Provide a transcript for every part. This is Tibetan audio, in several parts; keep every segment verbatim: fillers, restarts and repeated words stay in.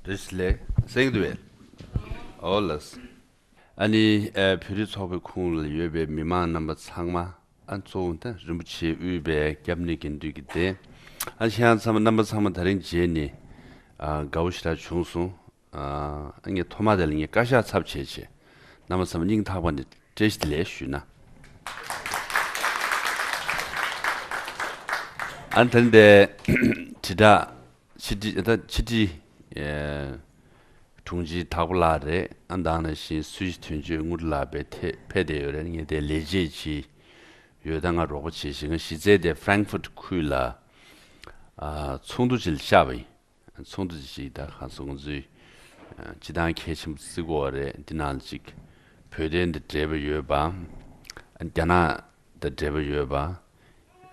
རེས་ལས་སེང་དུ་བས། ཨོ་ལགས། ཨ་ནི་ཨ་བོད་རིགས་ཚོགས་པའི་ཁོངས་ལ་ཡོད་པའི་མི་མང་རྣམ་པ་ཚང་མ། ཨ་གཙོ་བོ་ད་རིན་པོ་ཆེ་དབུས་པའི་སྐྱབས་གནས་དགེ་འདུན་གྱི་སྡེ། ཨ་ཁྱེད་རང་ཚང་མ་རྣམ་པ་ཚང་མ་དེ་རིང་མཇལ་ནས་ཨ་དགའ་བོ་ཞེ་དྲག་བྱུང་སོང་། ཨ་ངས་ཐོག་མ་དེ་ལ་ངས་བཀའ་ཤག་ཚབ་བྱས་བྱས། རྣམ་པ་ཚང་མ་སྙིང་ཐག་པ་ནས་བཀྲ་ཤིས་བདེ་ལེགས་ཞུས་ན། ཨ་ནི་དེ་འདྲའི་དྲིལ་བསྒྲགས་ཕྱི་དྲིལ་ད་ཕྱི་དྲིལ་ཨེ་དྲུང་ཆེ་དྭགས་པོ་ལགས་རེད། ཨ་ནི་ད་ག་ནང་བཞིན་སུད་སི་དོན་གཅོད་དངུལ་ལགས་པའི་ཐད་ཕེབས་བསྡད་ཡོད་རེད། ངས་དེ་ལས་བྱེད་ཅིག་ཡོད། ད་ང་རོགས་པ་བྱེད་བཞིན། ང་གཞི་རྩའི་དེ་Frankfurt་ཁུལ་ལ་ཨ་ཚོགས་འདུ་ཅིག་ལ་བཅར་བ་ཡིན། ཚོགས་འདུ་ཅིག་ད་ག་ཚོད་ང་ཚོའི་ཨ་སྤྱི་བཏང་གལ་ཆེན་པོ་བརྩི་དགོས་པ་རེད། འདི་ནང་ལ་ཅིག་བོད་དོན་དང་འབྲེལ་བ་ཡོད་པ། ཨ་རྒྱ་ནག་དང་འབྲེལ་བ་ཡོད་པ།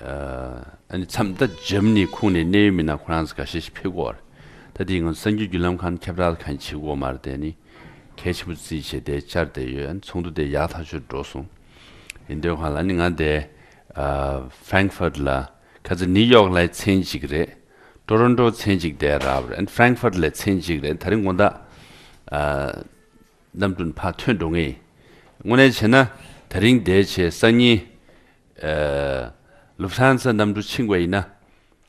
ཨ་ནི་མཚམས་ད་འཇར་མ་ནི་ཁོངས་ནས་གནད་ཡོད་མི་སྣ་ཁོ་རང་ཚོ་འགའ་ཤས་ཤིག་ཕེབས་ཀྱི་ཡོད་རེད། ད་དེ་ང་ཚོ་གསར་འགྱུར་བརྒྱུད་ལམ་ཁང་ནས་ཁྱབ་བསྒྲགས་གང་ཡང་བྱེད་ཀྱི་ཡོད་མ་རེད། དེ་ནི་གལ་ཆེན་པོ་བརྩིས་བྱས་དེ་བཅར་བསྡད་ཡོད། ཨ་ནི་ཚོགས་འདུ་དེ་ཡག་ཐག་ཆོད་འགྲོ་སོང་། ཡིན་དུས་གང་ལ་ནི་ང་དེ་ཨ་Frankfurt་ལ་ཁ་ཚ་ནིའུ་ཡོག་ལ་མཚན་གཅིག་རེད། ཊོ་རོན་ཊོ་མཚན་གཅིག་དེ་རག་པ་རེད། ཨ་ནི་Frankfurt་ལ་མཚན་གཅིག་རེད། ད་རིང་དགོང་དག་ཨ་གནམ་གྲུ་ནས་ཕར་ཐོན་འགྲོ་ངེས་ཡིན། དངོས་གནས་བྱས་ན་དེ་རིང་འདིར་བྱས་སང་ཉིན་ཨ་Lufthansa་གནམ་གྲུ་ཕྱིན་པ་ཡིན་ན་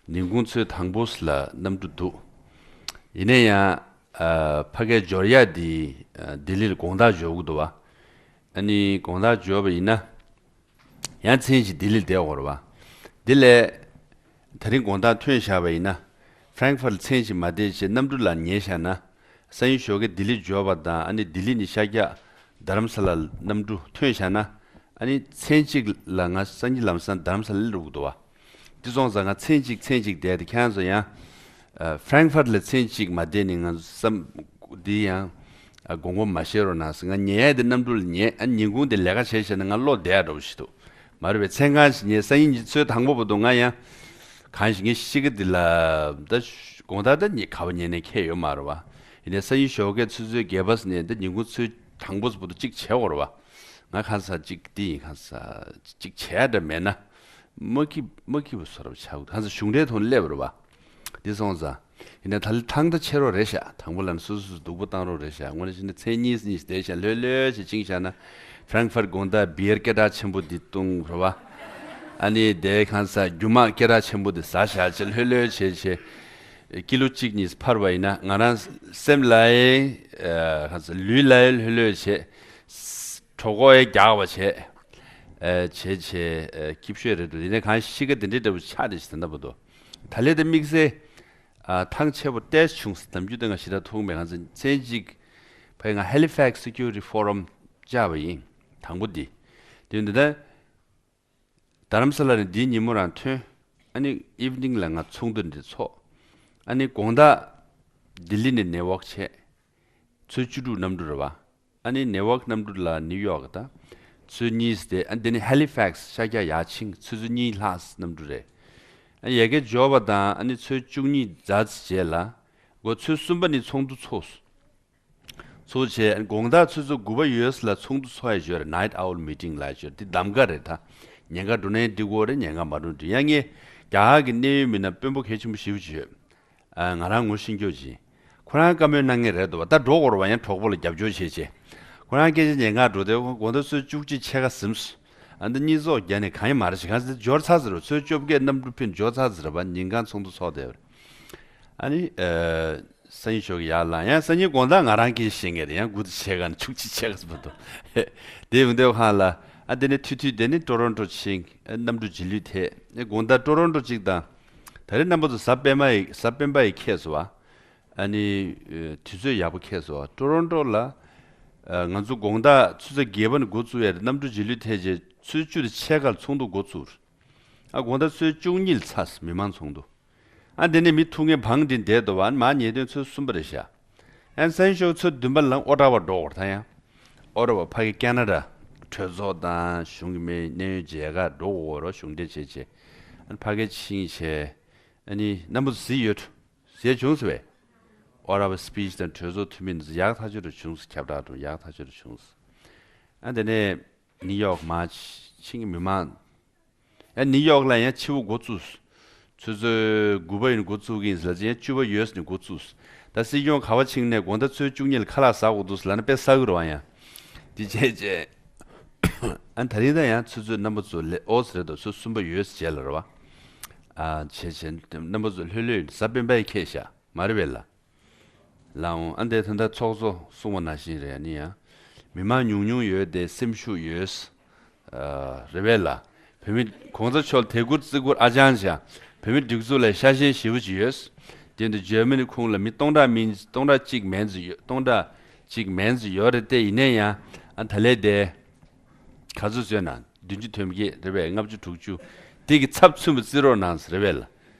ཉིན་གུང་ཚོའི་དང་པོ་ལ་གནམ་གྲུ་འདུག་ཡིན་ན་ཡང་ཨ་ཕ་གིར་འབྱོར་ཡག་འདི་ཨ་ལྡི་ལིར་དགོང་དག་འབྱོར་གྱི་འདུག་བ། ཨ་ནི་དགོང་དག་འབྱོར་བ་ཡིན་ན། ཡང་མཚན་གཅིག་ལྡི་ལིར་བསྡད་དགོས་རེད་བ། འདི་ལས་དེ་རིང་དགོང་དག་ཐོན་བཞག་པ་ཡིན་ན། Frankfurt་ལ་མཚན་གཅིག་མ་བསྡད་བྱས་གནམ་གྲུ་ལ་ཉལ་བཞག་ན། སང་ཉིན་ཞོགས་ཀས་ལྡི་ལི་འབྱོར་བ་དང་། ཨ་ནི་ལྡི་ལི་ནས་ཤར་རྒྱག་རྡ་རམ་ས་ལ་གནམ་གྲུ་ཐོན་བཞག་ན། ཨ་ནི་མཚན་གཅིག་ལ་ང་སང་ཉིན་ལམ་སང་རྡ་རམ་ས་ལ་སླེབས་འགྲོ་གི་འདུག་བ། འདི་སོང་ཙང་ང་མཚན་གཅིག་མཚན་གཅིག་བསྡད་དེ། ཁྱེད་རང་ཚོ་ཡང་ཨ་Frankfurt་ལ་མཚན་གཅིག་མ་བསྡད་ནས་ང་ཚོ་བསམ་འདི་ཡང་ཨ་དགོངས་པ་མ་བཞེས་རོགས་གནང་ཟེར། ང་ཉལ་ཡག་དེ་གནམ་གྲུ་ལ་ཉལ། ཨ་ཉིན་གུང་དེ་ལས་ཀ་བྱས་བྱས་ན་ང་བློ་བདེ་ཡག་འདྲ་པོ་ཞིག་འདུག་མ་རེད་པས། མཚན་གང་ཞིག་ཉལ། སང་ཉིན་ཚོའི་དང་པོ་བར་དུ་ང་ཡང་གང་ཞིག་ངའི་གཤིས་ཀ་འདི་ལ་ད་དགོང་དག་ད་ཉི་ག་བ་ཉལ་ནས་ཁྱད་ཡོད་མ་རེད་བ། ཡིན་ནའི་སང་ཉིན་ཞོགས་ཀས་ཚོད་ཚོད་རྒས་པ་ཟེར་ནས་ད་ཉིན་གུང་ཚོའི་དང་པོ་བར་དུ་གཅིག་བྱེད་དགོས་རེད་བ། ང་གང་ཟག་གཅིག་འདི་ཡིན། གང་ཟག་གཅིག་བྱས་འདྲ་མེད་ན་མ་སྐྱིད་མ་སྐྱིད་པ་བཟོ་འདྲ་ཆགས། གང་ཟག་གཞུང་འབྲེལ་ཐོག་ནས་སླེབས་པ་རེད་བ། འདི་སོང་ཙང་། ཡིན་ནའི་ད་ལྟ་ཐང་ད་ཆད་རོགས་རེད་ཤག་དང་པོ་ལ་ནི་སོ་སོ་སོ་སྡུག་པོ་བཏང་རོགས་རེད་ཤག་དངོས་གནས་བྱས་ན་མཚན་གཉིས་གཉིས་བསྡད་ཤག་ལྷོད་ལྷོད་བྱས་བཅིངས་བཞག་ན། Frankfurt་དགོང་དག་བི་ཡར་སྐད་གྲགས་ཆེན་པོ་འདི་བཏུང་རེད་བ། ཨ་ནི་དེ་གང་ཟག་རྒྱུ་མ་སྐད་གྲགས་ཆེན་པོ་འདི་ཟ་བཞག་བྱས་ལྷོད་ལྷོད་བྱས་བྱས། ཀི་ལོ་གཅིག་གཉིས་འཕར་བ་ཡིན་ན་ང་རང་སེམས་ལ་ཡང་ཨ་གང་ཟག་ལུས་ལ་ཡང་ལྷོད་ལྷོད་བྱས། གྲོད་ཁོག་ཡང་རྒྱགས་པ་བྱས། ཨ་བྱས་བྱས་ཨ་སྐྱིད་ཤོས་རེད་འདུག་ཡིན་ནའི་གང་གཤིས་ཀ་དེ་འདྲའི་འདྲ་པོ་ཆགས་བསྡད་ཤག་ད་ལྟ་བར་དུ། ད་ལན་དེ་དམིགས་བསལ་ཨ་ཐང་ཆད་པོ་ཏོག་ཙམ་བྱུང་སོང་། ནམ་རྒྱུན་དེ་ང་ཞེ་དྲག་ཐུག་མེད། ང་ཚོ་མཚན་གཅིག་ཕ་གི་ང་Halifax Security Forum་བཅར་བ་ཡིན། དང་པོ་འདི། དེ་འདི་ད་རྡ་རམ་ས་ལ་ནས་འདིའི་ཉིན་མོ་རང་ཐོན། ཨ་ནི་evening་ལ་ང་ཚོགས་འདུ་འདི་ཚོགས། ཨ་ནི་དགོང་དག་ལྡི་ལི་ནས་Newark་བྱས། ཚོུད་བཅུ་དྲུག་གནམ་གྲུ་རེད་བ། ཨ་ནི་Newark་གནམ་གྲུ་ལ་ནིའུ་ཡོག་དང་ཚོུད་གཉིས་བསྡད། ཨ་ནི་དེ་ནས་Halifax་ཤར་རྒྱག་ཡར་ཕྱིན། ཚོུད་ཚོད་གཉིས་ལྷག་གནམ་གྲུ་རེད། ཨ་ནི་ཡ་གི་འབྱོར་བ་དང་ཨ་ནི་ཚོུད་བཅུ་གཉིས་ཛ་ཙམ་རྗེས་ལ། འགོ་ཚོུད་གསུམ་པ་ནས་ཚོགས་འདུ་ཚོགས། ཚོགས་བྱས་དགོང་དག་ཚོུད་ཚོད་དགུ་པ་ཡོལ་ལ་ཚོགས་འདུ་ཚོགས་ཡ་ཡོད་རེད། Night Owl Meeting་ལབ་ཡ་ཡོད་རེད། འདི་གདམ་ག་རེད་ད། ཉེན་ཁ་འགྲོ་ནའི་འགྲིག་གི་རེད། ཉེན་ཁ་མ་འགྲོ་འགྲིག་ཡ། ངས་རྒྱ་གར་གྱི་གནད་ཡོད་མི་སྣ་དཔོན་པོ་གལ་ཆེན་པོ་ཞེ་པོ་ཅིག་ཡོད། ཨ་ང་རང་ངོ་ཤེས་ཀྱོག་ཅིག་ཁོ་རང་བཀའ་མོལ་གནང་མཁན་རེད་འདུག་བ། ད་འགྲོ་དགོས་རེད་བ། ཡང་གྲོགས་པོ་ལ་རྒྱབ་སྐྱོར་བྱེད་བྱེད། ཁོ་རང་སྐད་ཆ་ཉན་ག་འགྲོ་དེ་དགོང་དག་ཚོད་བཅུ་གཅིག་ཕྱེད་ཀ་ཟིན་སོང་། ཨ་འདི་གཉིད་སོགས་རྒྱག་ནས་གང་ཡང་མ་རེད་ཞིག་གང་ཟེར་འབྱོར་ཚར་ཟེར་བ། ཚོད་བཅོ་བརྒྱད་གནམ་གྲུ་ཕིན་འབྱོར་ཚར་ཟེར་བ། ཉིན་གང་ཚོགས་འདུ་ཚོགས་བསྡད་པ་རེད། ཨ་ནི་ཨ་སང་ཉིན་ཞོགས་ཀྱི་ཡར་ལངས། ཡང་སང་ཉིན་དགོང་དག་ང་རང་སྐད་ཆ་བཤད་མཁན་རེད། ཡང་དགུ་དང་ཕྱེད་ཀ་ནས་བཅུ་གཅིག་ཕྱེད་ཀ་ཟིན་པ་འདུག་དེ་ཡོང་དུས་ཁང་ལ་ཨ་དེ་ནས་ཐུག་དུས་དེ་ནས་ཊོ་རོན་ཊོ་ཕྱིན། ཨ་གནམ་གྲུ་རྗེས་ལུས་ཐེབས། ཨ་དགོང་དག་ཊོ་རོན་ཊོ་གཅིག་དང་། ད་རེས་རྣམ་པ་ཚོ་གཟའ་སྤེན་པ་ཡི་གཟའ་སྤེན་པ་ཡི་ཁེལ་སོང་བ། ཨ་ནི་ཨ་དུས་ཚོད་ཡག་པོ་ཁེལ་སོང་བ། ཊོ་རོན་ཊོ་ལ་ཨ་ང་ཚོ་དགོང་དག་ཆུ་ཚོད་བརྒྱད་པ་ནས་འགོ་བཙུགས་ཡ་རེད། གནམ་གྲུ་རྗེས་ལུས་ཐེབས་རྗེས་ཚོུད་བཅུ་དང་ཕྱེད་ཀ་ལ་ཚོགས་འདུ་འགོ་བཙུགས། ཨ་དགོང་དག་ཚོུད་བཅུ་གཉིས་ལ་ཚར་སོང་མི་མང་ཚོགས་འདུ། ཨ་དེ་ནས་མི་ཐུག་མཁན་བང་སྒྲིག་བསྡད་འདུག་བ། ཨ་ནི་མར་ཉལ་དོན་ཚོད་གསུམ་པ་རེད་ཤག་ཨ་ནི་སང་ཞོགས་ཚོད་བདུན་པ་ལ་ཨོ་ཊ་ཝ་འགྲོ་དགོས་རེད་ད། ཡང་ཨོ་ཊ་ཝ་ཕ་གི་ཁེ་ན་ཌ་གྲོས་ཚོགས་དང་གཞུང་གི་མི་གནད་ཡོད་མཇལ་ཁ་འགྲོ་དགོས་རེད། གཞུང་འབྲེལ་བྱས་བྱས། ཨ་ནི་ཕ་གི་ཕྱིན་བྱས། ཨ་ནི་རྣམ་པ་ཚོ་གཟིགས་ཡོད། གཟིགས་བྱུང་ཟེར་བས། ཨོ་ཊ་ཝ་སི་པི་ཆི་དང་གྲོས་ཚོགས་འཐུས་མི་འདི་ཚོ་ཡག་ཐག་ཆོད་རུ་བྱུང་ཟེར། ཁྱབ་བསྒྲགས་འགྲོ་ཡག་ཐག་ཆོད་རུ་བྱུང་ཟེར། ཨ་དེ་ནས་ནིའུ་ཡོག་མར་ཕྱིན་གྱི་མི་མང་། ཨ་ནིའུ་ཡོག་ལ་ཡང་ཕྱི་པོ་འགོ་བཙུགས། ཆུ་ཚོད་དགུ་པ་ཡིན་འགོ་བཙུགས་ཀྱི་ཡིན་ཟེར་ལ་ཡང་བཅུ་པ་ཡོལ་ནས་འགོ་བཙུགས། ད་སྲིད་སྐྱོང་ག་བ་ཕྱིན་ནས་དགོང་དག་ཚོུད་བཅུ་གཉིས་ལ་ཁ་ལག་ཟ་དགོས་འདུག་ལབ་ན་དཔེ་ཟ་གི་རེད་བ་ཡ། དེ་བྱས་བྱས། ཨ་ད་རིང་ད་ཡང་ཚོད་ཚོད་རྣམ་པ་ཚོ་ལས་ཨོ་ཙི་རེད་དོ་ཚོད་གསུམ་པ་ཡོད་བྱས་ལ་རེད་བ། ཨ་བྱས་བྱས་རྣམ་པ་ཚོ་ལྷོད་ལྷོད་ཡིན་གཟའ་སྤེན་པ་ཡི་ཁེ་ཤ་མ་རེད་བས་ལ། ལའང་ཨ་འདས་ད་ལྟ་ཚོགས་གཙོ་གསུངས་པ་ནང་བཞིན་རེད། ཨ་ནི་ཡང་མི་མང་ཉུང་ཉུང་ཡོད་དེ་སེམས་ཤུགས་ཡོད། ཨ་རེད་བས་ལ། བོད་མི་གོང་ས་མཆོག་དད་བཀུར་བརྩི་བཀུར་ཨ་ཅང་བྱ། བོད་མི་སྒྲིག་འཛུགས་ལ་ཤ་ཞེན་ཞེ་པོ་ཅིག་ཡོད། དེ་འདི་འཇར་མ་ནི་ཁོངས་ལ་མི་སྟོང་ཕྲག་མིན་སྟོང་ཕྲག་གཅིག་མན་ཙམ་ཡོད། སྟོང་ཕྲག་གཅིག་མན་ཙམ་ཡོད་རེད་དེ། ཡིན་ནའི་ཡང་ཨ་ད་ལས་དེ་ག་ཚོད་བཟོས་ན་བདུན་ཅུ་དོན་བརྒྱད་རེད་བས། ལྔ་བཅུ་དྲུག་ཅུ་དེ་གི་ཚབ་མཚོན་པ་བརྩི་རོགས་གནང་ཟེར་རེད་བས་ལ།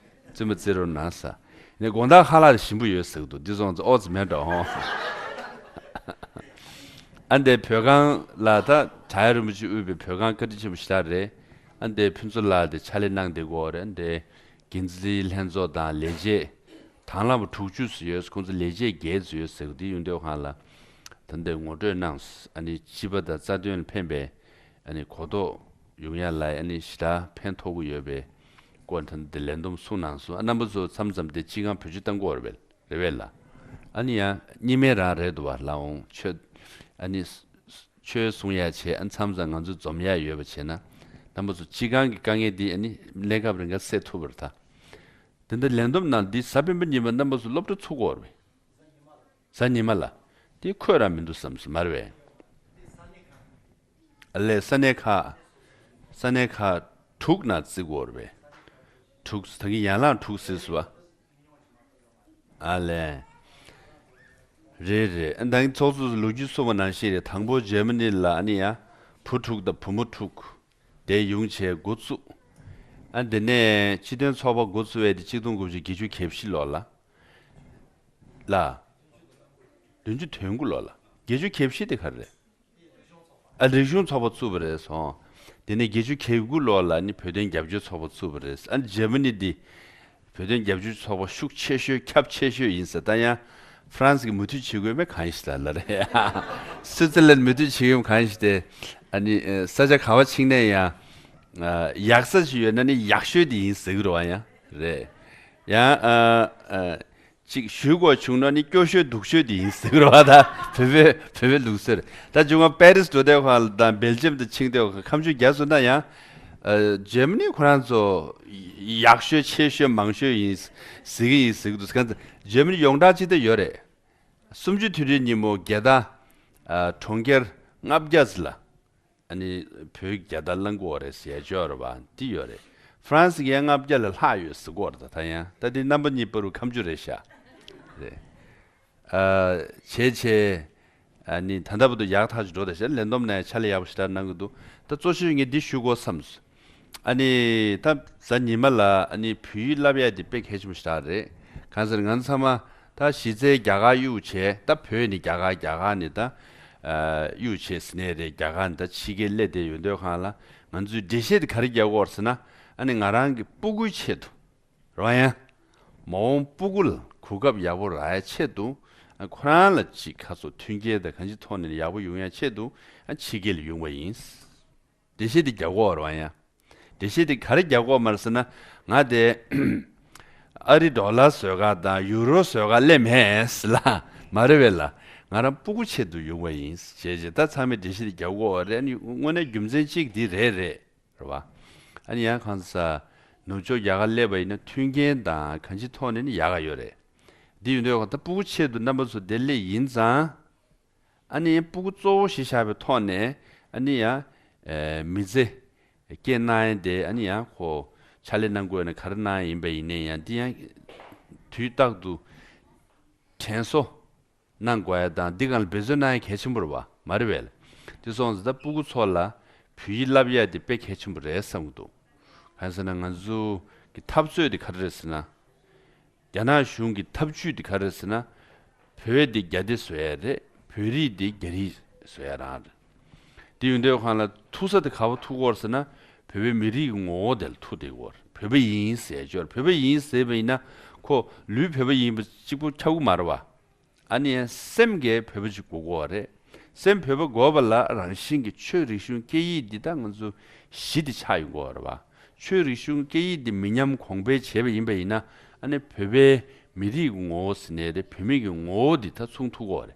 བཙུན་མ་བརྩི་རོགས་གནང་ས། ནས་དགོང་དག་ཁ་ལག་ཞིམ་པོ་ཡོད་ཟེར་གི་འདུག་འདི་སོང་ཙང་ཨོ་ཙི་མེད་འགྲོ་ཧོ། ཨ་འདས་བོད་ཁང་ལ་ད་བྲག་གཡབ་རིན་པོ་ཆེ་དབུས་པའི་བོད་ཁང་བཀའ་དྲིན་ཆེན་པོ་ཞེ་དྲག་རེད། ཨ་འདས་ཕུན་ཚོགས་ལགས་དེ་ཕྱག་ལས་གནང་བསྡད་ཀྱི་ཡོད་རེད། ཨ་འདས་འགན་འཛིན་ལྷན་ཚོགས་དང་ལས་བྱེད་དང་བླངས་པ་དྲུག་ཅུ་ཙམ་ཡོད། ཁོང་ཚོ་ལས་བྱེད་བརྒྱད་ཙམ་ཡོད་ཟེར་གི་འདུག་ཡོང་དུས་ཁང་ལ་ད་འདས་ངོ་སྤྲོད་གནང་། ཨ་ནི་སྤྱི་པ་དང་རྩ་དོན་ལ་ཕན་པའི་ཨ་ནི་གོ་རྟོགས་ཡོང་ཡ་ལ་ཨ་ནི་ཞེ་དྲག་ཕན་ཐོགས་ཀྱི་ཡོད་པའི་སྐོར་ད་འདི་ལས་བསྡོམས་གསུངས་གནང་སོང་། ཨ་རྣམ་པ་ཚོ་མཚམས་མཚམས་དེ་སྤྱི་ཁང་བེད་སྤྱོད་གཏང་གི་ཡོད་རེད་པས། རེད་པས་ལ། ཨ་ནི་ཡང་གཉིས་སྨན་རང་རེད་འདུག་བ་ལ་འོང་ཆོས། ཨ་ནི་ཆོས་གསུང་ཡ་བྱས། ཨ་མཚམས་མཚམས་ང་ཚོ་འཛོམས་ཡ་ཡོད་པ་བྱས་ན་རྣམ་པ་ཚོ་སྤྱི་ཁང་གི་དཀའ་ངལ་འདི་ཨ་ནི་གནས་སྐབས་རིང་ག་སེལ་ཐུབ་པ་རེད་ད། དེ་འདི་ལས་བསྡོམས་ནང་འདི་གཟའ་སྤེན་པ་ཉིན་མ་རྣམ་པ་ཚོ་སློབ་གྲྭ་ཚུགས་ཀྱི་ཡོད་རེད་པས། གཟའ་ཉི་མ་ལ། དེ་འཁོད་ར་མི་འདུག་བསམ་སོང་མ་རེད་པས། ཨ་ལས་ས་གནས་ཁག་ས་གནས་ཁག་དྲུག་ནང་བརྩི་དགོས་རེད་པས། དྲུག་ད་གིན་ཡན་ལག་དྲུག་ཟེར་སོང་བ། ཨ་ལས། རེད་རེད། ཨ་ད་གིན་ཚོགས་གཙོས་ལོ་རྒྱུས་གསུངས་པ་ནང་བཞིན་རེད། དང་པོ་འཇར་མ་ནི་ལ་ཨ་ནི་ཡ་བུ་དྲུག་དང་བུ་མོ་དྲུག་དེ་ཡོང་བྱས་འགོ་བཙུགས། ཨ་དེ་ནས་སྤྱི་མཐུན་ཚོགས་པ་འགོ་བཙུགས་པ་དེ་གཅིག་སྟོང་དགུ་བརྒྱ་བརྒྱད་ཅུ་གྱ་བཞི་ལོ་ལ། ལ། བདུན་ཅུ་དོན་དགུ་ལོ་ལ། བརྒྱད་ཅུ་གྱ་བཞི་དེ་ག་རེ་རེད། ཨ་རིག་གཞུང་ཚོགས་པ་བཙུགས་པ་རེད་སོང་། དེ་ནས་བརྒྱད་ཅུ་གྱ་དགུ་ལོ་ལ་ནི་བོད་དོན་རྒྱབ་སྐྱོར་ཚོགས་པ་བཙུགས་པ་རེད། ཨ་འཇར་མ་ནི་འདི་བོད་དོན་རྒྱབ་སྐྱོར་ཚོགས་པ་ཤུགས་ཆེ་ཤོས་ཁྱབ་ཆེ་ཤོས་ཡིན་ཟེར། ད་ཡང་ཧྥ་རན་སི་གི་མུ་མཐུད་བྱེད་དགོས་མེད་གང་ཞིག་ལ་ལ་རེད། སུའི་ཙི་ལན་མུ་མཐུད་བྱེད་ཡོང་གང་ཞིག་དེ། ཨ་ནི་ས་ཆ་ག་བ་ཕྱིན་ནས་ཡང་ཡག་ས་ཞིག་ཡོད་ན་ནི་ཡག་ཤོས་དེ་ཡིན་ཟེར་གི་རེད་བ། ཡང་རེད། ཡང་ཅིག་ཞུ་དགོས་བྱུང་ན་ནི་སྐྱོ་ཤོས་སྡུག་ཤོས་དེ་ཡིན་ཟེར་གི་རེད་བ། ད་བོད་པའི་བོད་པའི་ལུགས་སྲོལ་རེད། ད་བྱུང་བ་པེ་རིས་འགྲོ་དུས་ཁ་ལ་དང་སྦེལ་ཇམ་དུ་ཕྱིན་དུས་ཁ་ཁ་མཆུ་རྒྱག་སོང་ན་ཡང་འཇར་མ་ནི་ཁོ་རང་ཚོ་ཡག་ཤོས་ཆེ་ཤོས་མང་ཤོས་ཡིན་ཟེར་གི་ཡིན་ཟེར་གི་འདུག་གང་ཟེར་འཇར་མ་ནི་ཡོངས་གྲགས་ཅིག་ད་ཡོད་རེད། གསུམ་བཅུའི་དུས་དྲན་ཉིན་མོ་རྒྱལ་དར་གྲོང་ཁྱེར་ལྔ་བརྒྱ་ཙམ་ལ། ཨ་ནི་བོད་རྒྱལ་དར་བསླང་གི་ཡོད་རེད་ཟེར་ཡ་ཅིག་ཡོད་རེད་བ། འདི་ཡོད་རེད། ཧྥ་རན་སི་གི་ཡང་ལྔ་བརྒྱ་ལས་ལྷག་ཡོད་ཟེར་གི་ཡོད་རེད། ད་ད་ཡང་ད་འདི་རྣམ་པ་གཉིས་བར་དུ་ཁ་མཆུ་རེད་ཤག་རེད། ཨ་བྱས་བྱས། ཨ་ནི་ད་ལྟ་བར་དུ་ཡག་ཐག་ཆོད་འགྲོ་བསྡད་ཤག་ལས་བསྡོམས་ནས་ཕྱག་ལས་ཡག་པོ་ཞེ་དྲག་གནང་གི་འདུག་ད་གཙོ་ཆེ་ངས་འདི་ཞུ་དགོས་བསམས་སོང་། ཨ་ནི་ད་གཟའ་ཉི་མ་ལ་ཨ་ནི་བོད་ཡིག་བསླབ་ཡ་དེ་དཔེ་གལ་ཆེན་པོ་ཞེ་དྲག་རེད། གང་ཟེར་ང་ཚང་མ་ད་གཞི་རྩའི་རྒྱ་གར་གཡུག་བྱས། ད་བོད་ནི་རྒྱ་གར། རྒྱ་གར་ནི་ད་གཡུག་བྱས་ཟེར་ནས་རེད། རྒྱ་གར་ནི་ད་ཕྱི་རྒྱལ་སླེབས་བསྡད་ཡོད་དུས་ཁང་ལ་ང་ཚོས་འགྲེལ་བཤད་དེ་ག་རེ་རྒྱག་གི་ཡོད་རེད་ཟེར་ན། ཨ་ནི་ང་རང་གི་སྤུ་གུའི་ཆེད་དུ་རེད་བ། ཡང་མ་འོངས་སྤུ་གུ་ལ་གོ་སྐབས་ཡག་པོ་རག་ཡ་ཆེད་དུ། ཨ་ཁོ་རང་ལ་ཅིག་ཁ་སོ་མཐུན་རྐྱེན་དང་གང་ཅིའི་ཐོག་ནས་ཡག་པོ་ཡོང་ཡ་ཆེད་དུ་ཨ་ཕྱི་རྒྱལ་ལ་ཡོང་བ་ཡིན། འགྲེལ་བཤད་དེ་རྒྱག་གི་ཡོད་རེད་བ། ཡང་འགྲེལ་བཤད་དེ་ག་རེ་རྒྱག་གི་ཡོད་མ་རེད་ཟེར་ན། ང་དེ་ཨ་རི་ཌོ་ལར་བཟོ་ག་དང་ཡུ་རོ་བཟོ་ག་སླེབས་མེད་ཟེར་ལ་མ་རེད་པས་ལ། ང་རང་སྤུ་གུ་ཆེད་དུ་ཡོང་བ་ཡིན་ཞེས་བྱས། ད་ཚང་མས་འགྲེལ་བཤད་དེ་རྒྱག་གི་ཡོད་རེད། ཨ་ནི་དངོས་གནས་རྒྱུ་མཚན་གཅིག་འདི་རེད་རེད་རེད་བ། ཨ་ནི་ཡང་གང་ཟེར་ནུབ་ཕྱོགས་རྒྱ་གར་སླེབས་པ་ཡིན་ན་མཐུན་རྐྱེན་དང་གང་ཅིའི་ཐོག་ནས་ནི་ཡག་ག་ཡོད་རེད། འདི་ཡོད་དུས་ད་སྤུ་གུ་ཆེད་དུ་རྣམ་པ་ཚོ་དེ་སླེབས་ཡིན་ཙང་། ཨ་ནི་ཡང་སྤུ་གུ་གཙོ་བོ་གཞི་བཞག་པའི་ཐོག་ནས་ཨ་ནི་ཡང་ཨེ་མི་ཚེ་སྐྱེལ་གནང་ཡས་དེ་ཨ་ནི་ཡང་ཁོ་ཕྱག་ལས་གནང་དགོས་ན་ག་རེ་གནང་ཡས་ཡིན་པ་ཡིན་ནའི་ཡང་འདི་ཡང་དུས་རྟག་ཏུ་དྲན་གསོ་གནང་དགོས་ཡ་དང་འདི་སྒང་ལ་འབད་བརྩོན་གནང་ཡ་གལ་ཆེན་པོ་རེད་བ། མ་རེད་པས། དེ་སོང་ཙང་ད་སྤུ་གུ་ཚོ་ལ་བོད་ཡིག་བསླབ་ཡ་དེ་དཔེ་གལ་ཆེན་པོ་རེད་བསམ་གྱི་འདུག་གང་ཟེར་ན་ང་ཚོ་གི་འཐབ་རྩོད་དེ་ག་རེ་རེད་ཟེར་ན། རྒྱ་ནག་གཞུང་གི་ཐབས་ཇུས་དེ་ག་རེ་རེད་ཟེར་ན། བོད་དེ་རྒྱ་སྡེ་བཟོ་ཡ་རེད། བོད་རིགས་དེ་རྒྱ་རིགས་བཟོ་ཡ་རང་རེད། དེ་ཡོད་དུས་ཁང་ལ་ཐུག་ས་དེ་ག་པར་ཐུག་གི་ཡོད་རེད་ཟེར་ན། བོད་པའི་མི་རིགས་ཀྱི་ངོ་བོ་དེ་ལ་ཐུག་བསྡད་ཀྱི་ཡོད་རེད། བོད་པ་ཡིན་ཟེར་ཡ་ཅིག་ཡོད་རེད། བོད་པ་ཡིན་ཟེར་བ་ཡིན་ན་ཁོ་ལུས་བོད་པ་ཡིན་པ་གཅིག་པུ་ཁྱབ་ཀྱི་མ་རེད་བ། ཨ་ནི་སེམས་ཀྱི་བོད་པ་ཅིག་དགོས་ཀྱི་ཡོད་རེད། སེམས་བོད་པ་དགོས་པ་ལ་རང་བཞིན་གྱི་ཆོས་རིག་གཞུང་སྐད་ཡིག་འདི་ད་ང་ཚོ་གཞི་དེ་ཆགས་ཡོང་གི་ཡོད་རེད་བ། ཆོས་རིག་གཞུང་སྐད་ཡིག་འདི་མི་ཉམས་གོང་འཕེལ་བྱས་པ་ཡིན་པ་ཡིན་ན། ཨ་ནི་བོད་པའི་ མི་རིགས་ཀྱི་ངོ་བོ་ཟེར་ནའི་རེད། བོད་མི་གི་ངོ་བོ་འདི་ད་མཚུངས་ཐུབ་དགོས་པ་རེད།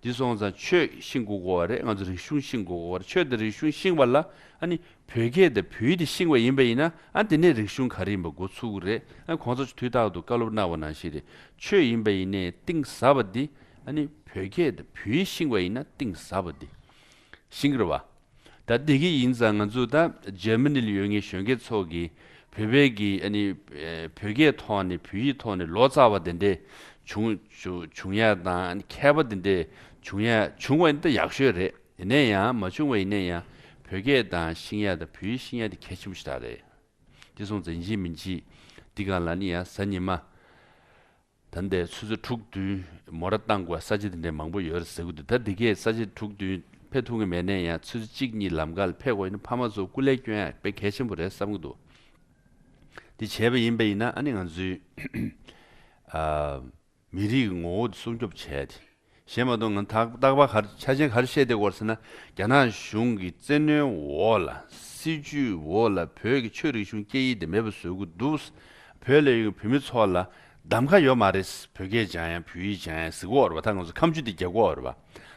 འདི་སོང་ཙང་ཆོས་ཤེས་དགོས་པ་རེད། ང་ཚོ་རིག་གཞུང་ཤེས་དགོས་པ་རེད། ཆོས་དང་རིག་གཞུང་ཤེས་པ་ལ་ཨ་ནི་བོད་སྐད་དང་བོད་ཡིག་དེ་ཤེས་པ་ཡིན་པ་ཡིན་ན། ཨ་དེ་ནས་རིག་གཞུང་ག་རེ་ཡིན་པ་འགོ་ཚུགས་ཀྱི་རེད། ཨ་གོང་ས་མཆོག་དུས་རྟག་ཏུ་བཀའ་སློབ་གནང་བ་ནང་བཞིན་རེད། ཆོས་ཡིན་པ་ཡིན་ནའི་གཏིང་ཟབ་པ་འདི་ཨ་ནི་བོད་སྐད་དང་བོད་ཡིག་ཤེས་པ་ཡིན་ན་གཏིང་ཟབ་པ་འདི་ཤེས་ཀྱི་རེད་བ། ད་འདི་གི་ཡིན་ཙང་ང་ཚོ་ད་འཇར་མ་ནི་ལ་ཡོད་མཁན་གཞོན་སྐྱེས་ཚོ་གིས་བོད་པའི་གི་ཨ་ནི་ཨེ་བོད་སྐད་ཐོག་ནས་བོད་ཡིག་ཐོག་ནས་ལོ་ཙཱ་བ་དེ་འདྲས་བྱུང་བྱུང་བྱུང་ཡ་དང་། ཨ་ནི་མཁས་པ་དེ་འདྲས་བྱུང་ཡ་བྱུང་བ་ཡིན་ན་ད་ཡག་ཤོས་རེད། ཡིན་ན་ཡང་མ་བྱུང་བ་ཡིན་ན་ཡང་བོད་སྐད་དང་ཤེས་ཡ་དང་བོད་ཡིག་ཤེས་ཡ་དེ་གལ་ཆེན་པོ་ཞིག་རེད། དེ་སོང་ཙང་ཡིན་གཅིག་མིན་གཅིག་འདི་ག་ལ་ནི་ཡང་གཟའ་ཉི་མ། ད་ལྟའི་ཆུ་ཚོད་དྲུག་བདུན་མོ་ཊ་བཏང་དགོས་ས་ཆ་དེ་འདྲའི་མང་པོ་ཡོད་རེད་ཟེར་གི་འདུག་ད་འདི་གས་ས་ཆ་དྲུག་བདུན་ཕེབས་ཐུབ་ཀྱི་མེད་ནའི་ཡང་ཆུ་ཚོད་གཅིག་གཉིས་ལམ་ཁ་ལ་ཕེབས་དགོས་ཡིན་ན་ཕ་མ་ཚོ་སྐུ་ལས་སྐྱོན་ཡ་དཔེ་གལ་ཆེན་པོ་རེད་བསམ་གི་འདུག་འདི་བྱས་པ་ཡིན་པ་ཡིན་ན་ཨ་ནི་ང་ཚོའི་ཨ་མི་རིགས་ཀྱི་ངོ་བོ་དེ་སྲུང་སྐྱོབ་བྱས་ཏེ། གཞན་མ་གཏོགས་ང་ད་རྟག་པར་ག་རེ་ཆ་ཆེན་ག་རེ་བཤད་བསྡད་ཀྱི་ཡོད་རེད་ཟེར་ན། རྒྱ་ནག་གཞུང་གི་བཙན་གནོན་འོག་ལ་སྲིད་ཇུས་འོག་ལ་བོད་ཀྱི་ཆོས་རིག་གཞུང་སྐད་ཡིག་དེ་མེད་པ་བཟོ་གི་འདུག་བོད་ལ་ཡོད་པའི་བོད་མི་ཚོ་ལ་གདམ་ག་ཡོད་མ་རེད། བོད་སྐད་སྦྱང་ཡ་བོད་ཡིག་སྦྱང་ཡ་ཟེར་གྱི་ཡོད་རེད་པ། ད་ང་ཚོ་ཁ་མཆུ་དེ་རྒྱག་གི་ཡོད་རེད་པ།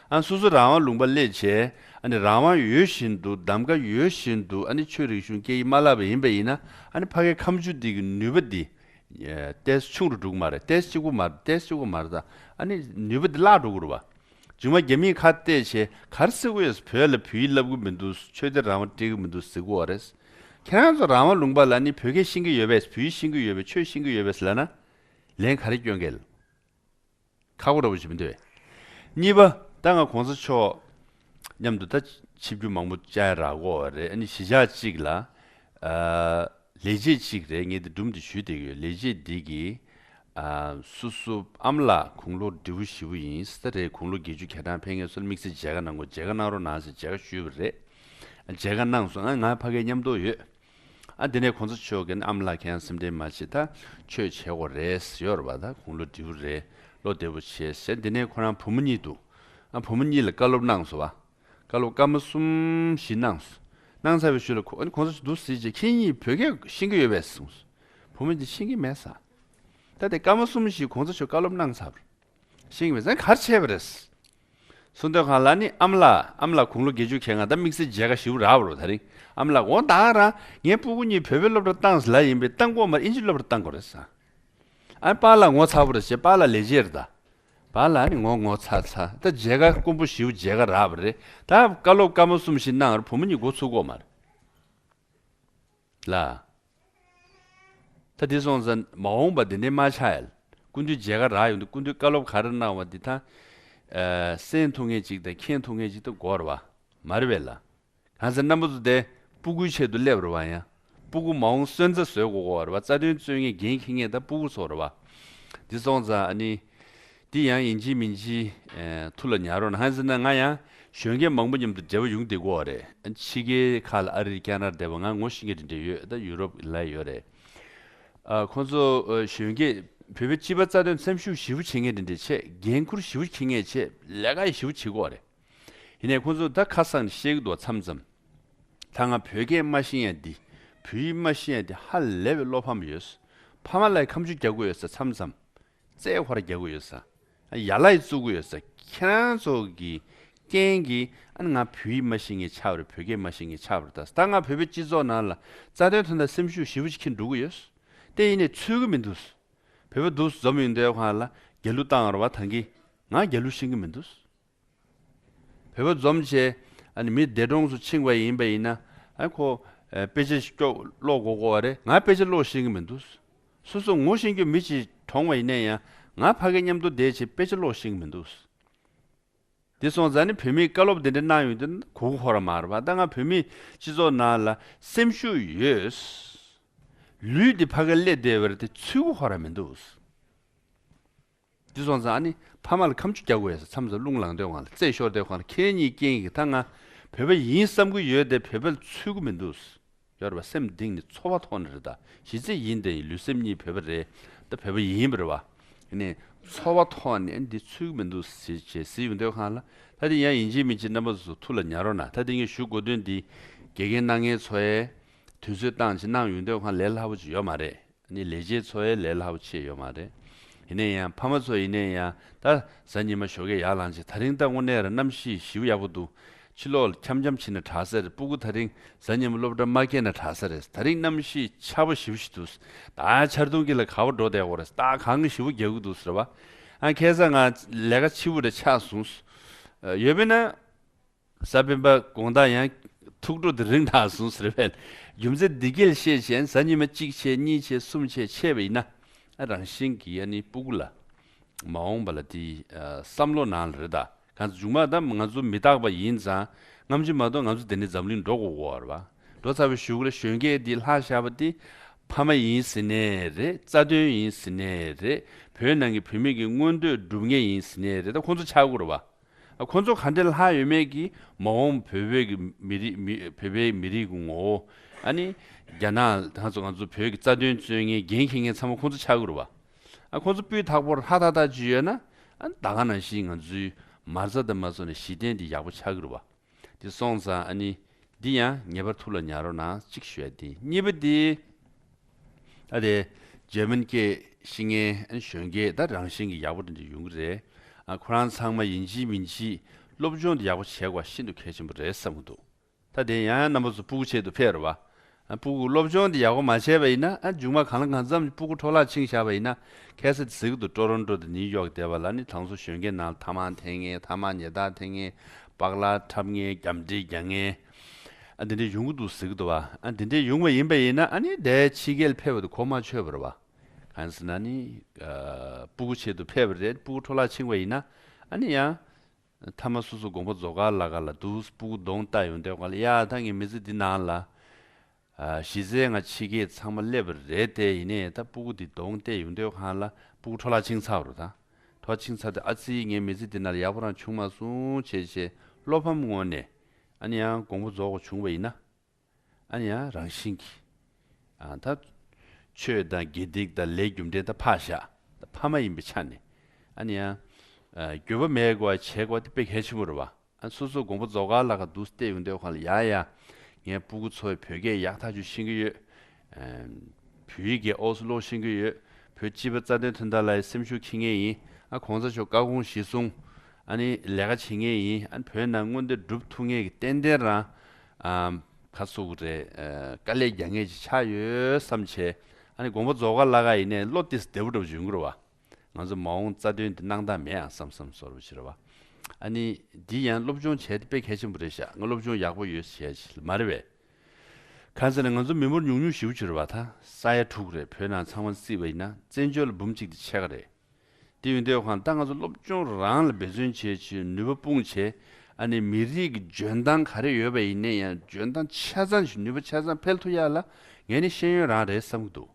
ཨ་སོ་སོ་རང་དབང་ལུང་པ་སླེབས་བྱས། ཨ་ནི་རང་དབང་ཡོད་བཞིན་དུ་གདམ་ག་ཡོད་བཞིན་དུ་ཨ་ནི་ཆོས་རིག་གཞུང་སྐད་ཡིག་མ་བསླབ་པ་ཡིན་པ་ཡིན་ན། ཨ་ནི་ཕ་གའི་ཁ་མཆུ་དེ་གི་ནུས་པ་དེ་ཏོག་ཙམ་ཆུང་རུ་འགྲོ་གི་མ་རེད། ཏོག་ཙམ་གཅིག་པོ་མ་རེད། ཏོག་ཙམ་གཅིག་པོ་མ་རེད། ད་ཨ་ནི་ནུས་པ་འདི་བརླག་འགྲོ་གི་རེད་པ། རྗེས་མ་རྒྱ་མིས་ཁ་གཏད་བྱས་ག་རེ་ཟེར་གྱི་ཡོད། བོད་ལ་བོད་ཡིག་བསླབ་གི་མི་འདུག་ཆོས་དད་རང་དབང་སྤྲད་གི་མི་འདུག་ཟེར་གྱི་ཡོད་རེད། ཁྱེད་རང་ཚོ་རང་དབང་ལུང་པ་ལ་ནི་བོད་སྐད་ཤེས་ཀྱི་ཡོད་པས། བོད་ཡིག་ཤེས་ཀྱི་ཡོད་པས། ཆོས་ཤེས་ཀྱི་ཡོད་པས་ལབ་ན་ལན་ག་རེ་སྐྱོན་གལ། ཁག་པོ་འདྲ་པོ་ཞིག་མི་འདུག་གས། གཉིས་པ། ད་ང་གོང་ས་མཆོག་མཉམ་དུ་ད་ཆིབས་བསྒྱུར་མང་པོ་བཅར་རག་གོ་རེད། ཨ་ནི་གཞིས་ཆགས་གཅིག་ལ་ཨ་ལས་བྱེད་གཅིག་རེད། ངས་འདི་སྒྲུང་འདི་ཞུས་བསྡད་ཀྱི་ཡོད། ལས་བྱེད་འདི་གིས་ཨ་སོ་སོ་ཨ་མ་ལགས་དགུང་ལོ་བགྲེས་པོ་ཞེ་པོ་ཡིན་ས་རེད། དགུང་ལོ་བརྒྱད་ཅུ་གྱ་གྲངས་ཕེབས་མཁན་ཚོ་ལ་དམིགས་བསལ་མཇལ་ཁ་གནང་དགོས། མཇལ་ཁ་གནང་རོགས་གནང་ཟེར་མཇལ་ཁ་ཞུས་པ་རེད། མཇལ་ཁ་གནང་སོང་། ང་ང་ཕ་གིར་མཉམ་དུ་ཡོད། ཨ་དེ་ནས་གོང་ས་མཆོག་གིས་ཨ་མ་ལགས་ཁྱེད་རང་སེམས་ཁྲལ་མ་བྱེད། ད་ཆོས་བྱེད་དགོས་རེད་ཡོད་རེད་པ། ད་དགུང་ལོ་བགྲེས་པོ་རེད། བློ་བདེ་པོ་བྱེད་ཟེར། དེ་ནས་ཁོ་རང་བུ་མོ་གཉིས་འདུག་ཨ་བུ་མོ་གཉིས་ལ་བཀའ་སློབ་གནང་སོང་བ། བཀའ་སློབ་སྐར་མ་གསུམ་བཞི་གནང་སོང་། གནང་ཚར་བའི་ཤུལ་ལ་ཁོ་ཨ་ནི་གོང་ས་མཆོག་འདུག་ཟེར་རྗེས་ཁྱེད་གཉིས་བོད་སྐད་ཤེས་ཀྱི་ཡོད་པས་གསུངས་སོང་། བུ་མོ་འདི་ཤེས་ཀྱི་མེད་ས། ད་དེ་སྐར་མ་གསུམ་བཞི་གོང་ས་མཆོག་བཀའ་སློབ་གནང་ཚར་བ་རེད། ཤེས་ཀྱི་མེད་ས། ག་རེ་བྱས་པ་རེད། སོང་དུས་སྒང་ལ་ནི་ཨ་མ་ལགས། ཨ་མ་ལགས་དགུང་ལོ་བརྒྱད་ཅུ་ཁེལ་ང་ད་དམིགས་བསལ་མཇལ་ཁ་ཞུ་རག་པ་རེད། ད་རིང་ཨ་མ་ལགས་འོ་ད་རང་ངའི་སྤུ་གུ་གཉིས་བོད་པའི་སློབ་གྲྭ་བཏང་ཟེར་ལབ་ཡིན་པས་བཏང་དགོས་མ་རེད། ཨིན་ཇི་སློབ་གྲྭ་བཏང་དགོས་རེད་ཟེར། ཨ་པཱ་ལགས་ངོ་ཚ་པོ་རེད་ཟེར། པཱ་ལགས་ལས་བྱེད་རེད་ད། པཱ་ལགས་ནི་ངོ་ངོ་ཚ་ཚ། ད་མཇལ་ཁ་དཀོན་པོ་ཞེ་པོ་མཇལ་ཁ་རག་པ་རེད། ད་བཀའ་སློབ་སྐར་མ་གསུམ་བཞི་གནང་བར་བུ་མོ་གཉིས་འགོ་ཚུགས་དགོས་མ་རེད། ལ། ད་དེ་སོང་ཙང་མ་འོངས་པ་དེ་འདྲའི་མ་ཆགས་ཡ་ལ། སྐུ་མདུན་མཇལ་ཁ་རག་ཡོང་དུས་སྐུ་མདུན་བཀའ་སློབ་ག་རེ་གནང་བ་འདི་ད། ཨ་གསན་ཐུབ་མཁན་ཅིག་དང་མཁྱེན་ཐུབ་མཁན་ཅིག་ཏུ་དགོས་རེད་པ། མ་རེད་པས་ལ། གང་ཟེར་རྣམ་པ་ཚོ་དེ་སྤུ་གུའི་ཆེད་དུ་སླེབས་རེད་པ། ཡང་སྤུ་གུ་མ་འོངས་སོན་རྩ་བཟོ་དགོས་ཀྱི་ཡོད་རེད་པ། རྩ་དོན་རྩོད་མཁན་འགན་འཁྱེར་མཁན་ད་སྤུ་གུ་ཚོ་རེད་པ། དེ་སོང་ཙང་ཨ་ནི། འདི་ཡང་ཡིན་གཅིག་མིན་གཅིག་ཨེ་ཐུགས་ལ་ཉར་རོགས་གནང་། གང་ཟེར་ན་ང་ཡང་གཞོན་སྐྱེས་མང་པོ་མཉམ་དུ་འབྲེལ་བ་ཡོང་བསྡད་ཀྱི་ཡོད་རེད། ཕྱི་རྒྱལ་ཁག་ལ་ཨ་རིར་རྒྱ་ནག་ལ་བསྡད་པ་ང་ངོ་ཤེས་མཁན་དེ་འདྲ་ཡོད། ད་ཡུ་རོབ་ལ་ཡོད་རེད། ཨ་ཁོང་ཚོ་ཨ་གཞོན་སྐྱེས་བོད་པའི་སྤྱི་པ་རྩ་དོན་སེམས་ཤུགས་ཞེ་པོ་བྱེད་མཁན་དེ་འདྲ་བྱས། འགན་འཁུར་ཞེ་པོ་འཁྱེར་མཁན་བྱས། ལས་ཀ་ཡང་ཞེ་པོ་བྱེད་ཀྱི་ཡོད་རེད། ཡིན་ནའི་ཁོང་ཚོ་ད་ཁ་གསང་ནས་བཤད་ཀྱི་འདུག་མཚམས་མཚམས། ད་ང་བོད་སྐད་མ་ཤེས་ཡ་འདི། བོད་ཡིག་མ་ཤེས་ཡ་འདི་ཧ་ལས་པའི་བློ་ཕམ་ཡོད། ཕ་མ་ལ་ཡང་ཁ་མཆུ་རྒྱག་གི་ཡོད་ས། མཚམས་མཚམས། རྩེད་ཧོར་རྒྱག་གི་ཡོད་ས། ཡ་ལ་ཡི་བཙུགས་གི་ཡོད་ས། ཁྱེད་རང་ཚོ་གི་རྐྱེན་གྱིས་ཨ་ནི་ང་བོད་ཡིག་མ་ཤེས་མཁན་ཆགས་པ་རེད། བོད་སྐད་མ་ཤེས་མཁན་ཆགས་པ་རེད། ད་ད་ང་བོད་པའི་སྤྱི་ཚོགས་ནང་ལ་རྩ་དོན་དོན་དག་སེམས་ཤུགས་ཞེ་པོ་ཅིག་འཁྱེར་འགྲོ་གི་ཡོད། དེ་ཡིན་ནའི་ཚུད་གི་མི་འདུག་བོད་པ་འདུག་འཛོམས་ཡོང་དུས་སྒང་ལ་རྒྱལ་གླུ་བཏང་ཡོད་རེད་པ། ད་གིན་ང་རྒྱལ་གླུ་ཤེས་གི་མི་འདུག་བོད་པ་འཛོམས་བྱས་ཨ་ནི་མི་འདས་གྲོངས་སུ་ཕྱིན་པ་ཡིན་པ་ཡིན་ན། ཨ་ཁོ་ཨ་དཔེ་ཆ་ཞིག་ཀློག་དགོས་ཀྱི་ཡོད་རེད། ང་དཔེ་ཆ་ཀློག་ཤེས་གི་མི་འདུག་སོ་སོ་ངོ་ཤེས་རྒྱུ་མི་ཅིག་གྲོངས་པ་ཡིན་ན་ཡང་ང་ཕ་གི་མཉམ་དུ་བསྡད་བྱས་དཔེ་ཆ་ཀློག་ཤེས་གི་མི་འདུག་དེ་སོང་ཙང་ནི་བོད་མིས་བཀའ་སློབ་དེ་འདྲ་གནང་ཡོང་དུས་གོ་གི་ཡོད་རེད་མ་རེད་པ། ད་ང་བོད་མིའི་སྤྱི་ཚོགས་ནང་ལ་སེམས་ཤུགས་ཡོད། ལུས་འདི་ཕ་གིར་སླེབས་བསྡད་པ་རེད་དེ་ཚུད་གི་ཡོད་རེད་མི་འདུག་དེ་སོང་ཙང་ཨ་ནི་ཕ་མ་ལ་ཁ་མཆུ་རྒྱག་དགོས་ཡ་ས། མཚམས་མཚམས་རླུང་ལངས་དུས་སྒང་ལ་རྩེད་ཤོར་དུས་སྒང་ལ་ཁྱེད་གཉིས་རྐྱེན་གྱིས་ད་ང་བོད་པ་ཡིན་བསམ་གྱི་ཡོད་དེ་བོད་པ་ལ་ཚུད་ཀྱི་མི་འདུག་ཡོད་རེད་པ། སེམས་གཏིང་ནས་ཚོར་བ་ཐོག་ནས་རེད། ད་གཞི་རྩའི་ཡིན་དེ་ཡིན། ལུས་སེམས་གཉིས་བོད་པ་རེད། ད་བོད་པ་ཡིན་པ་རེད་པ། ཨ་ནི་ཚོར་བ་ཐོག་ནས་འདི་ཚུད་ཀྱི་མི་འདུག་ཟེར་བྱས་ཟེར་ཡོང་དུས་སྒང་ལ། ད་དེ་ཡང་ཡིན་གཅིག་མིན་གཅིག་རྣམ་པ་ཚོ་ཐུགས་ལ་ཉར་རོགས་གནང་། ད་དེ་ངས་ཞུ་དགོས་དོན་འདི་དགེ་རྒན་གནང་མཁན་ཚོ་ཡས་དུས་ཚོད་བཏང་བྱས་གནང་ཡོང་དུས་སྒང་ལས་སླ་པོ་ཅིག་ཡོད་མ་རེད། ནི་ལས་བྱེད་ཚོ་ཡང་ལས་སླ་པོ་ཆེ་ཡོད་མ་རེད། ཡིན་ན་ཡང་ཕ་མ་ཚོ་ཡིན་ན་ཡང་ད་གཟའ་ཉི་མ་ཞོགས་ཀས་ཡར་ལངས་བྱས། ད་རིང་ད་དངོས་གནས་ར་གནམ་གཤིས་ཞེ་པོ་ཡག་པོ་འདུག་ཕྱི་ལོགས་ལ་འཁྱམ་འཁྱམ་ཕྱིན་ན་དྲག་ས་རེད། སྤུ་གུ་ད་རིང་གཟའ་ཉི་མ་སློབ་གྲྭ་མ་སྐྱེལ་ན་དྲག་ས་རེད། ད་རིང་གནམ་གཤིས་ཆར་པ་ཞེ་པོ་ཞིག་འདུག་ད་ཆར་གདུང་གི་ལ་ག་པར་འགྲོ་བསྡད་ཡོད་རེད། ད་གངས་ཞེ་པོ་རྒྱག་གི་འདུག་ཟེར་བ། ཨ་ཁ་སང་ང་ལས་ཀ་ཕྱི་པོ་རེ་ཆགས་སོང་། ཨ་ཡོད་པས་ན། གཟའ་སྤེན་པ་དགོང་དག་ཡང་ཐུགས་སྤྲོ་དེ་རིང་དྲག་སོང་ཟེར་བས། རྒྱུ་མཚན་འདི་གས་བཤད་བྱས། གཟའ་ཉི་མ་གཅིག་བྱས། གཉིས་བྱས། གསུམ་བྱས། ཆད་པ་ཡིན་ན། ཨ་རང་བཞིན་གྱིས་ཨ་ནི་སྤུ་གུ་ལ་མ་འོངས་པ་ལ་དེ་ཨ་བསམ་བློ་ནང་ལ་རེད། ད་གང་ཚོ་མཇུག་མ་ད་ང་ཚོ་མི་རྟག་པ་ཡིན་ཙང་། སྔ་ཕྱི་མ་གཏོགས་ང་ཚོ་དེ་ནས་འཛམ་གླིང་འགྲོ་དགོས་ཀྱི་ཡོད་རེད་པ། འགྲོ་ཚར་བའི་གཞུག་ལ་གཞོན་སྐྱེས་འདི་ལྷག་བཞག་པ་དེ་ཕ་མ་ཡིན་ཟེར་ནའི་རེད། རྩ་དོན་ཡིན་ཟེར་ནའི་རེད། བོད་ནང་གི་བུད་མེད་ཀྱི་མངོན་འདོད་སྒྲུབ་མཁན་ཡིན་ཟེར་ནའི་རེད། ད་ཁོང་ཚོ་ཆགས་ཀྱི་ཡོད་རེད་པ། ཨ་ཁོང་ཚོ་ག་འདྲ་ལྷག་ཡོད་མེད་ཀྱིས་མ་འོངས་བོད་པའི་གི་མི་རིགས་མི་བོད་པའི་མི་རིགས་ཀྱི་ངོ་བོ། ཨ་ནི་རྒྱ་ནག་ད་ཚོ་ང་ཚོ་བོད་ཀྱི་རྩ་དོན་རྩོད་མཁན་འགན་འཁྱེར་མཁན་ཚང་མ་ཁོང་ཚོ་ཆགས་ཀྱི་ཡོད་རེད་པ། ཨ་ཁོང་ཚོ་སྤུས་དག་པོར་ཧ་ཐག་ཐག་ཅིག་ཡོད་ན། ཨ་ད་ག་ནང་བཞིན་ང་ཚོའི་མ་རྩ་དང་མ་སོ་ནས་གཞི་རྟེན་འདི་ཡག་པོ་ཆགས་ཀྱི་རེད་པ། འདི་སོང་ཙང་ཨ་ནི་འདི་ཡང་ངེས་པར་ཐུགས་ལ་ཉར་རོགས་གནང་གཅིག་ཞུ་ཡ་དེ། གཉིས་པ་དེ། ད་དེ་འཇར་མན་སྐད་ཤེས་མཁན་ཨ་ནི་གཞོན་སྐྱེས་ད་རང་བཞིན་གྱིས་ཡག་པོ་འདྲ་འདྲ་ཡོང་གི་རེད། ཨ་ཁོ་རང་ཚང་མ་ཡིན་གཅིག་མིན་གཅིག་སློབ་སྦྱོང་དེ་ཡག་པོ་བྱེད་དགོས་པ་ཤིན་ཏུ་གལ་ཆེན་པོ་རེད་བསམ་གྱི་འདུག་ད་དེ་ཡང་རྣམ་པ་ཚོ་སྤུ་གུ་ཆེད་དུ་ཕེབས་རེད་པ། ཨ་སྤུ་གུ་སློབ་སྦྱོང་དེ་ཡག་པོ་མ་བྱས་པ་ཡིན་ན། ཨ་མཇུག་མ་གང་ལ་གང་འཚམ་སྤུ་གུ་འཕྲོ་བརླག་ཕྱིན་བཞག་པ་ཡིན་ན། ཁ་སང་དེ་ཟེར་གྱི་འདུག་ཊོ་རོན་ཊོ་དང་ནིའུ་ཡོག་བསྡད་པ་ལ་ནི་ད་ཚོ་གཞོན་སྐྱེས་ནང་ལ་ཐ་མག་འཐེན་མཁན། ཐ་མག་ཉལ་ཐག་འཐེན་མཁན། པགས་ལག་འཁྲབ་མཁན། རྒྱབ་འདྲེ་རྒྱག་མཁན། ཨ་འདི་འདྲ་ཡོང་གི་འདུག་ཟེར་གྱི་འདུག་པ། ཨ་འདི་འདྲ་ཡོང་བ་ཡིན་པ་ཡིན་ན། ཨ་ནི་དེ་ཕྱི་རྒྱལ་ཕེབས་པ་དེ་གོ་མ་ཆོད་པ་རེད་པ། གང་ཟེར་ན་ནི་ཨ་སྤུ་གུ་ཆེད་དུ་ཕེབས་པ་རེད། སྤུ་གུ་འཕྲོ་བརླག་ཕྱིན་པ་ཡིན་ན། ཨ་ནི་ཡང་མཐའ་མ་སོ་སོ་དགོངས་པ་རྫོགས་ཁ་ལ་ག་ལ་འདུག་སྤུ་གུ་གདོང་བལྟ་ཡོང་དུས་ག་ལ། ཡ་ད་ངའི་མི་ཚེ་འདི་ནང་ལ་ཨ་གཞི་རྩའི་ང་ཕྱི་རྒྱལ་ཚང་མ་སླེབས་པ་རེད་དེ། ཡིན་ནའི་ད་སྤུ་གུ་འདི་གདོང་བལྟས་ཡོང་དུས་ག་ལ་སྤུ་གུ་འཕྲོ་བརླག་ཕྱིན་ཚར་བ་རེད། ད་འཕྲོ་བརླག་ཕྱིན་ཚར་དུས། ཨ་ཙི་ངའི་མི་ཚེ་འདི་ནང་ལ་ཡག་པོ་རང་བྱུང་མ་སོང་བྱས་བྱས་བློ་ཕམ་ངང་ནས། ཨ་ནི་ཡང་དགོངས་པ་རྫོགས་པ་བྱུང་བ་ཡིན་ན། ཨ་ནི་ཡང་རང་བཞིན་གྱིས་ཨ་ད་ཆོས་དང་དགེ་སྡིག་དང་ལས་རྒྱུ་འབྲས་ད་ཕར་བཞག་ད་ཕ་མ་ཡིན་པའི་ཆ་ནས། ཨ་ནི་ཡང་ཨ་འགྱོད་པ་མེད་དགོས་པ་བྱེད་དགོས་པ་དེ་དཔེ་གལ་ཆེན་པོ་རེད་པ། ཨ་སོ་སོ་དགོངས་པ་རྫོགས་ཁ་ལ་ག་འདུག་བལྟས་ཡོང་དུས་ག་ལ། ཡ་ཡ་ངའི་སྤུ་གུ་ཚོ་བོད་སྐད་ཡག་ཐག་ཆོད་ཤེས་ཀྱི་ཡོད། ཨ་བོད་ཡིག་གི་ཨོ་སི་ཀློག་ཤེས་ཀྱི་ཡོད། བོད་སྤྱི་པ་རྩ་དོན་དོན་དག་ལ་སེམས་ཤུགས་འཁྱེར་མཁན་ཡིན། ཨ་གོང་ས་མཆོག་བཀའ་དགོངས་གཞིར་བཟུང་ཨ་ནི་ལས་ཀ་བྱེད་མཁན་ཡིན། ཨ་ནི་བོད་ནང་མངོན་འདོད་སྒྲུབ་ཐུབ་མཁན་གྱི་ཏན་ཏན་རང་ཨ་ག་ཚོད་རེད། ཨ་དཀའ་ལས་རྒྱག་མཁན་ཅིག་ཆགས་ཡོད་བསམ་བྱས། ཨ་ནི་དགོངས་པ་རྫོགས་ཁ་ལ་ག་ཡིན་ནའི་བློ་ཏོག་ཙམ་བདེ་པོ་འདྲ་པོ་ཅིག་ཡོང་གི་རེད་པ། ང་ཚོ་མ་འོངས་རྩ་དོན་འདི་གནང་སྟངས་མེད་ཨང་བསམ་བསམ་བཟོ་འདྲ་པོ་ཅིག་རེད་པ། ཨ་ནི་འདི་ཡང་སློབ་སྦྱོང་བྱས་ཏེ་དཔེ་གལ་ཆེན་པོ་རེད་ཤག་ང་སློབ་སྦྱོང་ཡག་པོ་ཡོད་བྱས་ཅིག་མ་རེད་པས། གང་ཟེར་ན་ང་ཚོ་མི་འབོར་ཉུང་ཉུང་ཞེ་པོ་ཅིག་རེད་པ། ད་ས་ཡ་དྲུག་རེད། བོད་ནང་ཚང་མ་བརྩིས་པ་ཡིན་ན་བཙན་བྱོལ་ལ་འབུམ་གཅིག་དེ་ཕྱེད་ཀ་རེད། དེ་ཡོང་དུས་ག་ལ་ད་ང་ཚོ་སློབ་སྦྱོང་རང་ལ་འབད་བརྩོན་བྱས་བྱས་ནུས་པ་སྤུངས་བྱས། ཨ་ནི་མི་རིགས་ཀྱི་འཇོན་ཐང་ག་རེ་ཡོད་པ་ཡིན་ནའི་ཡང་འཇོན་ཐང་ཆ་ཚང་ཞིག་ནུས་པ་ཆ་ཚང་འཕེལ་ཐུབ་ཡ་ལ་ངས་ནི་ཤེས་ཡོན་རང་རེད་བསམ་གྱི་འདུག་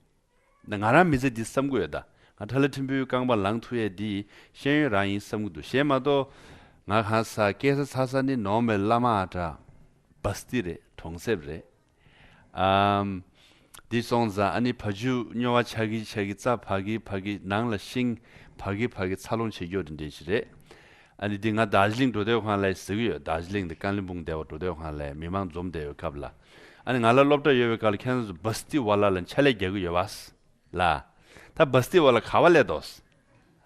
ང་རང་མི་ཚེ་འདི་བསམ་གྱི་ཡོད། ད་ང་ཁྲ་ལ་ཕྲན་བུའི་རྐང་པ་ལངས་ཐུབ་ཡས་འདི་ཤེས་ཡོན་རང་ཡིན་བསམ་གྱི་འདུག་གཞན་མ་གཏོགས་ང་གང་ཟག་སྐྱེས་ས་འཚར་ས་ནི་ནོར་མེད་བླ་མ་ཨ་གྲགས་བ་སྟི་རེད། གྲོང་གསེབ་རེད། ཨམ། འདི་སོང་ཙང་ཨ་ནི་བ་ཕྱུགས་སྨྱོ་བ་ཆགས་ཀྱི་ཆགས་ཀྱི། རྩྭ་འབག་གི་འབག་གི། ནང་ལ་ཤིང་འབག་གི་འབག་གི། འཚར་ལོངས་བྱེད་རྒྱུ་འདི་འདྲ་ཞིག་རེད། ཨ་ནི་འདི་ང་དར་ཇི་ལིང་འགྲོ་དུས་ག་ལ་ཟེར་གྱི་ཡོད། དར་ཇི་ལིང་དང་ཀ་ལིམ་པོང་བསྡད་པ་འགྲོ་དུས་ག་ལ་མི་མང་འཛོམས་བསྡད་ཡོད་སྐབས་ལ། ཨ་ནི་ང་ལ་སློབ་གྲྭ་ཡོད་པའི་སྐབས་ལ་ཁྱེད་རང་ཚོ་བ་སྟི་ཝ་ལ་ལ་ཕྱག་ལས་རྒྱག་གི་ཡོད་པས་ལ། ད་བ་སྟི་ཝ་ལ་ག་པར་སླེབས་འདུག་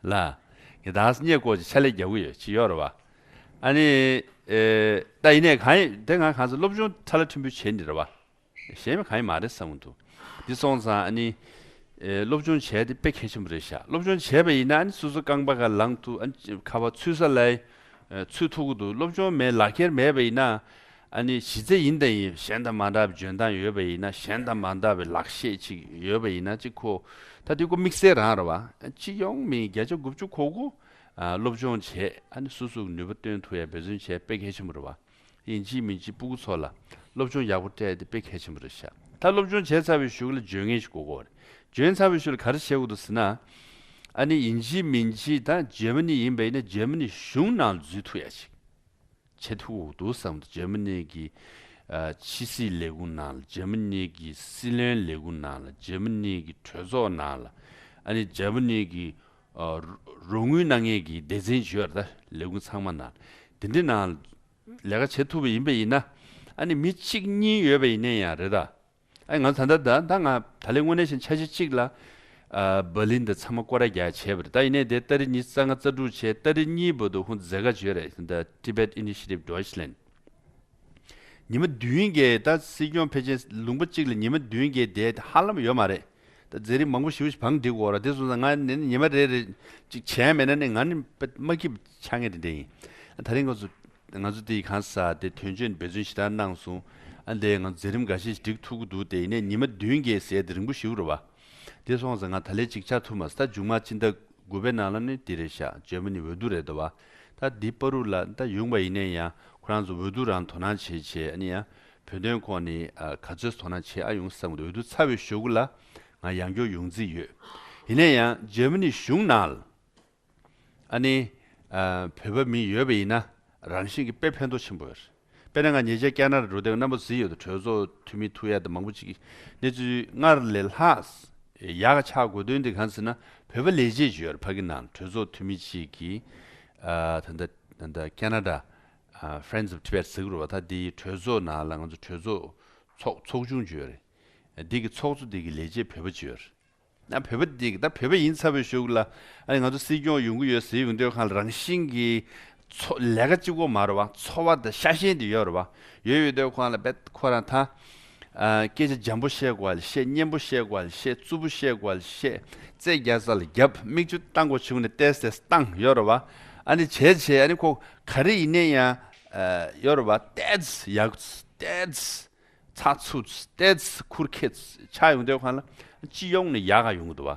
ལ། ངས་ད་སྙད་སྐོར་ཅིག་ཕྱག་ལས་རྒྱག་གི་ཡོད་ཅིག་ཡོད་རེད་པ། ཨ་ནི། ཨེ། ད་ཡིན་ནའི་གང་ཡིན། དེ་ང་གང་ཚོ་སློབ་སྦྱོང་ཁྲ་ལ་ཕྲན་བུ་བྱས་ནི་རེད་པ། གཞན་པ་གང་ཡིན་མ་རེད་བསམ་གྱི་འདུག་འདི་སོང་ཙང་ཨ་ནི། ཨེ། སློབ་སྦྱོང་བྱས་ཏེ་དཔེ་གལ་ཆེན་པོ་རེད་ཤག་སློབ་སྦྱོང་བྱས་པ་ཡིན་ན་ཨ་ནི་སོ་སོ་རྐང་པ་ག་ལངས་ཐུབ། ཨ་ནི་ཁ་པར་ཚུད་ས་ལ་ཨེ་ཚུད་ཐུབ་ཀྱི་འདུག་སློབ་སྦྱོང་མེད་ལག་ཁྱེར་མེད་པ་ཡིན་ན། ཨ་ནི་གཞི་རྩ་ཡིན་དང་ཡིན་གཞན་དང་མ་འདྲ་བའི་འཇོན་ཐང་ཡོད་པ་ཡིན་ན། གཞན་དང་མ་འདྲ་བའི་ལག་ཤེས་ཅིག་ཡོད་པ་ཡིན་ན། ཅིག་ཁོ་ད་དུས་ཁོ་དམིགས་བསལ་རང་རེད་པ། སྤྱི་ཡོངས་མི་བརྒྱ་ཆ་དགུ་བཅུ་གོ་དགུ་ཨ་སློབ་སྦྱོང་བྱས། ཨ་ནི་སོ་སོའི་ནུས་པ་བཏོན་ཐུབ་ཡ་འབད་བརྩོན་བྱས་དཔེ་གལ་ཆེན་པོ་རེད་པ། ཡིན་གཅིག་མིན་གཅིག་སྤུ་གུ་ཚོ་ལ་སློབ་སྦྱོང་ཡག་པོ་སྤྲད་དེ་དཔེ་གལ་ཆེན་པོ་རེད་ཤག་ད་སློབ་སྦྱོང་བྱས་ཚར་བའི་གཞུག་ལ་འཇོན་མཁན་ཞིག་དགོས་ཀྱི་ཡོད་རེད། འཇོན་ཚར་བའི་གཞུག་ལ་ག་རེ་བྱེད་དགོས་འདུག་ཟེར་ན། ཨ་ནི་ཡིན་གཅིག་མིན་གཅིག་ད་འཇར་མ་ནི་ཡིན་པ་ཡིན་ན་འཇར་མ་ནི་གཞུང་ནང་འཛུལ་ཐུབ་ཡ་ཅིག་བྱེད་ཐུབ་ཀྱི་འདུག་བསམ་འདུག་འཇར་མ་ནི་གི་ཨ་ཕྱི་སྲིད་ལས་ཁུངས་ནང་ལ། འཇར་མ་ནི་གི་སྲིད་བློན་ལས་ཁུངས་ནང་ལ། འཇར་མ་ནི་གི་གྲོས་ཚོགས་ནང་ལ། ཨ་ནི་འཇར་མ་ནི་གི་ཨ་རོགས་དངུལ་གནང་མཁན་གྱི་སྡེ་ཚན་ཅིག་ཡོད་རེད། ད་ལས་ཁུངས་ཚང་མ་ནང་དེ་འདྲའི་ནང་ལས་ཀ་བྱེད་ཐུབ་པ་ཡིན་པ་ཡིན་ན། ཨ་ནི་མི་གཅིག་གཉིས་ཡོད་པ་ཡིན་ན་ཡང་རེད་ད། ཨ་ང་ད་ལྟ་ད་ད་ང་ད་ལན་དངོས་གནས་བཞིན་འཆར་གཞི་གཅིག་ལ། ཨ་འབར་ལིན་དང་ཚང་མ་སྐོར་ར་རྒྱག་བྱས་པ་རེད། ད་ཡིན་ནའི་དེ་ཏ་རིག་ཉི་ཤུ་རྩ་ལྔ་རྩ་དྲུག་བྱས་ཏ་རིག་གཉིས་བར་དུ་ཧུན་ཛེ་ག་བརྗོད་རེད། ད་Tibet Initiative Deutschland། ཉི་མ་བདུན་གྱི་ད་སྲིད་སྐྱོང་ཕལ་ཆེར་ལུང་པ་གཅིག་ལ་ཉི་མ་བདུན་གྱི་དེ་ཧ་ལམ་ཡོད་མ་རེད། ད་མཛད་རིམ་མང་པོ་ཞེ་པོ་ཞིག་བང་སྒྲིག་དགོས་ར། དེ་སོང་ཙང་ང་ནི་ཉི་མ་རེ་རེ་གཅིག་བྱས་མེད་ན་ནི་ང་ནི་དཔེ་མ་སྐྱིད་ཆགས་མཁན་དེ་འདྲ་ཡིན། ད་རིང་ང་ཚོ་ང་ཚོ་དེ་གང་ཟག་དེ་དོན་གཅོད་འབད་བརྩོན་ཞེ་དྲག་གནང་སོང་། ཨ་འདས་ང་ཚོ་མཛད་རིམ་འགའ་ཤས་ཤིག་སྒྲིག་ཐུབ་ཀྱི་འདུག་དེ་ཡིན་ནའི་ཉི་མ་བདུན་གྱི་ཟས་དེ་རིང་པོ་ཞེ་པོ་རེད་བ། དེ་སོང་ཙང་ང་ད་ལས་གཅིག་ཆགས་ཐུབ་མ་སོང་། ད་མཇུག་མ་ཕྱི་ཟླ་དགུ་པའི་ནང་ལ་ནི་འདི་རེད་ཤག་འཇར་མ་ནི་འོས་བསྡུ་རེད་འདུག་བ། ད་འདི་བར་དུ་ལ་ད་ཡོང་བ་ཡིན་ནའི་ཡང་ཁོ་རང་ཚོ་འོས་བསྡུ་རང་དོ་སྣང་བྱེད་བྱེད། ཨ་ནི་ཡང་བོད་དོན་ཁོངས་ནས་ཨ་ག་ཚོད་དོ་སྣང་བྱེད་ཨ་ཡོང་བསམ་གི་འདུག་འོས་བསྡུ་ཚར་བའི་གཞུག་གུ་ལ་ང་ཡང་བསྐྱར་ཡོང་རྩིས་ཡོད། ཡིན་ནའི་ཡང་འཇར་མ་ནི་གཞུང་ནང་ལ་ཨ་ནི་ཨ་བོད་པ་མི་ཡོད་པ་ཡིན་ན་རང་བཞིན་གྱིས་དཔེ་ཕན་ཐོགས་ཆེན་པོ་ཡོད་རེད། དཔེར་ན་ང་ཉེ་ཆར་ཁ་ན་ཌ་འགྲོ་དུས་རྣམ་པ་གཟིགས་ཡོད་དོ། གྲོས་ཚོགས་འཐུས་མི་ཐུག་ཡ་དང་མང་པོ་ཅིག་གནས་ཚུལ་སྔར་ལས་ལྷག་ཡག་ཆགས་དགོས་དོན་དེ་གང་ཟེར་ན་བོད་པ་ལས་བྱེད་ཅིག་ཡོད་རེད། ཕ་གི་ནང་གྲོས་ཚོགས་འཐུས་མི་ཅིག་གིས་ཨ་ད་ལྟ་ད་ལྟ་ཁ་ན་ཌ་ཨ་Friends of Tibet་ཟེར་གི་རེད་བ། ད་དེའི་གྲོས་ཚོགས་ནང་ལ་ང་ཚོ་གྲོས་ཚོགས་ཚོགས་ཚོགས་ཆུང་ཅིག་ཡོད་རེད། འདི་གི་ཚོགས་གཙོ་འདི་གི་ལས་བྱེད་བོད་པ་ཅིག་ཡོད་རེད། ན་བོད་པ་འདི་གི་ད་བོད་པ་ཡིན་ཚར་བའི་གཞུག་ལ་ཨ་ནི་ང་ཚོ་སྲིད་སྐྱོང་ཡོང་གི་ཡོད་ཟེར་ཡོང་དུས་སྒང་ལ་རང་བཞིན་གྱི་ཚོ་ལས་ཀ་གཅིག་པོ་མ་རེད་བ། འཚོ་བ་དང་ཤ་ཞེན་དེ་ཡོད་རེད་བ། ཡོད་ཡོད་དུས་སྒང་ལ་བེད་ཁོ་རང་ད་ཨ་སྐད་ཆ་འཇམ་པོ་བཤད་དགོས་ལ་བཤད། སྙན་པོ་བཤད་དགོས་ལ་བཤད། རྩུབ་པོ་བཤད་དགོས་ལ་བཤད། རྩེད་རྒྱག་ས་ལ་རྒྱབ། མིག་ཆུ་བཏང་དགོས་བྱུང་ནས་ཏོག་ཙམ་བཏང་ཡོད་རེད་བ། ཨ་ནི་བྱས་བྱས་ཨ་ནི་ཁོ་ག་རེ་ཡིན་ནའི་ཡང་ཨ་ཡོད་རེད་བ། ཏོག་ཙམ་ཡག་ཏོག་ཙམ། ཚགས་ཚུད་ཏོག་ཙམ་ཁུར་ཁེ་ཆགས་ཡོང་དུས་སྒང་ལ་སྤྱི་ཡོངས་ནས་ཡག་ག་ཡོང་གི་འདུག་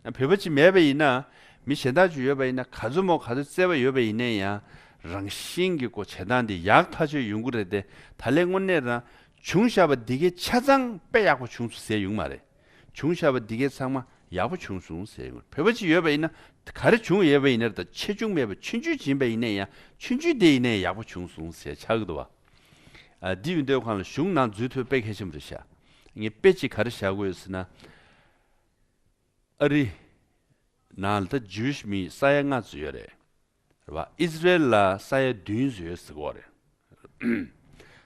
བ། བོད་པ་ཅིག་མེད་པ་ཡིན་ན་མི་གཞན་དག་ཅིག་ཡོད་པ་ཡིན་ན་ག་ཚོད་མོ་ག་ཚོད་བརྩེ་བ་ཡོད་པ་ཡིན་ན་ཡང་རང་བཞིན་གྱི་སྒོ་བྱེད་སྟངས་འདི་ཡག་ཐག་ཆོད་ཡོང་གི་རེད་དེ། ད་ལས་དངོས་གནས་རང་བྱུང་བཞག་པ་འདི་གའི་ཆ་ཚང་དཔེ་ཡག་པོ་བྱུང་སོང་ཟེར་ཡོང་མ་རེད། བྱུང་བཞག་པ་འདི་གའི་ཚང་མ་ཡག་པོ་བྱུང་སོང་ཟེར་ཡོང་། བོད་པ་ཅིག་ཡོད་པ་ཡིན་ན་ག་རེ་བྱུང་ཡོད་པ་ཡིན་ན་ད་ཆེ་ཆུང་མེད་པ་ཆུང་ཆུང་ཅིག་ཡིན་པ་ཡིན་ན་ཡང་ཆུང་ཆུང་དེ་ཡིན་ན་ཡག་པོ་བྱུང་སོང་ཟེར་ཆགས་ཀྱི་འདུག་བ། ཨ་འདི་ཡོང་དུས་སྒང་ལ་གཞུང་ནང་འཛུལ་ཐུབ་དཔེ་གལ་ཆེན་པོ་རེད་ཤག་ངས་དཔེ་ཅིག་ག་རེ་བཞག་དགོས་ཡོད་ཟེར་ན། ཨ་རི་ནང་ལ་ད་ཇུའིཤ་མི་ས་ཡ་ལྔ་ཙམ་ཡོད་རེད། རེད་བ། ཨི་ཟི་རེལ་ལ་ས་ཡ་བདུན་ཙམ་ཡོད་ཟེར་གོ་རེད།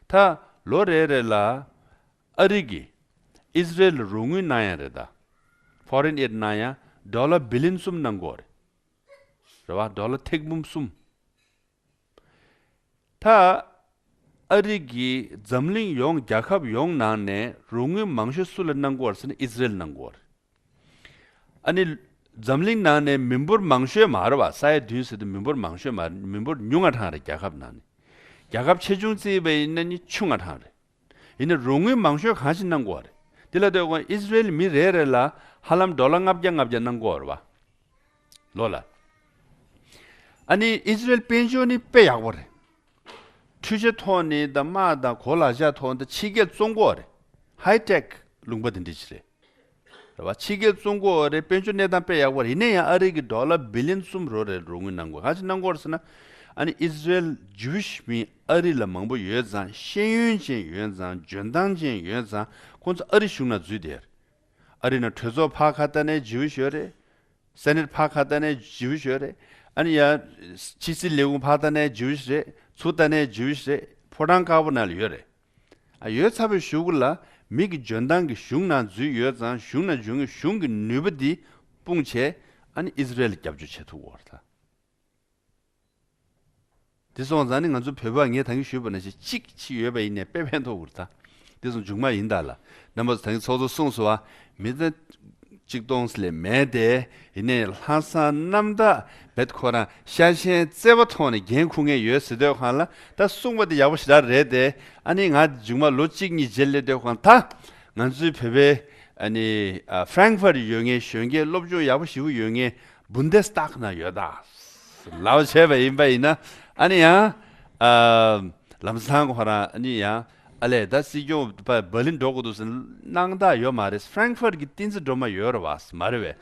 ད་ལོ་རེ་རེ་ལ་ཨ་རི་གིས་ཨི་ཟི་རེལ་ལ་རོགས་དངུལ་གནང་ཡ་རེད་ད། Foreign aid་གནང་ཡ་ཌོ་ལར་བི་ལི་ཡོན་གསུམ་གནང་གོ་རེད། རེད་བ། ཌོ་ལར་ཐེར་འབུམ་གསུམ། ད་ཨ་རི་གིས་འཛམ་གླིང་ཡོངས་རྒྱལ་ཁབ་ཡོངས་ནང་ནས་རོགས་དངུལ་མང་ཤོས་སུ་ལ་གནང་གི་ཡོད་རེད་ཟེར་ན་ཨི་ཟི་རེལ་གནང་གི་ཡོད་རེད། ཨ་ནི་འཛམ་གླིང་ནང་ནས་མི་འབོར་མང་ཤོས་མ་རེད་བ། ས་ཡ་བདུན་ཟེར་དུས་མི་འབོར་མང་ཤོས་མ་རེད། མི་འབོར་ཉུང་ང་ཐང་རེད། རྒྱལ་ཁབ་ནང་ནས་རྒྱལ་ཁབ་ཆེ་ཆུང་བརྩིས་པ་ཡིན་ན་ནི་ཆུང་ང་ཐང་རེད། ཡིན་ན་རོགས་དངུལ་མང་ཤོས་གང་ཞིག་གནང་གི་ཡོད་རེད། དེ་ལ་ལྟོས་དགོས། ཨི་ཟི་རེལ་མི་རེ་རེ་ལ་ཧ་ལམ་ཌོ་ལར་ལྔ་བརྒྱ་ལྔ་བརྒྱ་གནང་གི་ཡོད་རེད་བ། ལོ་ལ། ཨ་ནི་ཨི་ཟི་རེལ་དཔལ་འབྱོར་ནི་དཔེ་ཡག་པོ་རེད། འཕྲུལ་ཆས་ཐོག་ནས་དང་དམག་དང་གོ་ལག་ཆ་ཐོག་ནས་དང་ཕྱི་རྒྱལ་བཙོང་གི་ཡོད་རེད། ཧའི་ཊེག་ལུང་པ་དེ་འདྲ་ཞིག་རེད། རེད་བ། ཕྱི་རྒྱལ་བཙོང་གི་ཡོད་རེད། དཔལ་འབྱོར་གནས་སྟངས་དཔེ་ཡག་པོ་རེད། ཡིན་ན་ཡང་ཨ་རི་གི་ཌོ་ལར་བི་ལི་ཡོན་གསུམ་རོ་རེ་རོགས་དངུལ་གནང་གི་ཡོད། ག་ཅི་གནང་གི་ཡོད་རེད་ཟེར་ན། ཨ་ནི་ཨི་ཟི་རེལ་ཇུའིཤ་མི་ཨ་རི་ལ་མང་པོ་ཡོད་ཙང་། ཤེས་ཡོན་ཅན་ཡོད་ཙང་། འཇོན་ཐང་ཅན་ཡོད་ཙང་། ཁོང་ཚོ་ཨ་རི་གཞུང་ནང་འཛུལ་བསྡད་ཡོད་རེད། ཨ་རི་ནང་གྲོས་ཚོགས་ཕར་ཁ་ད་ནས་ཇུའིཤ་ཡོད་རེད། སེ་ནེ་ཊི་ཕར་ཁ་ད་ནས་ཇུའིཤ་ཡོད་རེད། ཨ་ནི་ཡང་ཕྱི་སྲིད་ལས་ཁུངས་ཕར་ད་ནས་ཇུའིཤ་རེད། ཚུར་ད་ནས་ཇུའིཤ་རེད། ཕོ་བྲང་དཀར་པོ་ནང་ལ་ཡོད་རེད། ཨ་ཡོད་ཚར་བའི་གཞུག་གུ་ལ་མི་གི་འཇོན་ཐང་གི་གཞུང་ནང་འཛུལ་ཡོད་ཙང་། གཞུང་ནང་འཛུལ་མཁན་གཞུང་གི་ནུས་པ་འདི་སྤུངས་བྱས་ཨ་ནི་ཨི་ཟི་རེལ་ལ་རྒྱབ་སྐྱོར་བྱེད་ཐུབ་ཀྱི་ཡོད་རེད་ད། དེ་སོང་ཙང་ནི་ང་ཚོ་བོད་པ་ངས་ད་གིན་ཞུས་པ་ནང་བཞིན་གཅིག་ཅིག་ཡོད་པ་ཡིན་ནའི་དཔེ་ཕན་ཐོགས་ཀྱི་རེད་ད། དེ་སོང་མཇུག་མ་ཡིན་ད་ལ། རྣམ་པ་ཚོ་ད་གིན་ཚོགས་གཙོ་གསུངས་སོང་བ། མི་ཚེ་གཅིག་སྟོང་ལས་མེད་དེ། ཡིན་ནའི་ལྷག་བསམ་རྣམ་དག་བེད་ཁོ་རང་ཤ་ཞེན་བརྩེ་བ་ཐོག་ནས་འགན་འཁུར་མཁན་ཡོད་ཟེར་དུས་སྒང་ལ་ད་གསུངས་པ་དེ་ཡག་པོ་ཞེ་དྲག་རེད་དེ། ཨ་ནི་ང་མཇུག་མ་ལོ་གཅིག་གཉིས་རྗེས་སླེབས་དུས་སྒང་ད་ང་ཚོའི་བོད་པའི་ཨ་ནི་ཨ་ཧྥ་རེང་ཧྥར་ཡོད་མཁན་གཞོན་སྐྱེས་སློབ་སྦྱོང་ཡག་པོ་ཞེ་པོ་ཡོད་མཁན་བུན་དེ་སི་ཏག་ནང་ཡོད་ད། ལབ་བྱས་པ་ཡིན་པ་ཡིན་ན། ཨ་ནི་ཡང་ཨ་ལམ་སང་ཁོ་རང་ཨ་ནི་ཡང་ཨ་ལས་ད་སྲིད་སྐྱོང་པ་བར་ལིན་འགྲོ་དགོས་འདུག་ཟེར་གནང་ད་ཡོད་མ་རེད། ཧྥ་རེང་ཧྥར་གྱི་བསྟན་འཛིན་སྒྲོལ་མ་ཡོད་རེད་བ། མ་རེད་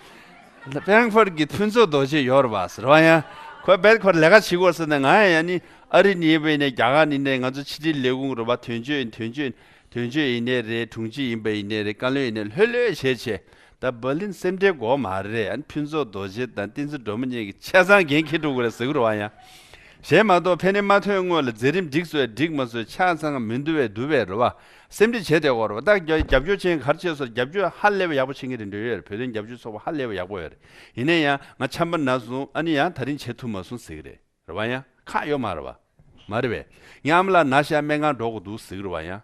པས། ཧྥ་རེང་ཧྥར་གྱི་ཕུན་ཚོགས་རྡོ་རྗེ་ཡོད་རེད་བ་ཟེར་བ། ཡང་ཁོ་བེད་ཁོ་ལས་ཀ་བྱེད་དགོས་ཟེར་ནས། ང་ཡང་ནི་ཨ་རི་ནས་ཡིན་པ་ཡིན་ནའི་རྒྱ་གར་ནས་ནས་ང་ཚོ་ཕྱི་དྲིལ་ལས་ཁུངས་རེད་བ། དོན་གཅོད་ཡིན། དོན་གཅོད་ཡིན། དོན་གཅོད་ཡིན་ནའི་རེད། དྲུང་ཆེ་ཡིན་པ་ཡིན་ནའི་རེད། བཀའ་བློན་ཡིན་ནའི་ལྷོད་ལྷོད་བྱས་བྱས། ད་བར་ལིན་སེམས་ཁྲལ་དགོས་མ་རེད། ཨ་ནི་ཕུན་ཚོགས་རྡོ་རྗེ་དང་བསྟན་འཛིན་སྒྲོལ་མ་གཉིས་ཀྱིས་ཆ་ཚང་འགན་འཁྱེར་འགྲོ་དགོས་རེད་ཟེར་གི་རེད་བ། ཡང་གཞན་མ་གཏོགས་ཕན་ནི་མ་ཐོན་སྔོན་ལ་མཛད་རིམ་འགྲིག་སོང་འགྲིག་མ་སོང་ཆ་ཚང་མི་འདུ་བས་འདུ་བས་རེད་བ། སེམས་ཁྲལ་བྱས་བསྡད་ཡོད་རེད་པ། ད་རྒྱབ་སྐྱོར་བྱེད་མཁན་ག་རེ་བྱས་སོང་། རྒྱབ་སྐྱོར་ཧ་ལས་པ་ཡག་པོ་བྱེད་མཁན་དེ་འདྲ་ཡོད་རེད། བོད་དོན་རྒྱབ་སྐྱོར་ཚོགས་པ་ཧ་ལས་པ་ཡག་པོ་ཡོད་རེད། ཡིན་ན་ཡང་ང་ཆམ་པ་ན་སོང་། ཨ་ནི་ཡང་ད་རིང་བྱེད་ཐུབ་མ་སོང་ཟེར་གི་རེད། རེད་པ། ཡང་ཁག་ཡོད་མ་རེད་པ། མ་རེད་པས། ངའི་ཨ་མ་ལགས་ན་ཤག་སྨན་ཁང་འགྲོ་དགོས་འདུག་ཟེར་གི་རེད་པ། ཡང་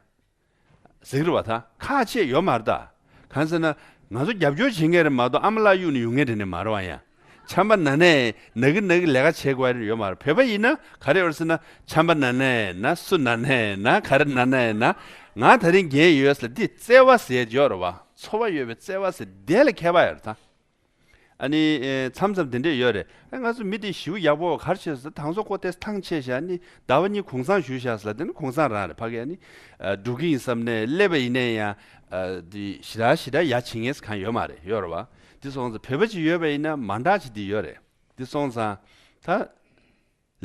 ཟེར་གི་རེད་པ། ད་ཁག་ཆེ་ཡོད་མ་རེད་ད། གང་ཟེར་ན། ང་ཚོ་རྒྱབ་སྐྱོར་བྱེད་མཁན་རེད་མ་གཏོགས་ཨ་མ་ལགས་གཡུག་ནས་ཡོང་མཁན་དེ་འདྲ་མ་རེད་པ། ཡང་ཆམ་པ་ན་ནའི་ན་གི་ན་གི་ལས་ཀ་བྱེད་དགོས་ཡ་ཡོད་མ་རེད། བོད་པ་ཡིན་ན་ག་རེ་ཡོད་རེད་ཟེར་ན། ཆམ་པ་ན་ནའི་ན། སུ་ན་ནའི་ན། ག་རེ་ན་ནའི་ན། ང་ད་རིང་རྒྱན་ཡོད་ཟེར། འདི་བརྩེ་བ་ཟེར་ཡ་ཡོད་རེད་པ། ཚོར་བ་ཡོད་པའི་བརྩེ་བ་ཟེར་དེ་ལ་ཁྱད་པར་ཡོད་རེད་ད། ཨ་ནི་ཨེ་མཚམས་མཚམས་དེ་འདྲས་ཡོད་རེད། ཨ་ང་ཚོ་མི་དེ་ཞེ་པོ་ཡག་པོ་ག་རེ་བྱས་སོང་། ད་ང་ཚོ་ཀོ་ཏེས་ཐང་ཆད་བཞག་ནི། ཟླ་བ་གཉིས་གུང་སེང་ཞུས་བཞག་ཟེར་ལབ། དེ་ནི་གུང་སེང་རང་རེད། ཕ་གིར་ཨ་ནི་ཨ་འགྲོ་གི་ཡིན་བསམ་ནས་སླེབས་པ་ཡིན་ནའི་ཡང་ཨ་དེ་ཞེ་དྲག་ཞེ་དྲག་ཡ་བྱེད་མཁན་གང་ཡོད་མ་རེད། ཡོད་རེད་པ། དེ་སོང་ཙང་བོད་པ་ཅིག་ཡོད་པ་ཡིན་ན་མ་འདྲ་ཅིག་དེ་ཡོད་རེད། དེ་སོང་ཙང་ད།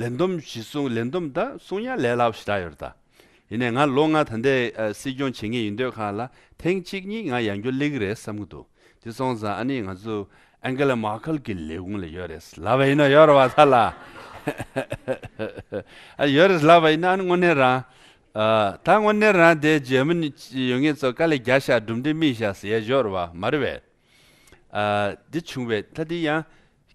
ལས་བསྡོམས་ཤིག་གསུང་། ལས་བསྡོམས་ད་གསུང་ཡ་ལས་སླ་པོ་ཞེ་དྲག་ཡོད་རེད་ད། ཡིན་ནའི་ང་ལོ་ལྔ་ད་ལྟའི་ཨ་སྲིད་སྐྱོང་བྱེད་མཁན་ཡིན་དུས་སྒང་ལ་ཐེངས་གཅིག་གཉིས་ང་ཡང་བསྐྱར་སླེབས་ཀྱི་རེད་བསམ་གྱི་འདུག། དེ་སོང་ཙང་ཨ་ནི་ང་ཚོ་ཨན་གེ་ལ་མར་ཀལ་གྱི་ལས་ཁུངས་ལ་ཡོད་རེད་ལབ་པ་ཡིན་ན་ཡོད་རེད་པ། ད་ལ་ཨ་ཡོད་རེད་ལབ་པ་ཡིན་ན། ཨ་ནི་དངོས་གནས་རང་ཨ་ད་དངོས་གནས་རང་དེ་འཇར་མ་ནི་ཡོད་མཁན་ཚོ་དཀའ་ལས་རྒྱག་ཤག། གྲུབ་འབྲས་རྨིས་ཤག་ཟེར་ཡ་ཡོད་རེད་པ། མ་རེད་པས། ཨ་འདི་བྱུང་བས་ད་འདི་ཡང་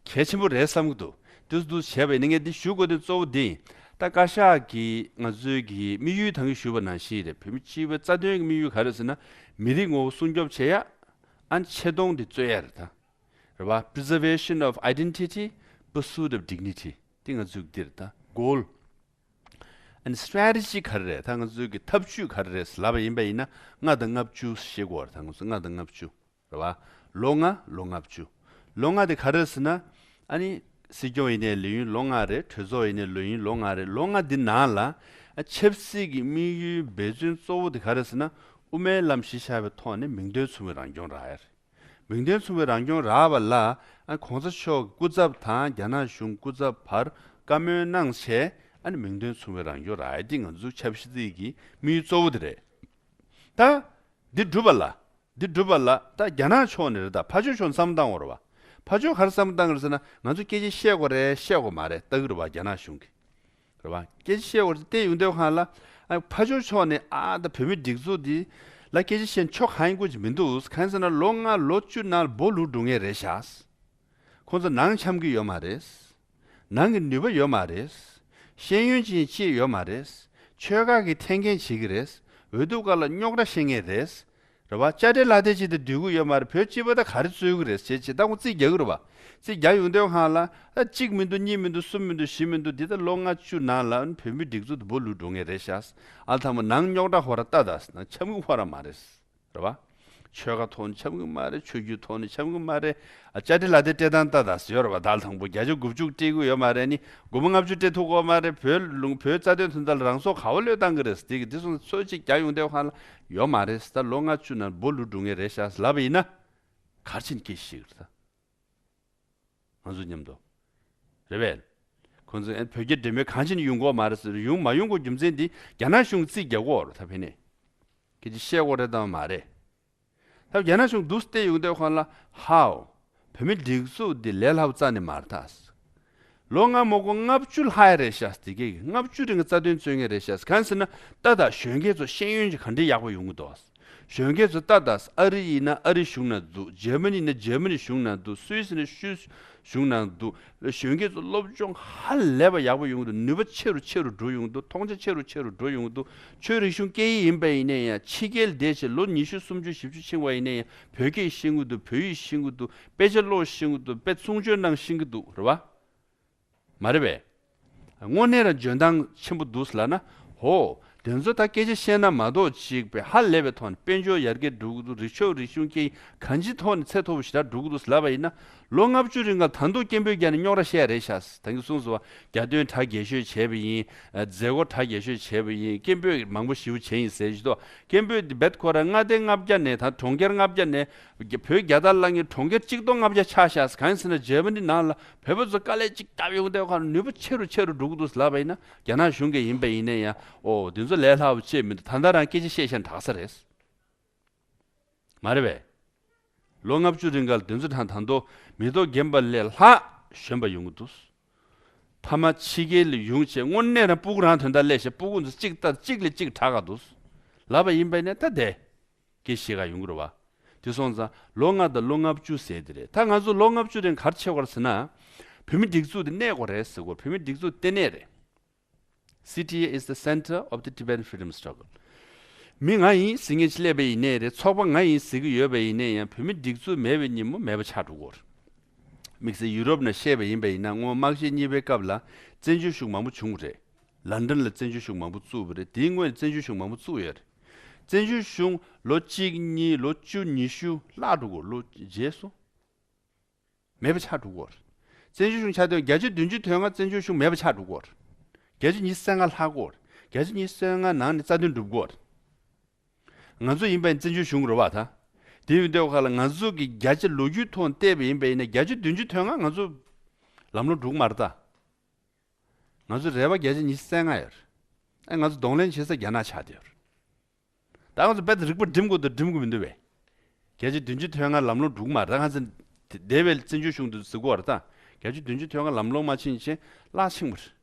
གལ་ཆེན་པོ་རེད་བསམ་གྱི་འདུག། འདུག་འདུག་བྱས་པ་ཡིན་ན། ངས་འདི་ཞུ་དགོས་དོན་གཙོ་བོ་འདི་ཡིན། ད་བཀའ་ཤག་གིས་ང་ཚོའི་གི་དམིགས་ཡུལ་ད་གིན་ཞུས་པ་ནང་བཞིན་རེད། བོད་མི་སྤྱི་པའི་རྩ་དོན་གྱི་དམིགས་ཡུལ་ག་རེ་ཟེར་ན། མི་རིགས་ངོ་བོ་སྲུང་སྐྱོབ་བྱེད་ཡ། ཨ་ནི་ཆེ་མཐོང་འདི་རྩོད་ཡ་རེད་ད། རེད་པ། Preservation of identity, pursuit of dignity. འདི་ང་ཚོའི་འདི་རེད་ད། གོལ། ཨ་ནི་སི་ཊེ་རེ་ཊི་ཇི་ག་རེ་རེད། ད་ང་ཚོའི་གི་ཐབས་ཇུས་ག་རེ་རེད་ལབ་པ་ཡིན་པ་ཡིན་ན། ལྔ་དང་ལྔ་བཅུ་ཤེས་དགོས་རེད། ད་ང་ཚོ་ལྔ་དང་ལྔ་བཅུ། རེད་པ། ལོ་ལྔ། ལོ་ལྔ་བཅུ། ལོ་ལྔ་དེ་ག་རེ་ཟེར་ན། ཨ་ནི་སྲིད་སྐྱོང་ཡིན་ནའི་ལས་ཡུན་ལོ་ལྔ་རེད། གྲོས་ཚོགས་ཡིན་ནའི་ལས་ཡུན་ལོ་ལྔ་རེད། ལོ་ལྔ་འདི་ནང་ལ་ཨ་ཆབ་སྲིད་ཀྱི་དམིགས་ཡུལ་འབད་བརྩོན་གཙོ་བོ་དེ་ག་རེ་ཟེར་ན། དབུ་མའི་ལམ་གཞི་བཞག་པའི་ཐོག་ནས་མིང་དོན་མཚུངས་པའི་རང་སྐྱོང་རག་ཡ་རེད། མིང་དོན་མཚུངས་པའི་རང་སྐྱོང་རག་པ་ལ་ཨ་གོང་ས་མཆོག་སྐུ་ཚབ་དང་རྒྱ་ནག་གཞུང་སྐུ་ཚབ་བར་བཀའ་མོལ་གནང་བྱས། ཨ་ནི་མིང་དོན་མཚུངས་པའི་རང་སྐྱོང་རག་ཡ་འདི་ང་ཚོའི་ཆབ་སྲིད་ཀྱི་དམིགས་ཡུལ་གཙོ་བོ་དེ་རེད། ད་འདི་སྒྲུབ་པ་ལ། འདི་སྒྲུབ་པ་ལ་ད་རྒྱ་ནག་ཕྱོགས་ནས་རེད། ད་ཕར་ཕྱོགས་ཕྱོགས་ནས་བསམ་བློ་བཏང་དགོས་རེད་པ། ཕར་ཕྱོགས་ག་རེ་བསམ་བློ་བཏང་གི་རེད་ཟེར་ན། ང་ཚོ་སྐད་ཆ་བཤད་དགོས་རེད་བཤད་དགོས་མ་རེད་ལྟ་གི་རེད་པ། རྒྱ་ནག་གཞུང་གིས། རེད་པ། སྐད་ཆ་བཤད་དགོས་རེད་བལྟས་ཡོང་དུས་སྒང་ལ། ཨ་ཕར་ཕྱོགས་ཕྱོགས་ནས་ཨ་ད་བོད་མི་སྒྲིག་འཛུགས་འདི་ལ་སྐད་ཆ་བཤད་ཆོག་གང་ཡིན་ཁུལ་གྱི་མི་འདུག། གང་ཡིན་ཟེར་ན་ལོ་ལྔ་ལོ་བཅུ་ནང་ལ་སྦོ་ལུག་འགྲོ་མཁན་རེད་ཤག། ཁོང་ཚོ་ནང་འཆམ་གྱི་ཡོད་མ་རེད། ནང་གི་ནུས་པ་ཡོད་མ་རེད། ཤེས་ཡོན་ཅན་ཅིག་ཡོད་མ་རེད། ཆོལ་ཁ་གི་ཐེན་འཁྱེར་བྱེད་ཀྱི་རེད། འོས་བསྡུ་སྐབས་ལ་རྙོག་དྲ་བཤད་མཁན་རེད། རེད་པ། དཔྱ་ཁྲལ་ལག་དེབ་ཅིག་དང་སྡོད་ཀྱི་ཡོད་མ་རེད། བོད་སྤྱི་པ་ད་ག་རེ་རྩོད་ཀྱི་རེད་ཟེར་བྱས་ད་ཁོང་རྩིས་རྒྱག་གི་རེད་པ། རྩིས་རྒྱག་ཡོང་དུས་སྒང་ལ་ཨ་གཅིག་མི་འདུག། གཉིས་མི་འདུག། གསུམ་མི་འདུག། བཞི་མི་འདུག། འདི་ད་ལོ་ལྔ་བཅུ་ནང་ལ་བོད་མི་སྒྲིག་འཛུགས་དེ་སྦོ་ལུག་འགྲོ་མཁན་རེད་ཤག། ཨ་ལ་ཐང་མོ་ནང་རྙོག་དྲ་ཧོ་ར་ལྟ་དང་ཟེར་ན་འཆམ་གྱི་ཧོ་ར་མ་རེད། རེད་པ། ཆོལ་ཁ་ཐོག་ནས་འཆམ་གྱི་མ་རེད། ཆོས་བརྒྱུད་ཐོག་ནས་འཆམ་གྱི་མ་རེད། ཨ་དཔྱ་ཁྲལ་ལག་དེབ་སྤྲད་སྟངས་ལྟ་དང་ཟེར་ཡོད་རེད་པ། ད་ལ་ཐང་པོ་བརྒྱ་ཆ་དགུ་བཅུ་སྤྲད་ཀྱི་ཡོད་མ་རེད་ནི། དགུ་མ་ལྔ་བཅུ་སྤྲད་ཐུབ་ཀྱི་ཡོད་མ་རེད། བོད་ལུང་བོད་རྩ་དོན་དོན་དག་ལ་རང་སྲོག་ག་པར་བློས་བཏང་གི་རེད་ཟེར། དེ་གི་དེ་སོང་ཚོད་ཅིག་རྒྱག་ཡོང་དུས་སྒང་ལ་ཡོད་མ་རེད། ད་ལོ་ལྔ་བཅུ་ནང་སྦོ་ལུག་འགྲོ་མཁན་རེད་ཤག་ལབ་པ་ཡིན་ན། ག་རེ་བྱས་ནས་སྐད་ཆ་བཤད་ཀྱི་རེད་ད། ང་ཚོ་མཉམ་དུ། རེད་པས། ཁོང་ཚོས་ཨ་བོད་རྒྱ་འབྲེལ་མོལ་གང་བྱས་ནས་ཡོང་གི་ཡོད་མ་རེད་ཟེར། ཡོང་མ་ཡོང་གི་རྒྱུ་མཚན་འདི་རྒྱ་ནག་གཞུང་རྩིས་རྒྱག་གི་ཡོད་རེད་ད། ཕ་གི་ནས་སྐད་ཆ་བཤད་དགོས་རེད་དམ་མ་རེད། ད་རྒྱ་ནག་གཞུང་འདུག་སེ་བལྟས་ཡོང་དུས་སྒང་ལ། ཧའོ། བོད་མི་སྒྲིག་འཛུགས་འདི་ལས་སླ་པོ་རྩ་ནས་མ་རེད་ད། ལོ་ལྔ་མ་དགོས་ལྔ་བཅུ་ལྷག་ཡ་རེད་ཤག། དེ་གས་ཀྱི་ལྔ་བཅུ་རིང་གི་རྩ་དོན་རྩོད་མཁན་རེད་ཤག། གང་ཟེར་ན། ལྟ་དང་། གཞོན་སྐྱེས་ཚོ་ཤེས་ཡོན་ཅིག་ག་འདྲའི་ཡག་པོ་ཡོང་གི་འདུག། གཞོན་སྐྱེས་ཚོ་ལྟ་དང་། ཨ་རི་ཡིན་ན་ཨ་རི་གཞུང་ནང་འདུག། འཇར་མ་ནི་ཡིན་ན་འཇར་མ་ནི་གཞུང་ནང་འདུག། སུད་སི་ནི་སུད་སི་གཞུང་ནང་འདུག། གཞོན་སྐྱེས་ཚོ་སློབ་སྦྱོང་ཧ་ལས་པ་ཡག་པོ་ཡོང་གི་འདུག། ནུས་པ་ཆེ་རུ་ཆེ་རུ་འགྲོ་ཡོང་གི་འདུག། མཐོང་ཆ་ཆེ་རུ་ཆེ་རུ་འགྲོ་ཡོང་གི་འདུག། ཆོས་རིག་གཞུང་སྐད་ཡིག་ཡིན་པ་ཡིན་ན་ཡང་ཕྱི་རྒྱལ་བསྡད་བྱས་ལོ་ཉི་ཤུ་སུམ་ཅུ་བཞི་བཅུ་ཕྱིན་པ་ཡིན་ན་ཡང་བོད་སྐད་ཤེས་ཀྱི་འདུག། བོད་ཡིག་ཤེས་ཀྱི་འདུག། དཔེ་ཆ་ཀློག་ཤེས་ཀྱི་འདུག། དཔེ་གསུང་ཆོས་གནང་ཤེས་ཀྱི་འདུག། རེད་པ། མ་རེད་པས། དངོས་གནས་རང་འཇོན་ཐང་ཆེན་པོ་འདུག་ལབ་ན། ཧོ། དེ་ཚོ་ད་སྐད་ཆ་བཤད་ན་མ་གཏོགས་ཅིག་པའི་ཧ་ལས་པའི་ཐོག་ནས་དཔལ་འབྱོར་ཡར་རྒྱས་འགྲོ་གི་འདུག། རིག་ཆོས་རིག་གཞུང་སྐད་ཡིག་གང་ཅིའི་ཐོག་ནས་ཚད་མཐོ་པོ་ཞེ་དྲག་འགྲོ་གི་འདུག་ལབ་པ་ཡིན་ན། ལོ་ལྔ་བཅུ་རིང་ག་ད་དུང་སྐད་འབོད་རྒྱག་ནས་རྙོག་དྲ་བཤད་རེད་ཤག། ད་གིན་གསུངས་སོང་བ། རྒྱ་སྟོན་གྲ་རྒྱས་ཤོས་བྱས་པ་ཡིན། མཛད་སྒོ་གྲ་རྒྱས་ཤོས་བྱས་པ་ཡིན། སྐད་འབོད་མང་པོ་ཞེ་པོ་བྱས་ཡིན་ཟེར་གྱི་འདུག། སྐད་འབོད་འདི་རྦད་ཁོ་རང་མངའ་སྡེ་ལྔ་བརྒྱ་ནས་ད་གྲོང་ཁྱེར་ལྔ་བརྒྱ་ནས། བོད་རྒྱལ་དར་བསླངས་མཁན་གྲོང་ཁྱེར་གཅིག་སྟོང་ལྔ་བརྒྱ་ཆགས་ཤག། གང་ཡིན་ཟེར་ན་འཇར་མ་ནི་ནང་ལ་བོད་པ་ཚོ་དཀའ་ལས་གཅིག་བརྒྱབ་ཡོང་དུས་སྒང་ནུས་པ་ཆེ་རུ་ཆེ་རུ་འགྲོ་གི་འདུག་ལབ་པ་ཡིན་ན། རྒྱ་ནག་གཞུང་གིས་ཡིན་པ་ཡིན་ན་ཡང་། ཨོ། འདི་ཚོ་ལས་སླ་པོ་ཅིག་མི་འདུག། ད་ལྟ་རང་སྐད་ཆ་བཤད་བཤད་དྲག་ས་རེད། མ་རེད་པས། ལོ་ལྔ་བཅུ་རིང་ག་ལ་འདི་ཚོ་དང་ད་དུང་མི་ཐོག་རྒན་པ་ལས་ལྷག་གཞོན་པ་ཡོང་གི་འདུག། ཕ་མ་ཕྱི་རྒྱལ་ལ་ཡོང་བྱས་དངོས་གནས་རང་སྤུ་གུ་རང་དོན་དག་སླེབས་བྱས་སྤུ་གུ་ཚོ་གཅིག་ལྟ་གཅིག་ལས་གཅིག་དྲག་ག་འདུག། ལབ་པ་ཡིན་པ་ཡིན་ན་ད་དེ་སྐད་ཤེས་ག་ཡོང་གི་རེད་བ། དེ་སོང་ཙང་ལོ་ལྔ་དང་ལོ་ལྔ་བཅུ་ཟེར་དེ་རེད། ད་ང་ཚོ་ལོ་ལྔ་བཅུ་རིང་ག་རེ་བྱེད་དགོས་རེད་ཟེར་ན། བོད་མི་སྒྲིག་འཛུགས་དེ་གནས་དགོས་རེད་ཟེར་གོ། བོད་མི་སྒྲིག་འཛུགས་ལྟེ་གནས་རེད། C T A is the center of the Tibetan freedom struggle. མི་ང་ཡིན་ཟེར་མཁན་ཅིག་སླེབས་པ་ཡིན་ནའི་རེད། ཚོགས་པ་ང་ཡིན་ཟེར་གྱི་ཡོད་པ་ཡིན་ནའི་ཡང་། བོད་མི་སྒྲིག་འཛུགས་མེད་པའི་ཉིན་མོ་མེད་པ་ཆགས་འགྲོ་གི་ཡོད་རེད། དམིགས་བསལ་ཡུ་རོབ་ནང་བཤད་པ་ཡིན་པ་ཡིན་ན། སྔོན་དམག་ཆེན་གཉིས་པའི་སྐབས་ལ་བཙན་བྱོལ་གཞུང་མང་པོ་བྱུང་བ་རེད། ལན་ཀྲན་ལ་བཙན་བྱོལ་གཞུང་མང་པོ་བཙུགས་པ་རེད། དེའི་སྔོན་ལ་བཙན་བྱོལ་གཞུང་མང་པོ་བཙུགས་ཡོད་རེད། བཙན་བྱོལ་གཞུང་ལོ་གཅིག་གཉིས་ལོ་བཅུ་ཉི་ཤུ་བརླག་འགྲོ་གི་ཡོད་རེད། ལོ་རྗེས་སུ་མེད་པ་ཆགས་འགྲོ་གི་ཡོད་རེད། བཙན་བྱོལ་གཞུང་ཆགས་དུས་བརྒྱད་ཅུ་བདུན་ཅུ་དོན་ལྔ་བཙན་བྱོལ་གཞུང་མེད་པ་ཆགས་འགྲོ་གི་ཡོད་རེད། བརྒྱད་ཅུ་ཉི་ཤུ་རྩ་ལྔ་ལྷག་གི་ཡོད་རེད། བརྒྱད་ཅུ་ཉི་ཤུ་རྩ་ལྔ་ནང་ནས་རྩ་དོན་འགྲུབ་གི་ཡོད་རེད། ང་ཚོ་ཡིན་པ་ཡིན་བཙན་བྱོལ་གཞུང་རེད་བ་ད། དེ་ཡིན་དུས་ཁ་ལ་ང་ཚོ་གི་བརྒྱ་ཆ་ལོ་རྒྱུས་ཐོག་བལྟས་པ་ཡིན་པ་ཡིན་ན། བརྒྱད་ཅུ་བདུན་ཅུ་དོན་ལྔ་ང་ཚོ་ལམ་ལྷོང་འགྲོ་གི་མ་རེད་ད། ང་ཚོ་རེ་བ་བརྒྱ་ཆ་ཉི་ཤུ་རྩ་ལྔ་ཡོད་རེད། ཨ་ང་ཚོ་གདོང་ལེན་བྱེད་ས་རྒྱ་ནག་ཆགས་བསྡད་ཡོད་རེད། ད་ང་ཚོ་རྦད་དེ་རིག་པ་སྒྲིམ་དགོས་དང་སྒྲིམ་དགོས་མི་འདུག་བས། བརྒྱད་ཅུ་བདུན་ཅུ་དོན་ལྔ་ལམ་ལྷོང་འགྲོ་གི་མ་རེད། ད་ང་ཚོ་དེ་བས་བཙན་བྱོལ་གཞུང་དུ་ཟེར་གྱི་ཡོད་རེད་ད། བརྒྱད་ཅུ་བདུན་ཅུ་དོན་ལྔ་ལམ་ལྷོང་མ་ཕྱིན་ཕྱིན་རླག་ཕྱིན་པ་རེད།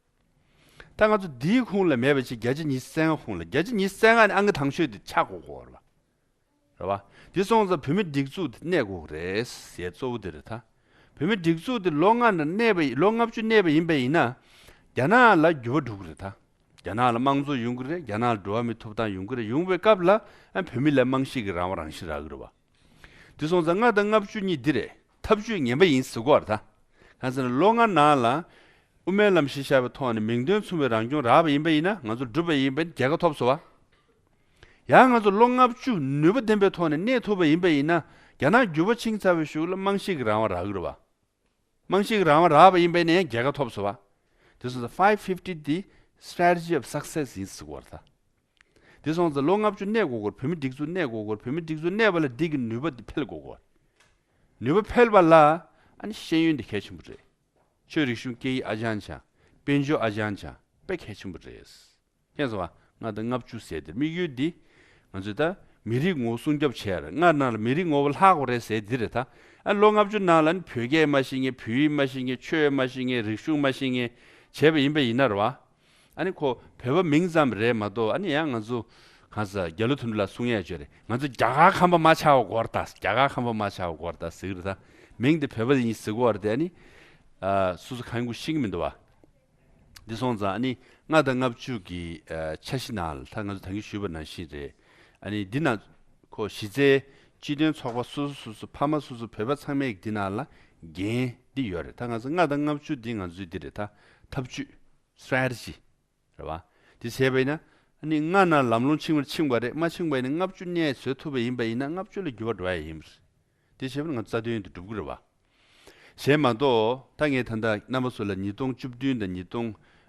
ད་ང་ཚོ་འདིའི་ཁུངས་ལ་མེད་པ་ཅིག་བརྒྱ་ཆ་ཉི་ཤུ་རྩ་ལྔ་ཁུངས་ལ། བརྒྱ་ཆ་ཉི་ཤུ་རྩ་ལྔ་ནི་ཨང་ཀི་དང་ཤོས་དེ་ཆགས་དགོས་ཀྱི་ཡོད་རེད་བ། རེད་བ། དེ་སོང་ཙང་བོད་མི་སྒྲིག་འཛུགས་དེ་གནས་དགོས་ཀྱི་རེད་ཟེར་གཙོ་བོ་དེ་རེད་ད། བོད་མི་སྒྲིག་འཛུགས་དེ་ལོ་ལྔ་ནང་གནས་པ་ཡིན། ལོ་ལྔ་བཅུ་གནས་པ་ཡིན་པ་ཡིན་ན། རྒྱ་ནག་ལ་འགྱུར་བ་འགྲོ་གི་རེད་ད། རྒྱ་ནག་ལ་དམངས་གཙོ་ཡོང་གི་རེད། རྒྱ་ནག་ལ་འགྲོ་བ་མིའི་ཐོབ་ཐང་ཡོང་གི་རེད། ཡོང་བའི་སྐབས་ལ་ཨ་བོད་མི་ལ་རྨང་གཞི་གི་རང་དབང་རང་བཞིན་རག་གི་རེད་བ། དེ་སོང་ཙང་ལྔ་དང་ལྔ་བཅུ་གཉིས་འདི་རེད། ཐབས་ཇུས་ངན་པ་ཡིན་ཟེར་གྱི་ཡོད་རེད་ད། གང་ཟེར་ན་ལོ་ལྔ་ནང་ལ་དབུ་མའི་ལམ་གཞི་བཞག་པའི་ཐོག་ནས་མིང་དོན་མཚུངས་པའི་རང་སྐྱོང་རག་པ་ཡིན་པ་ཡིན་ན། ང་ཚོ་བསྒྲུབས་པ་ཡིན་པ་ཡིན་ན་རྒྱལ་ཁ་ཐོབ་སོང་བ། ཡང་ང་ཚོ་ལོ་ལྔ་བཅུ་ནུས་པ་ལྡན་པའི་ཐོག་ནས་གནས་ཐུབ་པ་ཡིན་པ་ཡིན་ན། རྒྱ་ནག་འགྱུར་བ་ཕྱིན་ཚར་བའི་གཞུག་ལ་རྨང་གཞི་གི་རང་དབང་རག་གི་རེད་བ། རྨང་གཞི་གི་རང་དབང་རག་པ་ཡིན་པ་ཡིན་ན་ཡང་རྒྱལ་ཁ་ཐོབ་སོང་བ། དེ་སོང་ཙང་five fifty འདི་strategy of success ཡིན་ཟེར་གྱི་ཡོད་རེད་ད། དེ་སོང་ཙང་ལོ་ལྔ་བཅུ་གནས་དགོས་ཀྱི་ཡོད་རེད། བོད་མི་སྒྲིག་འཛུགས་གནས་དགོས་ཀྱི་ཡོད་རེད། བོད་མི་སྒྲིག་འཛུགས་གནས་པ་ལ་འདི་གི་ནུས་པ་འདི་འཕེལ་དགོས་ཀྱི་ཡོད་རེད། ནུས་པ་འཕེལ་བ་ལ་ཨ་ནི་ཤེས་ཡོན་འདི་གལ་ཆེན་པོ་རེད། ཆོས་རིག་གཞུང་སྐད་ཡིག་ཨ་ཅང་ཅང་། དཔལ་འབྱོར་ཨ་ཅང་ཅང་། དཔེ་གལ་ཆེན་པོ་རེད། མཁྱེན་སོང་བ། ལྔ་དང་ལྔ་བཅུ་ཟེར་དེ་དམིགས་ཡུལ་འདི། ང་ཚོས་ད་མི་རིགས་ངོ་བོ་སྲུང་སྐྱོབ་བྱས་རེད། ལྔ་ནང་ལ་མི་རིགས་ངོ་བོ་ལྷག་དགོས་རེད་ཟེར་འདི་རེད་ད། ཨ་ལོ་ལྔ་བཅུ་ནང་ལ་ནི་བོད་སྐད་མ་ཤེས་མཁན། བོད་ཡིག་མ་ཤེས་མཁན། ཆོས་མ་ཤེས་མཁན། རིག་གཞུང་མ་ཤེས་མཁན་བྱས་པ་ཡིན་པ་ཡིན་ན་རེད་བ། ཨ་ནི་ཁོ་བོད་པ་མིང་ཙམ་རེད་མ་གཏོགས། ཨ་ནི་ཡང་ང་ཚོ་གང་ཟེར་རྒྱ་ལོ་དོན་གྲུབ་ལགས་གསུང་ཡས་ཅིག་ཡོད་རེད། ང་ཚོ་རྒྱ་གར་ཁམས་པ་མ་ཆགས་པ་དགོས་རེད་ད། རྒྱ་གར་ཁམས་པ་མ་ཆགས་པ་དགོས་རེད་ད་ཟེར་གྱི་རེད་ད། མིང་དེ་བོད་པ་ཡིན་ཟེར་གྱི་ཡོད་རེད་དེ། ཨ་ནི་ཨ་སོ་སོ་གང་ཡིན་ཤེས་ཀྱི་མི་འདུག་བ། འདི་སོང་ཙང་ཨ་ནི་ལྔ་དང་ལྔ་བཅུ་གི་ཨ་འཆར་གཞི་ནང་ལ་ད་ང་ཚོ་ད་གིན་ཞུས་པ་ནང་བཞིན་རེད། ཨ་ནི་འདི་ནང་ཁོ་གཞི་རྩའི་སྤྱི་མཐུན་ཚོགས་པ་སོ་སོ་སོ་སོ། ཕ་མ་སོ་སོ། བོད་པ་ཚང་མས་འདི་ནང་ལ་འགན་འདི་ཡོད་རེད། ད་ང་ཚོ་ལྔ་དང་ལྔ་བཅུ་འདི་ང་ཚོའི་འདི་རེད་ད། ཐབས་ཇུས། strategy རེད་བ། དེ་བྱས་པ་ཡིན་ན་ཨ་ནི་ལྔ་ནང་ལམ་ལྷོང་ཕྱིན་པར་ཕྱིན་པ་རེད། མ་ཕྱིན་པ་ཡིན་ན་ལྔ་བཅུ་གནས་བཟོ་ཐུབ་པ་ཡིན་པ་ཡིན་ན་ལྔ་བཅུ་ལ་འགྱུར་བ་འགྲོ་ཡ་ཡིན་པ་རེད། དེ་བྱས་པ་ན་ང་ཚོ་རྩ་དོན་དུ་འགྲུབ་ཀྱི་རེད་བ། གཞན་མ་གཏོགས་ད་ངས་ད་ལྟ་རྣམ་པ་ཚོ་ལ་ཉིས་སྟོང་བཅུ་བདུན་དང་ཉིས་སྟོང་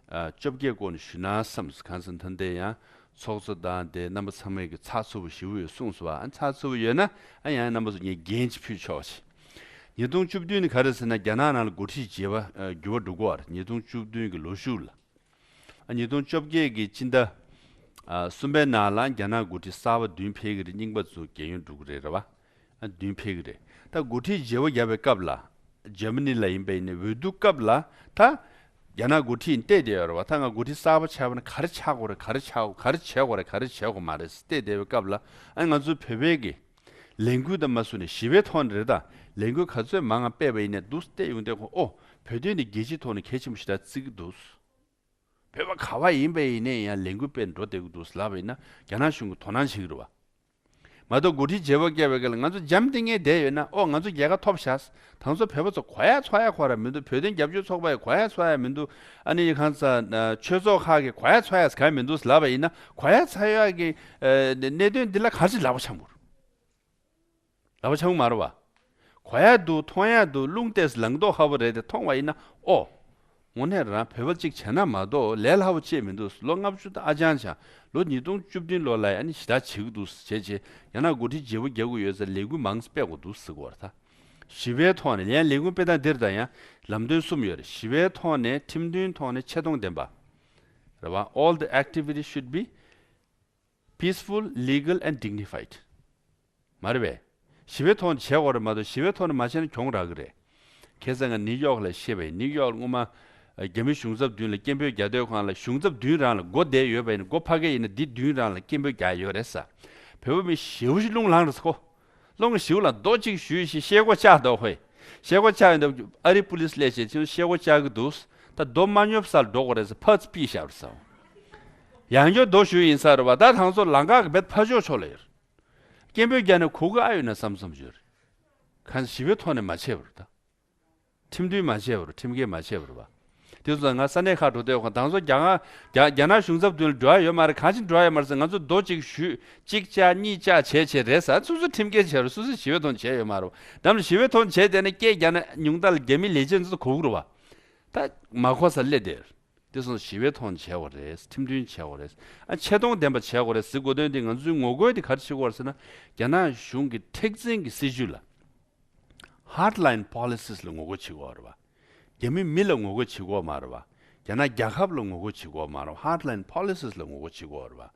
བཅོ་བརྒྱད་སྐོར་ནས་ཞུ་ན་བསམས། གང་ཟེར་ན་ད་ལྟ་ཡང་ཚོགས་གཙོ་དང་དེ་རྣམ་པ་ཚང་མས་ཀྱི་ཚགས་ཚུད་པོ་ཞེ་པོ་ཡོད་གསུངས་སོང་བ། ཨ་ཚགས་ཚུད་པོ་ཡོད་ན་ཨ་ཡང་རྣམ་པ་ཚོ་ངས་འགན་ཅིག་ཕུལ་ཆོག་ཅིག་ཉིས་སྟོང་བཅུ་བདུན་ནི་ག་རེ་ཟེར་ན་རྒྱ་ནག་ནང་ལ་འགོ་ཁྲིད་བརྗེ་བ་འགྱུར་བ་འགྲོ་གི་ཡོད་རེད། ཉིས་སྟོང་བཅུ་བདུན་གྱི་ལོ་གཞུག་ལ། ཨ་ཉིས་སྟོང་བཅོ་བརྒྱད་ཀྱི་སྤྱི་ཟླ་ཨ་གསུམ་པའི་ནང་ལ་རྒྱ་ནག་འགོ་ཁྲིད་གསར་པ་བདུན་ཕེབས་ཀྱི་རེད། རྙིང་པ་ཚོ་རྒས་ཡོལ་འགྲོ་གི་རེད། རེད་བ། ཨ་བདུན་ཕེབས་ཀྱི་རེད། ད་འགོ་ཁྲིད་བརྗེ་པོ་བརྒྱབ་པའི་སྐབས་ལ་འཇར་མ་ནི་ལ་ཡིན་པ་ཡིན་ནའི་འོས་བསྡུ་སྐབས་ལ་ད་རྒྱ་ནག་འགོ་ཁྲིད་བལྟས་བསྡད་ཡོད་རེད་བ། ད་ང་འགོ་ཁྲིད་གསར་པ་ཆགས་པ་ན་ག་རེ་ཆགས་དགོས་རེད། ག་རེ་ཆགས། ག་རེ་བྱེད་དགོས་རེད། ག་རེ་བྱེད་དགོས་མ་རེད་བལྟས་བསྡད་པའི་སྐབས་ལ། ཨ་ང་ཚོའི་བོད་པའི་གི་ལས་འགུལ་དང་མ་སུ་ནས་ཞི་བའི་ཐོག་ནས་རེད་ད། ལས་འགུལ་ག་ཚོད་མང་ང་སྤེལ་བ་ཡིན་ནའི་འདུག་བལྟས་ཡོང་དུས་ཁོ་ཨོ་བོད་དོན་ནི་རྒྱལ་སྤྱིའི་ཐོག་ནས་གལ་ཆེན་པོ་ཞེ་དྲག་བརྩི་གི་འདུག་བོད་པ་ག་བ་ཡིན་པ་ཡིན་ནའི་ཡང་ལས་འགུལ་སྤེལ་འགྲོ་བསྡད་ཀྱི་འདུག་ལབ་པ་ཡིན་ན་རྒྱ་ནག་གཞུང་གིས་དོ་སྣང་བྱེད་ཀྱི་རེད་བ། མ་གཏོགས་འགོ་ཁྲིད་བརྗེ་པོ་བརྒྱབ་པའི་སྐབས་ལ་ང་ཚོ་འཇམ་ཐིང་ངེ་བསྡད་ཡོད་ན་ཨོ་ང་ཚོ་རྒྱལ་ཁ་ཐོབ་ཤག་དང་ཚོ་བོད་པ་ཚོ་གོ་ཡ་ཚོར་ཡ་གོ་ར་མི་འདུག་བོད་དོན་རྒྱབ་སྐྱོར་ཚོགས་པ་ཡི་གོ་ཡ་ཚོར་ཡ་མི་འདུག་ཨ་ནི་གང་ས་ཆོས་ཚོགས་ཁག་གི་གོ་ཡ་ཚོར་ཡ་གང་མི་འདུག་ལབ་པ་ཡིན་ན་གོ་ཡ་ཚོར་ཡ་གི་གནད་དོན་འདི་ལ་ག་རེ་ལབ་པ་ཆགས་འགྲོ། ལབ་པ་ཆགས་མ་རེད་བ། གོ་ཡ་འདུག་མཐོང་ཡ་འདུག་རླུང་ཏོག་ཙམ་ལངས་མདོག་ཁ་པོ་རེད་དེ་མཐོང་བ་ཡིན་ན་ཨོ། དངོས་གནས་རང་བོད་པ་གཅིག་བྱས་ན་མ་གཏོགས་ལས་སླ་པོ་ཅིག་མི་འདུག་ལོ་ལྔ་བཅུ་ད་ཨ་ཅང་ཅང་། ལོ་ཉིས་སྟོང་བཅུ་བདུན་ལོ་ལ་ཡ་ནི་ཞེ་དྲག་བྱེད་ཀྱི་འདུག་བྱས་བྱས་རྒྱ་ནག་འགོ་ཁྲིད་བརྗེ་པོ་རྒྱག་གི་ཡོད་ཙང་ལས་འགུལ་མང་ཙམ་སྤེལ་དགོས་འདུག་ཟེར་གྱི་ཡོད་རེད་ད། ཞི་བའི་ཐོག་ནས་ཡང་ལས་འགུལ་སྤེལ་སྟངས་འདིར་ད་ཡང་ལམ་སྟོན་གསུམ་ཡོད་རེད། ཞི་བའི་ཐོག་ནས་ཁྲིམས་མཐུན་ཐོག་ནས་ཆེ་མཐོང་ལྡན་པ། རེད་བ། All the activities should be peaceful, legal and dignified. མ་རེད་པས། ཞི་བའི་ཐོག་ནས་བྱེད་དགོས་རེད་མ་གཏོགས་ཞི་བའི་ཐོག་ནས་མ་བྱས་ན་གྱོང་རག་གི་རེད། ཁ་སང་ང་ནིའུ་ཡོག་ལ་བཤད་པ་ཡིན། ནིའུ་ཡོག་ལ་སྔོན་མ་ རྒྱ་མི་གཞུང་ཚབ་མདུན་ལ་སྐད་འབོད་རྒྱག་དུས་སྒང་ལ་གཞུང་ཚབ་མདུན་རང་ལ་སྒོ་བསྡད་ཡོད་པ་ཡིན་ན། སྒོ་ཕ་གི་ཡིན་ན་འདི་མདུན་རང་ལ་སྐད་འབོད་རྒྱག་ཡོད་རེད་ཟེར། བོད་པ་མི་ཞེ་པོ་ཞིག་རླུང་ལངས་རེད་ཟེར་ཁོ། རླུང་གི་ཞེ་པོ་ལངས། རྡོ་གཅིག་གཞུས་ཤིག་ཤེལ་སྒོ་བཅག་འདུག་ཁོས། ཤེལ་སྒོ་བཅག་ཡོད་འདུག་ཨ་རི་པུ་ལིས་སླེབས་བྱས་ཁྱོད་ཤེལ་སྒོ་བཅག་གི་འདུག་ད་རྡོ་མ་ཉོབ་སར་འགྲོ་དགོས་རེད་ཟེར། ཕར་ཚུར་ཕུད་བཞག་རེད་ཟེར། ཡང་བསྐྱར་རྡོ་གཞུས་ཡིན་ས་རེད་བ། ད་དང་ཚོ་ལམ་ཁ་གི་བེད་ཕར་ཕྱོགས་ཕྱོགས་ལ་ཡོད། སྐད་འབོད་རྒྱག་ནས་གོ་གི་ཨ་ཡོད་ན་བསམ་བསམ་བྱོས། གང་ཞི་བའི་ཐོག་ནས་མ་བྱས་པ་རེད་ད། ཁྲིམས་མཐུན་མ་བྱས་པ་རེད། ཁྲིམས་འགལ་མ་བྱས་པ་རེད་བ། དེ་ཚོ་ང་ས་གནས་ཁག་འགྲོ་དུས་ཁོ་དང་ཚོ་རྒྱ་གར་རྒྱ་རྒྱ་ནག་གཞུང་ཚབ་མདུན་ལ་འགྲོ་ཡ་ཡོད་མ་རེད། གང་ཅི་འགྲོ་ཡ་ཡོད་མ་རེད་ཟེར། ང་ཚོ་རྡོ་གཅིག་གཞུས་གཅིག་བཅག་གཉིས་བཅག་བྱས་བྱས་རེད་ཟེར། སོ་སོ་ཁྲིམས་འགལ་བྱས་རེད། སོ་སོ་ཞི་བའི་ཐོག་བྱས་ཡོད་མ་རེད་བ། འགྲམ་ལ་ཞི་བའི་ཐོག་བྱས་བསྡད་ན་སྐད་རྒྱག་ན་ཉུང་མཐའ་ལ་རྒྱ་མི་ལས་བྱེད་ཚོ་གོ་གི་རེད་བ། ད་མ་གོ་ས་སླེབས་བསྡད། དེ་སོང་ཞི་བའི་ཐོག་ནས་བྱས་པ་རེད། ཁྲིམས་མཐུན་བྱས་པ་རེད། ཨ་ཆེ་མཐོང་ལྡན་པ་བྱས་པ་རེད་ཟེར་དགོས་དོན་དེ། ང་ཚོའི་ངོ་རྒོལ་དེ་ག་རེ་བྱེད་དགོས་རེད་ཟེར་ན། རྒྱ་ནག་གཞུང་གི་མཁྲེགས་འཛིན་གྱི་སྲིད་བྱུས་ལ། Hardline policies ལ་ངོ་རྒོལ་བྱེད་དགོས་རེད་བ། རྒྱ་མི་མི་ལ་ངོ་རྒོལ་བྱེད་དགོས་མ་རེད་བ། རྒྱ་ནག་རྒྱལ་ཁབ་ལ་ངོ་རྒོལ་བྱེད་དགོས་མ་རེད་བ། Hardline policies ལ་ངོ་རྒོལ་བྱེད་དགོས་རེད་བ།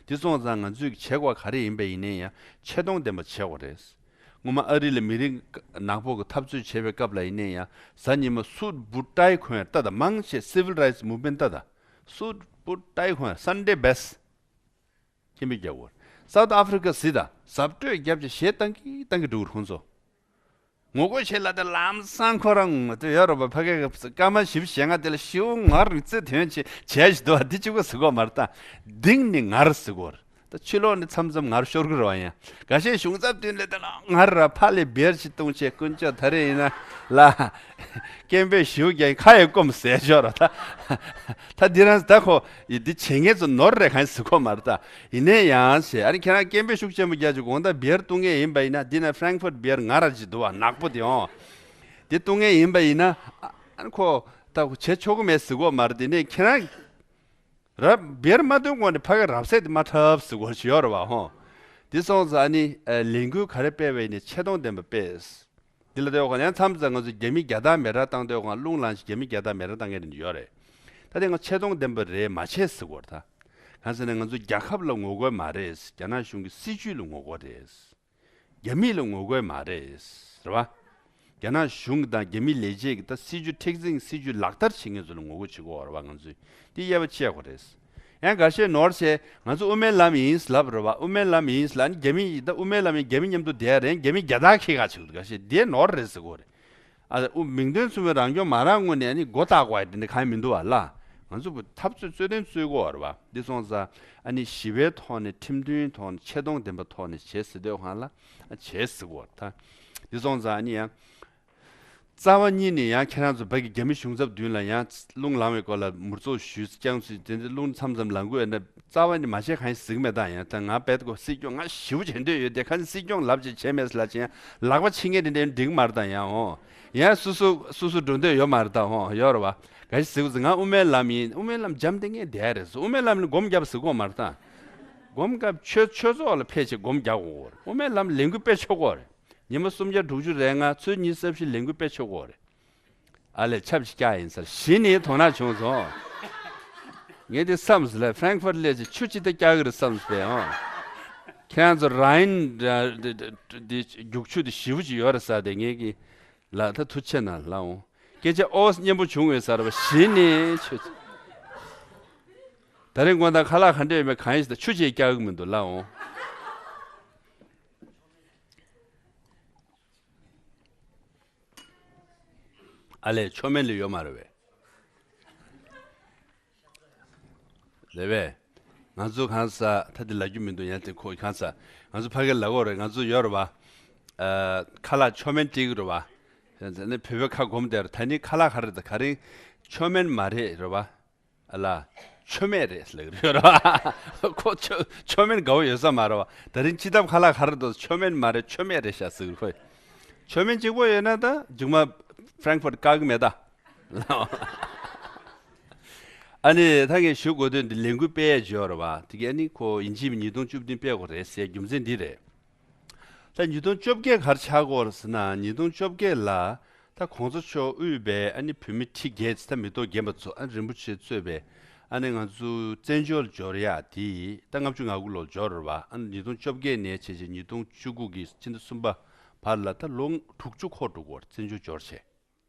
དེ་སོང་ཙང་ང་ཚོས་བྱེད་དགོས་ག་རེ་ཡིན་པ་ཡིན་ནའི་ཡང་ཆེ་མཐོང་ལྡན་པ་བྱེད་དགོས་རེད། སྔོན་མ་ཨ་རི་ལ་མི་རིགས་ནག་པོ་གི་འཐབ་རྩོད་བྱེད་པའི་སྐབས་ལ་ཡིན་ནའི་ཡང་གཟའ་ཉི་མ་སུད་བུ་ཊའི་གོན་ཡ་ལྟ་དང་། མང་ཆེ་civil rights movement ལྟ་དང་། སུད་བུ་ཊའི་གོན་ཡ་Sunday best སྐད་འབོད་རྒྱག་དགོས། South Africa གཟིགས་དང་། གཟབ་སྤྲོས་བརྒྱབ་བྱས་གཞས་བཏང་གི་བཏང་གི་འགྲོ་གི་རེད་ཁོང་ཚོ། ངོ་རྒོལ་བྱེད་ལ་དེ་ལམ་སང་ཁོ་རང་དེ་ཡོད་རེད་པ། ཕ་གི་སྐར་མ་བཞི་བཅུ་ཞེ་ལྔ་དེ་ལ་ཤི་བོ་ངར་རྩེ་དོན་ཆེ་བྱས་ཞིག་འདུག་བ། འདི་གཅིག་པོ་ཟེར་གོ་མ་རེད་ད། གཏིང་ནས་ངར་ཟེར་གོ་རེད། ད་ཕྱི་ལོགས་ནས་མཚམས་མཚམས་ངར་ཤོར་གི་རེད་བ། ཡང་འགའ་ཤས་གཞུང་ཚབ་མདུན་ལ་དེ་ལ་ངར་ར་ཕར་ལས་བེར་ཞིག་བཏུང་བྱས། དཀོན་མཆོག་ད་རེས་ཡིན་ན་ལ་སྐད་འབོད་ཞིག་རྒྱག་ཁ་ཡི་སྐོམ་ཟས་ཤོར་ར་ད། ད་འདི་རང་ད་ཁོ་ཡི་འདི་བྱེད་མཁན་ཚོ་ནོར་རེད་གང་ཟེར་གོ་མ་རེད་ད། ཡིན་ནའི་ཡང་ཞེས། ཨ་ནི་ཁྱེད་རང་སྐད་འབོད་ཤུགས་ཆེན་པོ་རྒྱག་ཅིག་དགོང་དག་བེར་བཏུང་མཁན་ཡིན་པ་ཡིན་ན། འདི་ན་Frankfurt Beer ང་ར་ཅིག་འདུག་བ། ནག་པོ་དེ་འོང་། དེ་བཏུང་མཁན་ཡིན་པ་ཡིན་ན། ཨ་ནི་ཁོ་ད་བྱེད་ཆོག་གི་མེད་ཟེར་གོ་མ་རེད། དེ་ནས་ཁྱེད་རང་ར་བེར་མ་བཏུང་གོང་ནས་ཕ་གི་རབ་གསལ་དེ་མ་འཁྲབ་ཟེར་གོ་ཞིག་ཡོད་རེད་བ་ཧོ། དེ་སོང་ཙང་ཨ་ནི་ལས་འགུལ་ག་རེ་སྤེལ་བ་ཡིན་ནའི་ཆེ་མཐོང་ལྡན་པ་སྤེལ། འདི་ལ་ལྟོས་གོང་ཡང་མཚམས་མཚམས་ང་ཚོ་རྒྱ་མི་རྒྱལ་དར་མེ་སྲེག་བཏང་དུས་གོང་རླུང་ལངས་ཤིག་རྒྱ་མི་རྒྱལ་དར་མེ་སྲེག་བཏང་མཁན་རེ་ཡོད་རེད། ད་དེ་ང་ཆེ་མཐོང་ལྡན་པ་རེད་མ་བྱེད་ཟེར་གོ་རེད་ད། གང་ཟེར་ན་ང་ཚོ་རྒྱལ་ཁབ་ལ་ངོ་རྒོལ་མ་རེད། རྒྱ་ནག་གཞུང་གི་སྲིད་བྱུས་ལ་ངོ་རྒོལ་རེད། རྒྱ་མི་ལ་ངོ་རྒོལ་མ་རེད། རེད་བ། རྒྱ་ནག་གཞུང་དང་རྒྱ་མི་ལས་བྱེད་ཀྱི་ད་སྲིད་བྱུས་མཁྲེགས་འཛིན་གྱི་སྲིད་བྱུས་ལག་བསྟར་བྱེད་མཁན་ཚོ་ལ་ངོ་རྒོལ་བྱེད་དགོས་རེད་བ། ང་ཚོས་འདི་དབྱེ་བ་ཕྱེ་དགོས་རེད། ཡང་འགའ་ཤས་ནོར་བྱས་ང་ཚོ་དབུ་མའི་ལམ་ཡིན་ལབ་རེད་བ། དབུ་མའི་ལམ་ཡིན་ལབ་ནི་རྒྱ་མི་ཡིན་ད། དབུ་མའི་ལམ་ཡིན་རྒྱ་མི་མཉམ་དུ་བསྡད་རེད། རྒྱ་མི་རྒྱལ་དར་འཁྱེར་ག་བྱེད་ཀྱི་འདུག་ག་ཤེད་དེ་ནོར་རེད་ཟེར་གོ་རེད། ཨ་དབུ་མིང་དོན་མཚུངས་པའི་རང་སྐྱོང་མ་རག་སྔོན་ནས་ཨ་ནི་མགོ་བཏགས་དགོས་ཡ་དེ་འདྲ་གང་ཡང་མི་འདུག་བ་ལ། ང་ཚོ་འཐབ་རྩོད་རྩོད་དོན་རྩོད་དགོས་རེད་བ། འདི་སོང་ཙང་ཨ་ནི་ཞི་བའི་ཐོག་ནས་ཁྲིམས་མཐུན་ཐོག་ནས་ཆེ་མཐོང་ལྡན་པའི་ཐོག་ནས་བྱེད་ཟེར་དུས་སྒང་ལ་ཨ་བྱེད་ཟེར་གོ་རེད་ད། འདི་སོང་ཙང་ཨ་ནི་ཡང་། རྩ་བ་ཉིད་ནས་ཡང་ཁྱེད་རང་ཚོ་ཕ་གི་རྒྱ་མི་གཞུང་ཚབ་མདུན་ལ་ཡང་རླུང་ལངས་པའི་སྐོར་ལ་མུར་ཚོགས་ཞུས་ཀྱང་ཚུལ་དེ་འདྲ་རླུང་མཚམས་མཚམས་ལངས་དགོས་ན་རྩ་བ་ནས་མ་བྱེད་གང་ཡང་ཟིག་མེད་ད། ཡང་ད་ང་བེད་ཀོ་སྲིད་སྐྱོང་ང་ཞེ་པོ་བྱེད་འདོད་ཡོད་དེ་ཁ་ནས་སྲིད་སྐྱོང་ལབ་ཅིག་བྱས་མེད་ལ་ཅི་ཡང་ལག་པ་ཕྱི་ངན་དེ་འདྲ་འགྲིག་མ་རེད་ད། ཡང་འོང་ཡང་སུ་སུ་སུ་སུ་འགྲོ་འདོད་ཡོད་མ་རེད་ད། འོང་ཡོད་རེད་བ། ག་ཞིག་ཟིག་ཟིག་ང་དབུ་མའི་ལམ་ཡིན། དབུ་མའི་ལམ་འཇམ་དེ་ངས་བསྡད་རེད་ཟེར། དབུ་མའི་ལམ་ནས་སྒོམ་རྒྱབ་ཟེར་གོ་མ་རེད་ད། སྒོམ་སྐབས་ཆོས་ཆོས་ཚོགས་ལ་ཕེབས་བྱས་སྒོམ་རྒྱག་དགོས་རེད། དབུ་མའི་ལམ་ལས་འགུལ་སྤེལ་ཆོག་གོ་རེད། ཉི་མ་སུམ་བརྒྱ་དྲུག་ཅུ་རེ་ལྔ་ཚོུད་ཉི་ཤུ་རྩ་བཞི་ལས་འགུལ་སྤེལ་ཆོག་གོ་རེད། ཨ་ལས་ཆབ་ཅིག་བཀྱག་ཡིན་ཟེར་གཞི་ནས་དོ་སྣང་བྱུང་སོང་། ངས་འདི་བསམས་ལ་Frankfurt སླེབས་ཚེ་ཆུ་ཅི་ད་བཀྱག་གི་རེད་བསམས་པས་ཨང་། ཁྱེད་རང་ཚོ་ར་ཡིན་འདི་རྒྱུག་ཆུ་འདི་ཞེ་པོ་ཅིག་ཡོད་རེད་ཟེར་ཏེ་ངས་ཀྱི་ལ་ད་ཐུགས་ཆེ་གནང་ལ་འོང་། སྐད་ཆ་ཨོ་སྙན་པོ་བྱུང་བས་ཟེར་བ་གཞི་ནས་ཆུ་ཅི། ད་རིང་དགོང་དག་ཁ་ལག་ག་འདྲ་ཡོད་མེད་གང་ཡིན་ཟེར་ད་ཆུ་ཅི་བཀྱག་གི་མི་འདུག་ལ་འོང་། ཨ་ལས་མཆོད་མེ་ལས་ཡོད་མ་རེད་པས། རེད་པས། ང་ཚོ་གང་ཟག་ད་འདི་ལབ་རྒྱུ་མི་འདུག་ཡང་དེ་ཁོ་གང་ཟག་ང་ཚོ་ཕ་གིར་ལབ་དགོས་རེད། ང་ཚོ་ཡོད་རེད་པ། ཨ་ཁ་ལག་མཆོད་མེ་སྤྲད་ཀྱི་རེད་པ། ནི་བོད་པའི་ཁ་སྒོམ་བསྡད་རེད། ད་ནི་ཁ་ལག་ག་རེ་རེད། ད་ག་རེ་མཆོད་མེ་མ་རེད་རེད་པ། ཨ་ལ། མཆོད་མེ་རེད་ལབ་ཀྱི་རེད་པ། ཁོ་མཆོད་མཆོད་མེ་དགའ་པོ་ཡོད་ས་མ་རེད་པ། ད་རིང་སྤྱི་ཐབ་ཁ་ལག་ག་རེ་འདུག་མཆོད་མེ་མ་རེད་མཆོད་མེ་རེད་ཤག་ཟེར་གྱི་རེད་ཁོས། མཆོད་མེ་གཅིག་པོ་ཡོད་ན་ད་མཇུག་མ་Frankfurt བཀག་གི་མེད་ད། ཨ་ནི་ད་ངས་ཞུ་དགོས་དོན་འདི་ལས་འགུལ་སྤེལ་ཡས་ཅིག་ཡོད་རེད་པ། དེ་ག་ཨ་ནི་ཁོ་ཡིན་གཅིག་མིན་ཉིས་སྟོང་བཅུ་བདུན་སྤེལ་དགོས་རེད་ཟེར་རྒྱུ་མཚན་འདི་རེད། ད་ཉིས་སྟོང་བཅོ་བརྒྱད་ག་རེ་ཆགས་ཀྱི་ཡོད་རེད་ཟེར་ན། ཉིས་སྟོང་བཅོ་བརྒྱད་ལ་ད་གོང་ས་མཆོག་དབུས་པའི་ཨ་ནི་བོད་མི་ཁྲི་བརྒྱད་ད་མི་ཐོག་རྒན་པ་ཚོ་ཨ་ནི་རིན་པོ་ཆེ་གཙོས་པའི་ཨ་ནི་ང་ཚོ་བཙན་བྱོལ་འབྱོར་ཡག་དེ་ད་ལྔ་བཅུ་ང་དགུ་ལོར་འབྱོར་རེད་པ། ཨ་ནི་ཉིས་སྟོང་བཅོ་བརྒྱད་ནས་བྱས་བྱས་ཉིས་སྟོང་བཅུ་དགུ་གི་ཕྱི་ཟླ་གསུམ་པ་བར་ལ་ད་ལོ་དྲུག་ཅུ་འཁོར་འགྲོ་གི་ཡོད་རེད། བཙན་བྱོལ་འབྱོར་བྱས།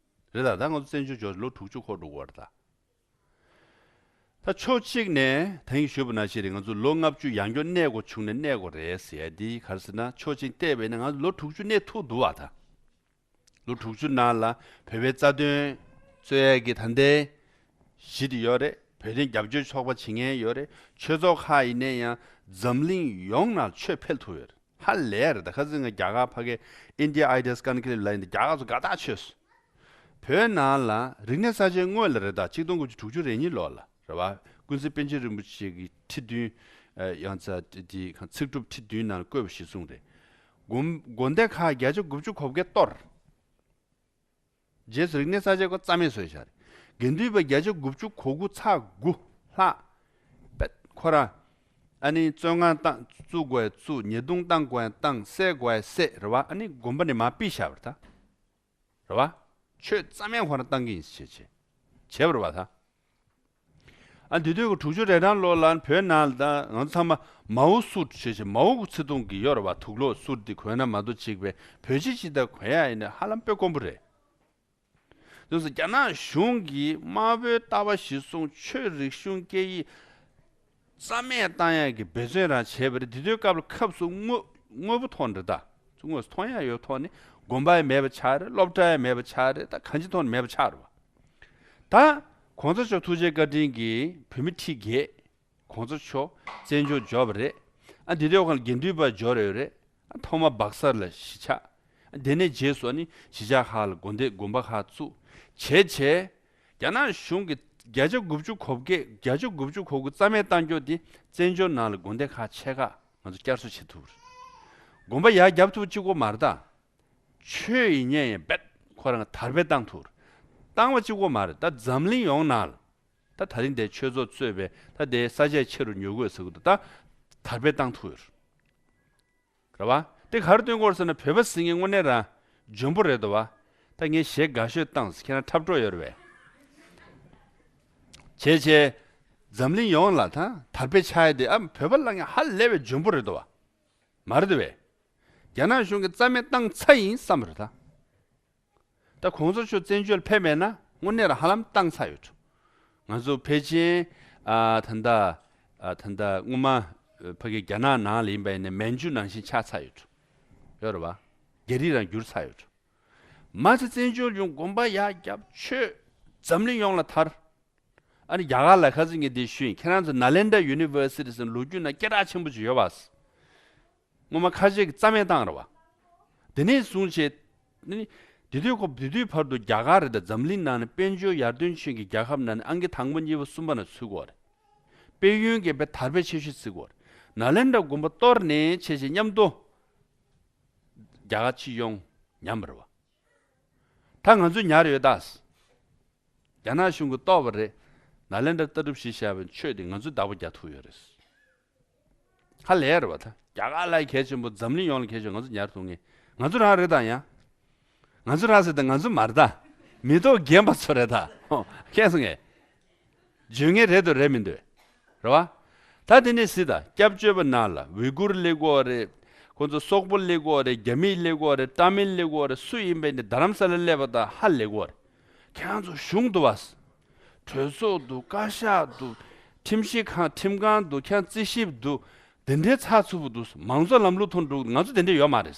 རེད་ད། ད་ང་ཚོ་བཙན་བྱོལ་འབྱོར་ལོ་དྲུག་ཅུ་འཁོར་འགྲོ་གི་ཡོད་རེད་ད། ད་ཕྱོགས་གཅིག་ནས་ད་གིན་ཞུས་པ་ནང་བཞིན་རེད། ང་ཚོ་ལོ་ལྔ་བཅུ་ཡང་བསྐྱར་གནས་དགོས་བྱུང་ནས་གནས་དགོས་རེད་ཟེར་ཡ་འདི་ག་རེ་ཟེར་ན། ཕྱོགས་གཅིག་བལྟས་པས་ན་ང་ཚོ་ལོ་དྲུག་ཅུ་གནས་ཐུབ་འདུག་བ། ད་ལོ་དྲུག་ཅུ་ནང་ལ་བོད་པའི་རྩ་དོན་རྩོད་ཡ་གི་ད་ལྟའི་གཞི་དེ་ཡོད་རེད། བོད་དོན་རྒྱབ་སྐྱོར་ཚོགས་པ་བྱེད་མཁན་ཡོད་རེད། ཆོས་ཚོགས་ཁག་ཡིན་ནའི་ཡང་འཛམ་གླིང་ཡོངས་ནང་ཆོས་འཕེལ་ཐུབ་ཡོད་རེད། ཧ་ལས་རེད། ད་ཁ་སང་ང་རྒྱ་གར་ཕ་གི་India Idol Scan Clip ལ་ཡིན་ད། རྒྱ་གར་ཚོ་དགའ་ཐག་ཆོད་སོང་། བོད་ནང་ལ་རིག་གནས་གསར་བརྗེའི་སྔོན་ལ་རེད། ད་ཆིག་སྟོང་དགུ་བརྒྱ་དྲུག་ཅུ་རེ་གཉིས་ལོ་ལ་རེད་བ། ཀུན་གཟིགས་པཎ་ཆེན་རིན་པོ་ཆེ་གི་ཁྲི་བདུན། ཨ། ཡང་ཚ་དེ་ཚིག་གྲུབ་ཁྲི་བདུན་ནང་བཀོད་པ་གཞིར་བཟུང་རེད། དགོན་དགོན་སྡེ་ཁག་བརྒྱ་ཆ་དགུ་བཅུ་གོ་བརྒྱད་གཏོར། རྗེས་སུ་རིག་གནས་གསར་བརྗེ་ཁོ་རྩ་མེད་བཟོས་བཞག་རེད། དགེ་འདུན་པ་བརྒྱ་ཆ་དགུ་བཅུ་གོ་དགུ་ཚེག་དགུ་ལྷག་པད་ཁོ་རང་། ཨ་ནི་བཙོན་ཁང་བཏང་བཙུགས་དགོས་བཙུགས། ཉེས་རྡུང་བཏང་དགོས་བཏང་། བསད་དགོས་བསད། རེད་བ། ཨ་ནི་དགོན་པ་ནས་མར་ཕུད་བཞག་པ་རེད་ད། རེད་བ། ཆོས་རྩ་མེད་ཁོ་རང་བཏང་གི་ཡིན་ཞེས་བྱས་བྱས་པ་རེད་བ་ད། ཨ། འདི་དུས་ཀྱི་དྲུག་ཅུ་རེ་གྲངས་ལོ་ལ་བོད་ནང་ལ་ད་ང་ཚོ་ཚང་མ་མའོ་སུཊ་ཞེས་བྱས། མའོ་གི་ཚིག་ཐུང་གི་ཡོད་རེད་བ། དུག་ལོག་སུཊ་འདི་གོན་ན་མ་གཏོགས་ཅིག་པའི་བོད་ཕྱི་ཅིག་ད་གོན་ཡ་ཡིན་ན་ཧ་ལམ་དཔེ་དཀོན་པོ་རེད། དེ་ཚོ་རྒྱ་ནག་གཞུང་གིས་དམར་པོའི་ལྟ་བ་གཞིར་བཟུང་ཆོས་རིག་གཞུང་སྐད་ཡིག་རྩ་མེད་བཏང་ཡག་གི་འབད་བརྩོན་རང་བྱས་པ་རེད། དེ་དུས་སྐབས་ལ་སྐབས་སུ་དངོས་དངོས་པོ་ཐོག་ནས་རེད་ད། དངོས་སུ་མཐོང་ཡག་ཡོད་ཐོག་ནས་དགོན་པ་ཡང་མེད་པ་ཆགས་རེད། སློབ་གྲྭ་ཡང་མེད་པ་ཆགས་རེད། ད་གང་ཅིའི་ཐོག་ནས་མེད་པ་ཆགས་རེད་བ། ད་གོང་ས་མཆོག་ཐུགས་རྗེ་བཀའ་དྲིན་གྱིས་བོད་མི་ཁྲི་བརྒྱད་གོང་ས་མཆོག་བཙན་བྱོལ་འབྱོར་བ་རེད། ཨ། འདི་དུས་ཁོང་དགེ་འདུན་པ་འབྱོར་ཡོད་རེད། ཨ། ཐོག་མ་སྦག་སར་ལ་གཞིས་ཆགས། ཨ། དེ་ནས་རྗེས་སུ་ཨ་ནི་གཞིས་ཆགས་ཁག་ལ་དགོན་སྡེ་དགོན་པ་ཁག་བཙུགས་བྱས་བྱས། རྒྱ་ནག་གཞུང་གིས་བརྒྱ་ཆ་དགུ་བཅུ་གོ་བརྒྱད། བརྒྱ་ཆ་དགུ་བཅུ་གོ་དགུ་རྩ་མེད་བཏང་རྒྱུ་དེ་བཙན་བྱོལ་ནང་ལ་དགོན་སྡེ་ཁག་ཆེ་ཁག་ང་ཚོ་བསྐྱར་གསོ་བྱེད་ཐུབ་རེད། དགོན་པ་ཡར་བརྒྱབ་ཐུབ་གཅིག་པོ་མ་རེད་ད། ཆོས་ཡིན་ཉན་ཡང་རྦད་ཁོ་རང་དར་སྤེལ་བཏང་ཐུབ་རེད། བཏང་བ་གཅིག་པོ་མ་རེད་ད། འཛམ་གླིང་ཡོངས་ནང་ལ། ད་ད་རིང་འདིར་ཆོས་ཚོགས་གཙོས་པའི་ད་དེ་ས་ཆ་ཆེ་རུ་ཉོ་དགོས་ཟེར་གི་འདུག་ད་དར་སྤེལ་བཏང་ཐུབ་ཡོད་རེད་བ། དེ་ག་རེ་སྟོན་གྱི་ཡོད་ཟེར་ན། བོད་པ་ཟེར་མཁན་དངོས་གནས་རང་འཇོན་པོ་རེད་འདུག་བ། ད་ངས་གཞས་དགའ་ཤོས་བཏང་ཟེར། ཁྱེད་རང་འཁྲབ་གྲོགས་ཡོད་རེད་པས། བྱས་བྱས། འཛམ་གླིང་ཡོངས་ལ་ད་དར་སྤེལ་ཆགས་ཡ་དེ། ཨ། བོད་པ་ལབ་མཁན་ཧ་ལས་པའི་འཇོན་པོ་རེད་འདུག་བ། མ་རེད་དེ་བས། རྒྱ་ནག་གཞུང་གིས་རྩ་མེད་བཏང་ཚར་ཡིན་བསམ་པ་རེད་ད། ད་གོང་ས་མཆོག་བཙན་བྱོལ་ཕེབས་མེད་ན་དངོས་གནས་ལ་ཧ་ལམ་བཏང་ཚར་ཡོད། ང་ཚོ་ཕལ་ཆེར། ཨ། ད་ལྟ། ཨ། ད་ལྟ་སྔོན་མ་ཕ་གི་རྒྱ་ནག་ནང་ལ་ཡིན་པ་ཡིན་ན་མན་ཇུ་ནང་བཞིན་ཆགས་ཚར་ཡོད། ཡོད་རེད་བ། རྒྱ་རིགས་རང་འགྱུར་ཚར་ཡོད། མ་ཚད་བཙན་བྱོལ་གཞུང་དགོན་པ་ཡར་བརྒྱབ། ཆོས་འཛམ་གླིང་ཡོངས་ལ་དར། ཨ་ནི་རྒྱ་གར་ལ་ཁ་སང་ངས་འདི་ཞུས་ཡིན། ཁྱེད་རང་ཚོ་Nalanda University ཟེར་ལོ་རྒྱུས་ནང་སྐད་གྲགས་ཆེན་པོ་ཅིག་ཡོད་པ། སྔོན་མ་ཁ་ཤས་ཀྱིས་རྩ་མེད་བཏང་རེད་བ། དེ་ནས་བཟུང་བྱས། ནི། དེ་དུས་ཁོ་དེ་དུས་བར་དུ་རྒྱ་གར་རེད་ད། འཛམ་གླིང་ནང་ནས་དཔལ་འབྱོར་ཡར་ཐོན་ཆེ་གི་རྒྱལ་ཁབ་ནང་ནས་ཨང་ཀི་དང་པོ་གཉིས་པ་གསུམ་པ་ནང་ཚུད་ཀྱི་ཡོད་རེད། དཔལ་ཡོན་གྱི་དཔེ་དར་སྤེལ་ཆེ་ཤོས་བརྩི་གི་ཡོད་རེད། Nalanda དགོན་པ་གཏོར་ནས་བྱས་བྱས་མཉམ་དུ་རྒྱ་གར་སྤྱི་ཡོངས་ཉམས་པ་རེད་བ། ད་ང་ཚོས་ཉར་ཡོད་ད། རྒྱ་ནག་གཞུང་གིས་གཏོར་བ་རེད། Nalanda ལྟ་གྲུབ་གཞི་བཞག་པའི་ཆོས་དེ་ང་ཚོས་བདག་པོ་རྒྱག་ཐུབ་ཡོད་རེད། ཧ་ལས་རེད་བ། ད་རྒྱ་གར་ལ་གལ་ཆེན་པོ། འཛམ་གླིང་ཡོངས་ལ་གལ་ཆེན་པོ། ང་ཚོ་ཉར་ཐུབ་ངེས། ང་ཚོ་རང་རེད་ད། ཡང་ང་ཚོ་རང་ཟེར་ད་ང་ཚོ་མ་རེད་ད། མི་ཐོག་རྒན་པ་ཚོ་རེད་ད། ཧོ། མཁྱེན་སོང་ངས། འཇོན་ངེས་རེད་འདུག་རེད་མི་འདུག་རེད་བ། ད་དེ་ནས་གཟིགས་ད། སྐྱབས་བཅོལ་བ་ནང་ལ་ཝི་གུར་སླེབས་ཀྱི་ཡོད་རེད། ཁོང་ཚོ་སོག་པོ་སླེབས་ཀྱི་ཡོད་རེད། རྒྱ་མི་སླེབས་ཀྱི་ཡོད་རེད། ཏ་མིལ་སླེབས་ཀྱི་ཡོད་རེད། སུ་ཡིན་པ་ཡིན་ནའི་རྡ་རམ་ས་ལ་སླེབས་པ་དང་ཧ་ལས་ཀྱི་ཡོད་རེད། ཁྱེད་རང་ཚོ་གཞུང་འདུག་བ། གྲོས་ཚོགས་འདུག་བཀའ་ཤག་འདུག་ཁྲིམས་ཞིབ་ཁང་ཁྲིམས་ཁང་འདུག་ཁྱེད་རང་རྩིས་ཞིབ་འདུག་དེ་འདྲའི་ཚགས་ཚུད་པོ་འདུག་མང་གཙོ་ལམ་ལུགས་ཐོག་འགྲོ་གི་འདུག་ང་ཚོ་དེ་འདྲ་ཡོད་མ་རེད།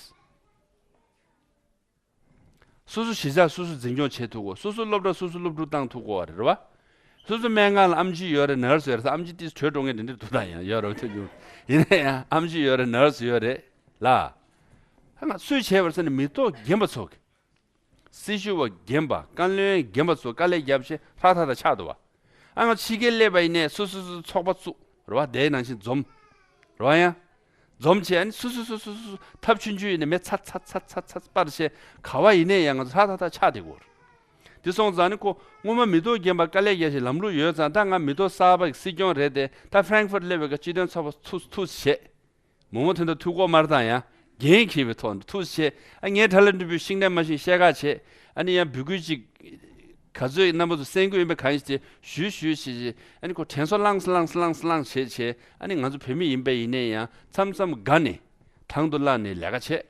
སོ་སོ་གཞིས་ཆགས་སོ་སོ་འཛིན་སྐྱོང་བྱེད་ཐུབ་གོ། སོ་སོ་སློབ་གྲྭ་སོ་སོ་སློབ་ཕྲུག་བཏང་ཐུབ་གོ་བ་རེད་བ། སོ་སོ་སྨན་ཁང་ལ་ཨེམ་ཆི་ཡོད་རེད། ནར་སི་ཡོད་རེད། ཨེམ་ཆི་ཏིས་བྲོས་འགྲོ་མཁན་དེ་འདྲ་འདུག་ད་ཡང་ཡོད་རེད་ཐུབ་ཡོད། ཡིན་ན་ཡང་ཨེམ་ཆི་ཡོད་རེད། ནར་སི་ཡོད་རེད་ལ། ཧ་ང་སུས་བྱས་པར་ཟེར་ན་མི་ཐོག་རྒན་པ་ཚོ་གི། སྲི་ཞུ་བ་རྒན་པ། བཀའ་བློན་རྒན་པ་ཚོ་དཀའ་ལས་བརྒྱབ་བྱས་ཧྲག་ཐག་ཐག་ཆགས་འདུག་བ། ཨ་ང་ཕྱི་རྒྱལ་སླེབས་པ་ཡིན་ནའི་སོ་སོ་སོ་ཚོགས་པ་བཙུགས་རེད་བ། དེའི་ནང་བཞིན་འཛོམས་རེད་བ། ཡང་འཛོམས་བྱས་ཨ་ནི་སོ་སོ་སོ་སོ་སོ་ཐབས་ཆུང་ཆུང་ཡིན་ནའི་མེ་ཚ་ཚ་ཚ་ཚ་ཚ་སྤར་བྱས་ག་བ་ཡིན་ནའི་ཡང་ང་ཚོ་ཧྲག་ཐག་ཐག་ཆགས་བསྡད་ཀྱི་ཡོད་རེད། དེ་སོང་ཙང་ནི་ཁོ་སྔོན་མ་མི་ཐོག་རྒན་པ་དཀའ་ལས་རྒྱག་བྱས་ལམ་ལུགས་ཡོད་ཙང་ད་ང་མི་ཐོག་གསར་པ་གི་སྲིད་སྐྱོང་རེད་དེ། ད་ཧྥ་རན་ཁི་ཕུར་སླེབས་པའི་སྐབས་སྤྱི་མཐུན་ཚོགས་པ་ཐུགས་ཐུགས་བཞེས། མོག་མོག་དེ་འདྲ་ཐུག་གོ་མ་རེད་ད། ཡང་འགན་འཁྱེར་བའི་ཐོག་ནས་ཐུགས་བཞེས། ཨ་ངའི་དྲ་ལམ་འགྲུལ་པོའི་ཤིང་རྟ་མ་ཤིང་བཤད་ཁ་བྱེད། ཨ་ནི་ཡང་འབོད་སྐུལ་ཅིག་ག་ཚོད་རྣམ་པ་ཚོ་གསན་གྱི་ཡོད་པ་གང་ཡིན་ཞེས་ཞུས་ཞུས་བྱས་བྱས། ཨ་ནི་ཁོ་དྲན་གསོ་བླངས་བླངས་བླངས་བླངས་བྱས་བྱས། ཨ་ནི་ང་ཚོ་བོད་མི་ཡིན་པ་ཡིན་ནའི་ཡང་མཚམས་མཚམས་དགའ་ནས་དང་དུ་བླངས་ནས་ལས་ཀ་བྱེད།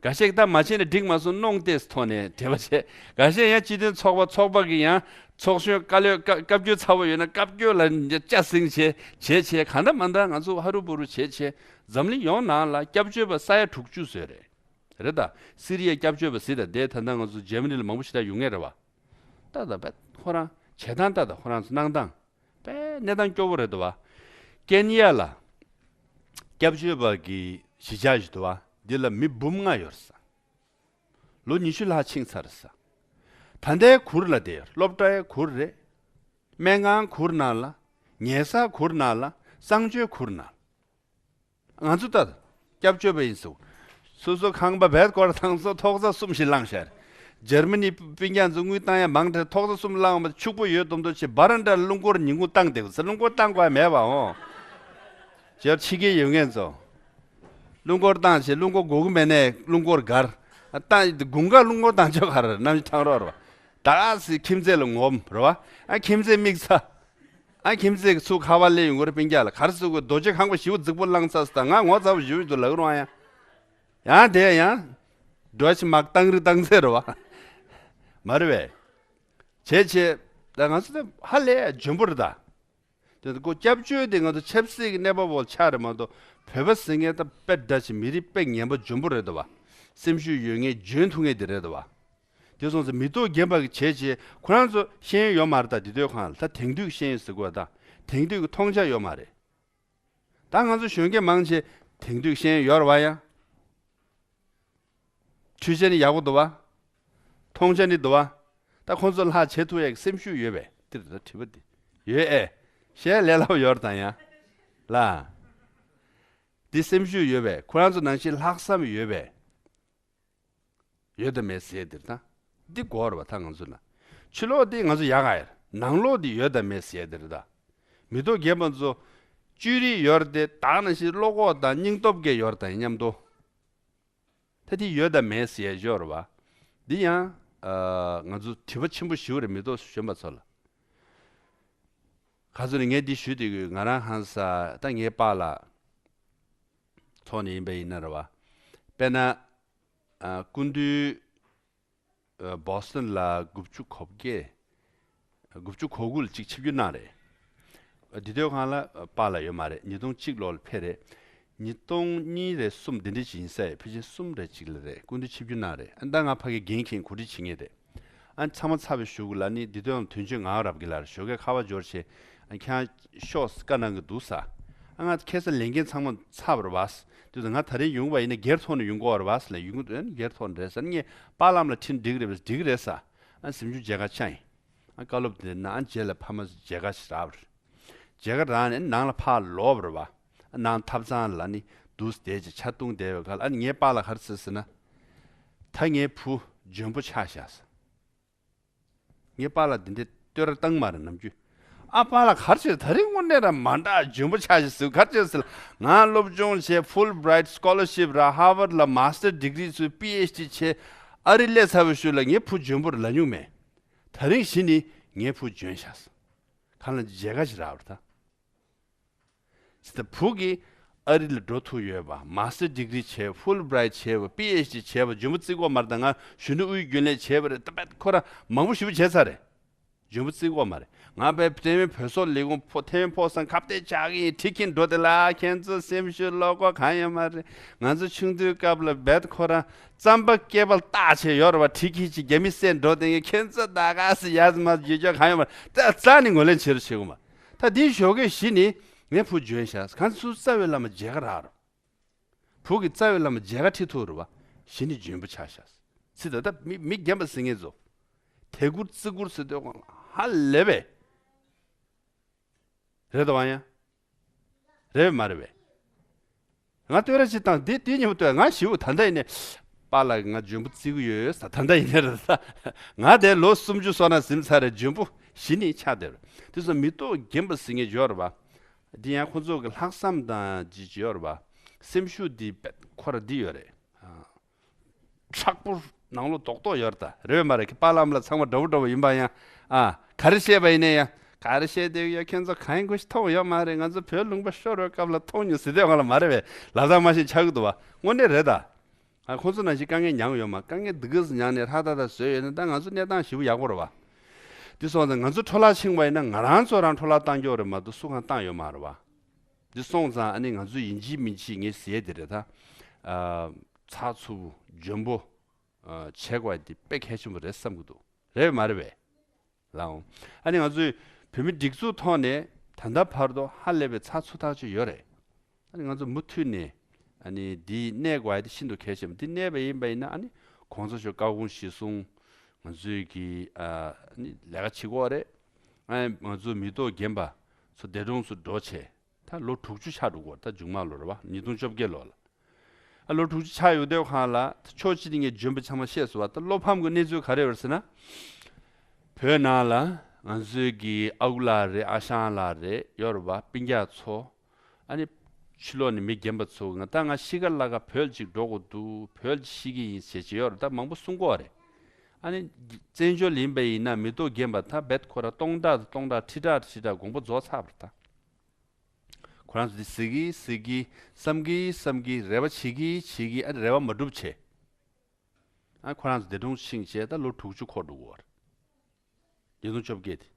འགའ་ཤས་ཀྱིས་ད་མ་བྱས་ན་འགྲིག་མ་སོང་མནོ་སྟེ་ཐོག་ནས་དྲན་པ་བྱས། འགའ་ཤས་ཡང་སྤྱི་མཐུན་ཚོགས་པ་ཚོགས་པ་གི་ཡང་ཚོགས་གཞོན་བཀའ་བློན་བཀའ་བཀའ་བཀྱོན་ཚ་བོ་ཡོད་ན་བཀའ་བཀྱོན་ལ་ཅ་སྲིང་བྱས་བྱས་བྱས་གང་འདྲ་མ་འདྲ་ང་ཚོ་ཧ་རུ་བུ་རུ་བྱས་བྱས་འཛམ་གླིང་ཡོངས་ནང་ལ་སྐྱབས་བཅོལ་བ་ས་ཡ་དྲུག་ཅུ་བཟོས་རེད། རེད་ད། སི་རི་ཡའི་སྐྱབས་བཅོལ་བ་ཟེར་ད་དེ་ད་ལྟ་ང་ཚོ་འཇར་མ་ནི་ལ་མང་པོ་ཞེ་དྲག་ཡོད་ངེས་རེད་བ། ད་ད་བས་ཁོ་རང་བྱེད་སྟངས་ད་ད་ཁོ་རང་ཚོ་གནང་སྟངས་དཔེ་གནས་སྟངས་སྐྱོ་བོ་རེད་འདུག་བ། ཀེན་ཡ་ལ་སྐྱབས་བཅོལ་བ་གི་གཞིས་ཆགས་ཤིག་འདུག་བ། འདི་ལ་མི་འབུམ་ལྔ་ཡོད་ས། ལོ་ཉི་ཤུ་ལྷག་ཕྱིན་ཚར་ས། ད་ལྟའི་གུར་ལ་བསྡད་ཡོད། སློབ་གྲྭའི་གུར་རེད། སྨན་ཁང་གུར་ནང་ལ། ཉལ་ས་གུར་ནང་ལ། གསང་སྤྱོད་གུར་ནང་ལ། ང་ཚོ་ད་སྐྱབས་བཅོལ་བ་ཡིན་ཟེར། སོ་སོ་ཁང་པ་བེད་སྐོར་ཐང་སོ་ཐོག་ས་གསུམ་ཞིག་བླངས་ཤར། འཇར་མ་ནི་སྤུན་ཀྱག་ཚོ་དངུལ་བཏང་ཡ་མང་དྲགས། ཐོག་ས་གསུམ་བླངས་པ་ཕྱུག་པོ་ཡོད་དམ་དོ་ཆེ་བ་ར་འདྲ་རླུང་འཁོར་ཉིན་གུང་བཏང་བསྡད་ས། རླུང་འཁོར་བཏང་དགོས་མེད་པ་འོང་། ཇར་ཕྱི་རྒྱལ་ཡོད་མཁན་ཚོ། རླུང་འཁོར་བཏང་བྱས་རླུང་འཁོར་དགོས་ཀྱི་མེད་ནས་རླུང་འཁོར་སྒར། བཏང་དགུན་ཁ་རླུང་འཁོར་བཏང་ཆོག་ག་རེ་གནམ་གཤིས་ཐང་རོགས་རེད་བ། ད་ག་སི་ཁྱིམ་མཚེས་ལ་ངོམ་རེད་བ། ཨ་ཁྱིམ་མཚེས་དམིགས་ཚ། ཨ་ཁྱིམ་མཚེས་ཀྱི་ཚུར་ཁ་བ་སླེབས་ཡོང་གི་རེད། སྤུན་ཀྱག་ལ་ག་རེ་ཟེར་དགོས། རྡོ་རྗེ་ཁང་པ་ཞེ་པོ་རྫིག་པོ་བླངས་ཚར་སོང་། ད་ང་ངོ་ཚ་པོ་ཞེ་པོ་འདུག་ལབ་ཀྱི་རེད་བ། ཡང་ཡང་དེ་ཡང་འགྲོ་ཕྱི་མ་བཏང་རི་བཏང་ཚེ་རེད་བ། མ་རེད་པས། བྱས་བྱས་ད་ང་ཚོ་ད་ཧ་ལས་འཇོན་པོ་རེད་ད། དེ་ཚོ་ཁོ་སྐྱབས་བཅོལ་དེ་ང་ཚོ་ཆབ་སྲིད་ཀྱི་གནས་བབ་འོག་ཆགས་རེད་མ་གཏོགས། བོད་པ་ཟེར་མཁན་ད་དཔེ་འདྲ་ཞིག་མི་རིགས་དཔེ་ངན་པ་འཇོན་པོ་རེད་འདུག་བ། སེམས་ཤུགས་ཡོད་མཁན་འཇོན་ཐུབ་མཁན་དེ་རེད་འདུག་བ། དེ་སོང་ཙང་མི་ཐོག་རྒན་པ་གི་བྱས་བྱས་ཁོ་རང་ཚོ་ཤེས་ཡོན་ཡོད་མ་རེད། ད་དེ་དུས་གང་ལ་ད་དེང་དུས་ཀྱི་ཤེས་ཡོན་ཟེར་དགོས་ད། དེང་དུས་ཀྱི་མཐོང་རྒྱ་ཡོད་མ་རེད། ད་ང་ཚོ་གཞོན་སྐྱེས་མང་ཆེ་དེང་དུས་ཤེས་ཡོན་ཡོད་རེད་བ་ཡ། འཕྲུལ་ཆས་ནི་ཡག་པོ་འདུག་བ། མཐོང་ཆ་ནི་འདུག་བ། ད་ཁོང་ཚོ་ལྷག་བྱེད་ཐུབ་ཡག་སེམས་ཤུགས་ཡོད་པས། དེ་རེད་ད་དྲི་བ་འདི། ཡོད་ཨེ། བཤད་ལས་སླ་པོ་ཡོད་རེད་ད་ཡ། ལ། འདི་སེམས་ཤུགས་ཡོད་པས། ཁོ་རང་ཚོ་ནང་བཞིན་ལྷག་བསམ་ཡོད་པས། ཡོད་དམ་མེད་ཟེར་དེ་རེད་ད། འདི་དགོས་རེད་བ་ད་ང་ཚོ་ན། ཕྱི་ལོགས་འདི་ང་ཚོ་ཡག་ག་ཡ། ནང་ལོགས་འདི་ཡོད་དམ་མེད་ཟེར་དེ་རེད་ད། མི་ཐོག་རྒན་པ་ཚོ། ཅུ་རིག་ཡོད་རེད་དེ་ད་ག་ནང་བཞིན་བློ་ཁོག་དང་སྙིང་སྟོབས་ཀྱི་ཡོད་རེད་ད་མཉམ་དུ། ད་དེ་ཡོད་དམ་མེད་ཟེར་ཡ་ཡོད་རེད་བ། འདི་ཡང་། ཨ། ང་ཚོ་དྲི་བ་ཆེན་པོ་ཞིག་རེད་མི་ཐོག་གཞོན་པ་ཚོ་ལ། ག་ཚོད་ནས་ངས་འདི་ཞུས་བསྡད་ཀྱི་ཡོད། ང་རང་ཧང་སང་ད་ངའི་པཱ་ལགས་ཐོག་ནས་ཡིན་པ་ཡིན་ན་རེད་བ། དཔེར་ན། ཨ། སྐུ་མདུན། ཨ། བོ་སི་ཊོན་ལ་དགུ་བཅུ་གོ་བརྒྱད། དགུ་བཅུ་གོ་དགུ་ལ་གཅིག་ཆིབས་བསྒྱུར་གནང་རེད། དེ་དུས་གང་ལ་པཱ་ལགས་ཡོད་མ་རེད། ཉིས་སྟོང་གཅིག་ལོ་ལ་ཕེབས་རེད། ཉིས་སྟོང་གཉིས་རེད་གསུམ་དེ་འདྲ་ཅིག་ཡིན་ས་རེད། ཕལ་ཆེར་གསུམ་རེད་གཅིག་ལ་རེད། སྐུ་མདུན་ཆིབས་བསྒྱུར་གནང་རེད། ཨ་ད་ང་ཕ་གི་འགན་འཁྱེར་གོ་སྒྲིག་བྱེད་མཁན་རེད། ཨ་ཚང་མ་ཚར་བའི་གཞུག་གུ་ལ་ནི་འདི་དོན་དོན་གཅོད་ངག་དབང་རབ་རྒྱས་ལགས་ཞོགས་ཀས་ཁ་པར་འབྱོར་བྱས། ཨ་ཁྱེད་ཤོག་བཀའ་གནང་གི་འདུག་ས། ཨ་ང་ཁ་སང་ལས་འགན་ཚང་མ་ཚར་བ་རེད་བ། དེ་ཚོ་ང་ད་རིང་ཡོང་བ་ཡིན་ན་སྒེར་ཐོག་ནས་ཡོང་དགོས་པ་རེད་བ་ལབ། ཡོང་གི་འདུག་སྒེར་ཐོག་ནས་རེད་ཟེར། ངས་པཱ་ལགས་ལ་འཕྲིན་འགྲིག་རེད་པས། འགྲིག་རེད་ས། ཨ་གཟིམ་ཆུང་མཇལ་ཁ་བཅར་ཡིན། ཨ་བཀའ་སློབ་དེ་གནང་། རྗེས་ལ་ཕ་མ་མཇལ་ཁ་ཞིག་རག་པ་རེད། མཇལ་ཁ་རག་ནས་ནང་ལ་ཕར་ལོག་པ་རེད་བ། ཨ་ནང་ཐབ་ཚང་ལ་ནི་འདུག་བསྡད་ཅིག་ཆ་བརྡུངས་བསྡད་པའི་ཁར། ཨ་ངའི་པཱ་ལགས་ག་རེ་ཟེར་ཟེར་ན། ད་ངའི་བུ་འཇོན་པོ་ཆགས་ཤག་ཟེར། ངའི་པཱ་ལགས་འདི་འདྲའི་བསྟོད་ར་བཏང་མ་རེད་ནམ་རྒྱུན། ཨ་པཱ་ལགས་ག་རེ་བྱས། ད་རིང་དངོས་གནས་ར་མ་འདྲ་འཇོན་པོ་ཆགས་ཤག་ཟེར། ག་རེ་བྱས་ཟེར། ང་སློབ་སྦྱོང་བྱས། ཧྥུལ་བྷི་རའིཊ་སི་ཀོ་ལར་ཤིབ་རག་ཧར་ཝརཌ་ལ་མཱ་སི་ཊར་ཌི་གྷི་རི་ཚུར་པི་ཨེཆ་ཌི་བྱས། ཨ་རི་སླེབས་ཚར་བའི་གཞུག་ལ་ངའི་བུ་འཇོན་པོ་རེད་ལབ་མྱོང་མེད། ད་རིང་གཞི་ནས་ངའི་བུ་འཇོན་ཤག་ཟེར། གང་ལ་མཇལ་ཁ་ཞིག་རག་པ་རེད་ད། ཇི་ལྟར་བུ་གིས་ཨ་རི་ལ་འགྲོ་ཐུབ་ཡོད་པ། མཱ་སི་ཊར་ཌི་གྷི་རི་བྱས། ཧྥུལ་བྷི་རའིཊ་བྱས་པ། པི་ཨེཆ་ཌི་བྱས་པ། འཇོན་པོ་བརྩི་གི་ཡོད་མ་རེད་ད། ང་གཞོན་ནུ་དབུས་རྒྱུན་ལས་བྱས་པ་རེད་ད། དཔེ་ཁོ་རང་མང་པོ་ཞེ་པོ་བྱས་ཚར་རེད། འཇོན་པོ་བརྩི་གི་ཡོད་མ་རེད། ང་དཔེ་ཐེ་ཝན་བོད་སོག་ལས་ཁུངས་ཕོ་ཐེ་ཝན་ཕོ་སང་ཁ་གཏད་བཅག་གི་ཡིན། ཁྲིད་ཀྱིན་འགྲོ་དེ་ལ་ཁྱེད་ཚོ་སེམས་ཤུགས་བློ་ཁོག་གང་ཡོད་མ་རེད། ང་ཚོ་ཆུང་དུས་སྐབས་ལ་བེད་ཁོ་རང་རྩམ་པ་སྐེད་པ་ལ་བཏགས་བྱས་ཡོད་རེད་བ། ཁྲིད་ཀྱིན་ཅིག་རྒྱ་མི་སེ་འགྲོ་དེ་ངས་ཁྱེད་ཚོ་ད་ག་སེ་ཡ་ཟི་མ་ཟི་ཡོད་ཅོག་གང་ཡོད་མ་རེད། ད་རྩ་ནས་ངོས་ལེན་བྱེད་རོགས་བྱེད་གི་ཡོད་མ་རེད། ད་དེའི་ཞོགས་ཀས་གཞི་ནས་ངའི་བུ་འཇོན་ཤག་གང་ཚུལ་རྩ་བའི་བླ་མ་མཇལ་ཁ་རག་རོགས། བུ་གི་རྩ་བའི་བླ་མ་མཇལ་ཁ་ཁྲིད་ཐུབ་རེད་བ། གཞི་ནས་འཇོན་པོ་ཆགས་ཤག་ཟེར། ད་ལྟ་མི་མི་རྒན་པ་ཟེར་མཁན་ཚོ། དད་བཀུར་བརྩི་བཀུར་ཟེར་དུས་ཧ་ལས་པས། རེད་དོ་བ་ཡ། རེད་པས་མ་རེད་པས། ང་བསྟོད་ར་ཅིག་བཏང་། འདི་དེའི་ཉིན་མོ་བསྟོད། ང་ཞེ་པོ་ད་ལྟ་ཡིན་ནས། པཱ་ལགས་ང་འཇོན་པོ་བརྩི་གི་ཡོད་ཟེར། ད་ལྟ་ཡིན་ནས་རེད་ད། ང་དེ་ལོ་སུམ་ཅུ་སོ་ན་ཟིན་ཚར་རེད། འཇོན་པོ་གཞི་ནས་ཆགས་བསྡད་རེད། དེ་ཚོ་མི་ཐོག་རྒན་པ་ཟེར་མཁན་ཡོད་རེད་བ། འདི་ཡང་ཁོ་ཚོ་གི་ལྷག་བསམ་དང་ཅིག་ཅིག་ཡོད་རེད་བ། སེམས་ཤུགས་འདི་དཔེ་ཁོ་ར་འདི་ཡོད་རེད། ཨ། མཁྲེགས་པོ་ནང་ལོགས་རྡོག་རྡོག་ཡོད་རེད་ད། རེད་པས་མ་རེད། ཁྱེད་པཱ་ལགས་ལ་ཚང་མ་འདྲ་པོ་འདྲ་པོ་ཡིན་པ་ཡང་། ཨ། ག་རེ་བཤད་པ་ཡིན་ནའི་ཡང་། ག་རེ་བཤད་བསྡད་ཡོད། ཁྱེད་ཚོ་གང་ཡིན་གོ་ཞིག་མཐོང་ཡོད་མ་རེད། ང་ཚོ་བོད་ལུང་པ་ཤོར་བའི་སྐབས་ལ་མཐོང་མྱོང་ཟེར་དུས་ང་ལ་མ་རེད་པས། ལབ་སྟངས་མ་ཤེས་ཆགས་ཀྱི་འདུག་བ། དངོས་གནས་རེད་ད། ཨ། ཁོང་ཚོ་ནང་བཞིན་དཀའ་ངལ་མྱངས་ཡོད་མ། དཀའ་ངལ་འདི་གས་མྱངས་ནས་ཧྲ་ཏག་ཏག་བཟོས་ཡོད་ན། ད་ང་ཚོ་གནས་སྟངས་ཞེ་པོ་ཡག་པོ་རེད་བ། འདི་སོང་ཙང་ང་ཚོ་འཕྲོ་བརླག་ཕྱིན་པ་ཡིན་ན། ང་རང་ཚོ་རང་འཕྲོ་བརླག་བཏང་རྒྱུ་རེད་མ་གཏོགས་སུ་གང་བཏང་ཡོད་མ་རེད་བ། འདི་སོང་ཙང་ཨ་ནི་ང་ཚོ་ཡིན་གཅིག་མིན་གཅིག་ངས་ཟེར་དེ་རེད་ད། ཨ། ཚགས་ཚུད་པོ་འཇོན་པོ། ཨ། བྱེད་དགོས་དེ་དཔེ་གལ་ཆེན་པོ་རེད་བསམ་གྱི་འདུག་རེད་མ་རེད་པས། ལའོ། ཨ་ནི་ང་ཚོས་བོད་མི་སྒྲིག་འཛུགས་ཐོག་ནས་ད་ལྟ་བར་དུ་ཧ་ལས་པའི་ཚགས་ཚུད་ཐག་ཆོད་ཡོད་རེད། ཨ་ནི་ང་ཚོ་མུ་མཐུད་ནས་ཨ་ནི་འདི་གནས་དགོས་ཡ་དེ་ཤིན་ཏུ་གལ་ཆེན་པོ། འདི་གནས་པ་ཡིན་པ་ཡིན་ན། ཨ་ནི་གོང་ས་མཆོག་བཀའ་དགོངས་གཞིར་བཟུང་ང་ཚོས་ཀྱི་ཨ་ནི་ལས་ཀ་བྱེད་དགོས་རེད། ཨ་ནི་ང་ཚོ་མི་ཐོག་རྒན་པ་ཚོ་འདས་གྲོངས་སུ་འགྲོ་བྱས་ད་ལོ་དྲུག་ཅུ་ཆགས་འགྲོ་གི་ཡོད་རེད། ད་མཇུག་མ་ལོ་རེད་བ། ཉིས་སྟོང་བཅོ་བརྒྱད་ལོ་ལ། ཨ། ལོ་དྲུག་ཅུ་ཆགས་ཡོང་དུས་སྒང་ལ་ཕྱོགས་གཅིག་ནས་ངས་འཇོན་པོ་ཚང་མ་བཤད་སོང་བ། ད་བློ་ཕམ་གྱི་གནས་ཚུལ་ག་རེ་ཡོད་རེད་ཟེར་ན། བོད་ནང་ལ་ང་ཚོའི་གི་ཨ་ཁུ་ལགས་རེད། ཨ་ཞང་ལགས་རེད། ཡོད་རེད་བ། སྤུན་ཀྱག་ཚོ། ཨ་ནི་ཕྱི་ལོགས་ནས་མི་རྒན་པ་ཚོ། ང་ད་ང་ཤི་ཁ་ལ་ཁ་བོད་ཅིག་འགྲོ་དགོས་འདུག་བོད་ཅིག་ཤི་གི་ཡིན་ཟེར་གྱི་ཡོད་རེད། ད་མང་པོ་གསུང་གི་ཡོད་རེད། ཨ་ནི་བཙན་བྱོལ་ཡིན་པ་ཡིན་ན་མི་ཐོག་རྒན་པ་ད་རྦད་ཁོ་རང་སྟོང་ཕྲག་དང་སྟོང་ཕྲག་ཁྲི་ཕྲག་ཁྲི་ཕྲག་དགོངས་པ་རྫོགས་ཚར་བ་རེད་ད། ཁོ་རང་ཚོ་འདི་ཟེར་གི་ཟེར་གི། བསམ་གི་བསམ་གི། རེ་བ་བྱེད་གི་བྱེད་གི། ཨ། རེ་བ་མ་འགྲུབ་བྱས། ཨ། ཁོ་རང་ཚོ་འདས་གྲོངས་ཕྱིན་བྱས་ད་ལོ་དྲུག་ཅུ་འཁོར་འགྲོ་གི་ཡོད་རེད། ཉིས་སྟོང་བཅོ་བརྒྱད་དེ།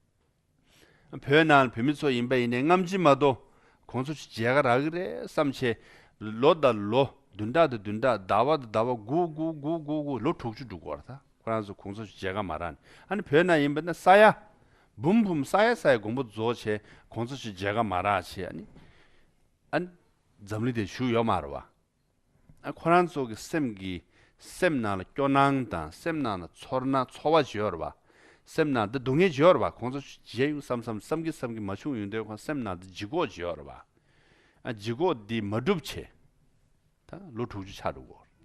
ཨ། བོད་ནང་བོད་མི་ཚོ་ཡིན་པ་ཡིན་ནའི་སྔ་ཕྱི་མ་གཏོགས་གོང་ས་མཆོག་མཇལ་ཁ་རག་གི་རེད་བསམ་བྱས། ལོ་དང་ལོ། བདུན་ཕྲག་དང་བདུན་ཕྲག་ཟླ་བ་དང་ཟླ་བ་སྒུག་སྒུག་སྒུག་སྒུག་སྒུག་ལོ་དྲུག་ཅུ་འགྲོ་གི་ཡོད་རེད་ད། ཁོ་རང་ཚོ་གོང་ས་མཆོག་མཇལ་ཁ་མ་རག་ནས། ཨ་ནི་བོད་ནང་ཡིན་པ་ན་ས་ཡ་འབུམ་འབུམ་ས་ཡ་ས་ཡ་དགོངས་པ་རྫོགས་བྱས་གོང་ས་མཆོག་མཇལ་ཁ་མ་རག་བྱས། ཨ་ནི་ཨ་ནི་འཛམ་གླིང་དེ་བཞུགས་ཡོད་མ་རེད་བ། ཨ། ཁོ་རང་ཚོ་གི་སེམས་ཀྱི་སེམས་ནང་ལ་སྐྱོ་སྣང་དང་། སེམས་ནང་ལ་ཚོར་སྣང་ཚོར་བ་ཅིག་ཡོད་རེད་བ། སེམས་ནང་དུ་སྡུག་བསྔལ་ཅིག་ཡོད་རེད་བ། གོང་ས་མཆོག་མཇལ་ཡོང་བསམ་བསམ་བསམ་གི་བསམ་གི་མ་བྱུང་ཡོང་དུས་སྒང་སེམས་ནང་དུ་ལྗིད་ཁོག་ཅིག་ཡོད་རེད་བ། ཨ། ལྗིད་ཁོག་འདི་མ་འགྲུབ་བྱས་ད་ལོ་དྲུག་ཅུ་ཆགས་འགྲོ་གི་ཡོད་རེད།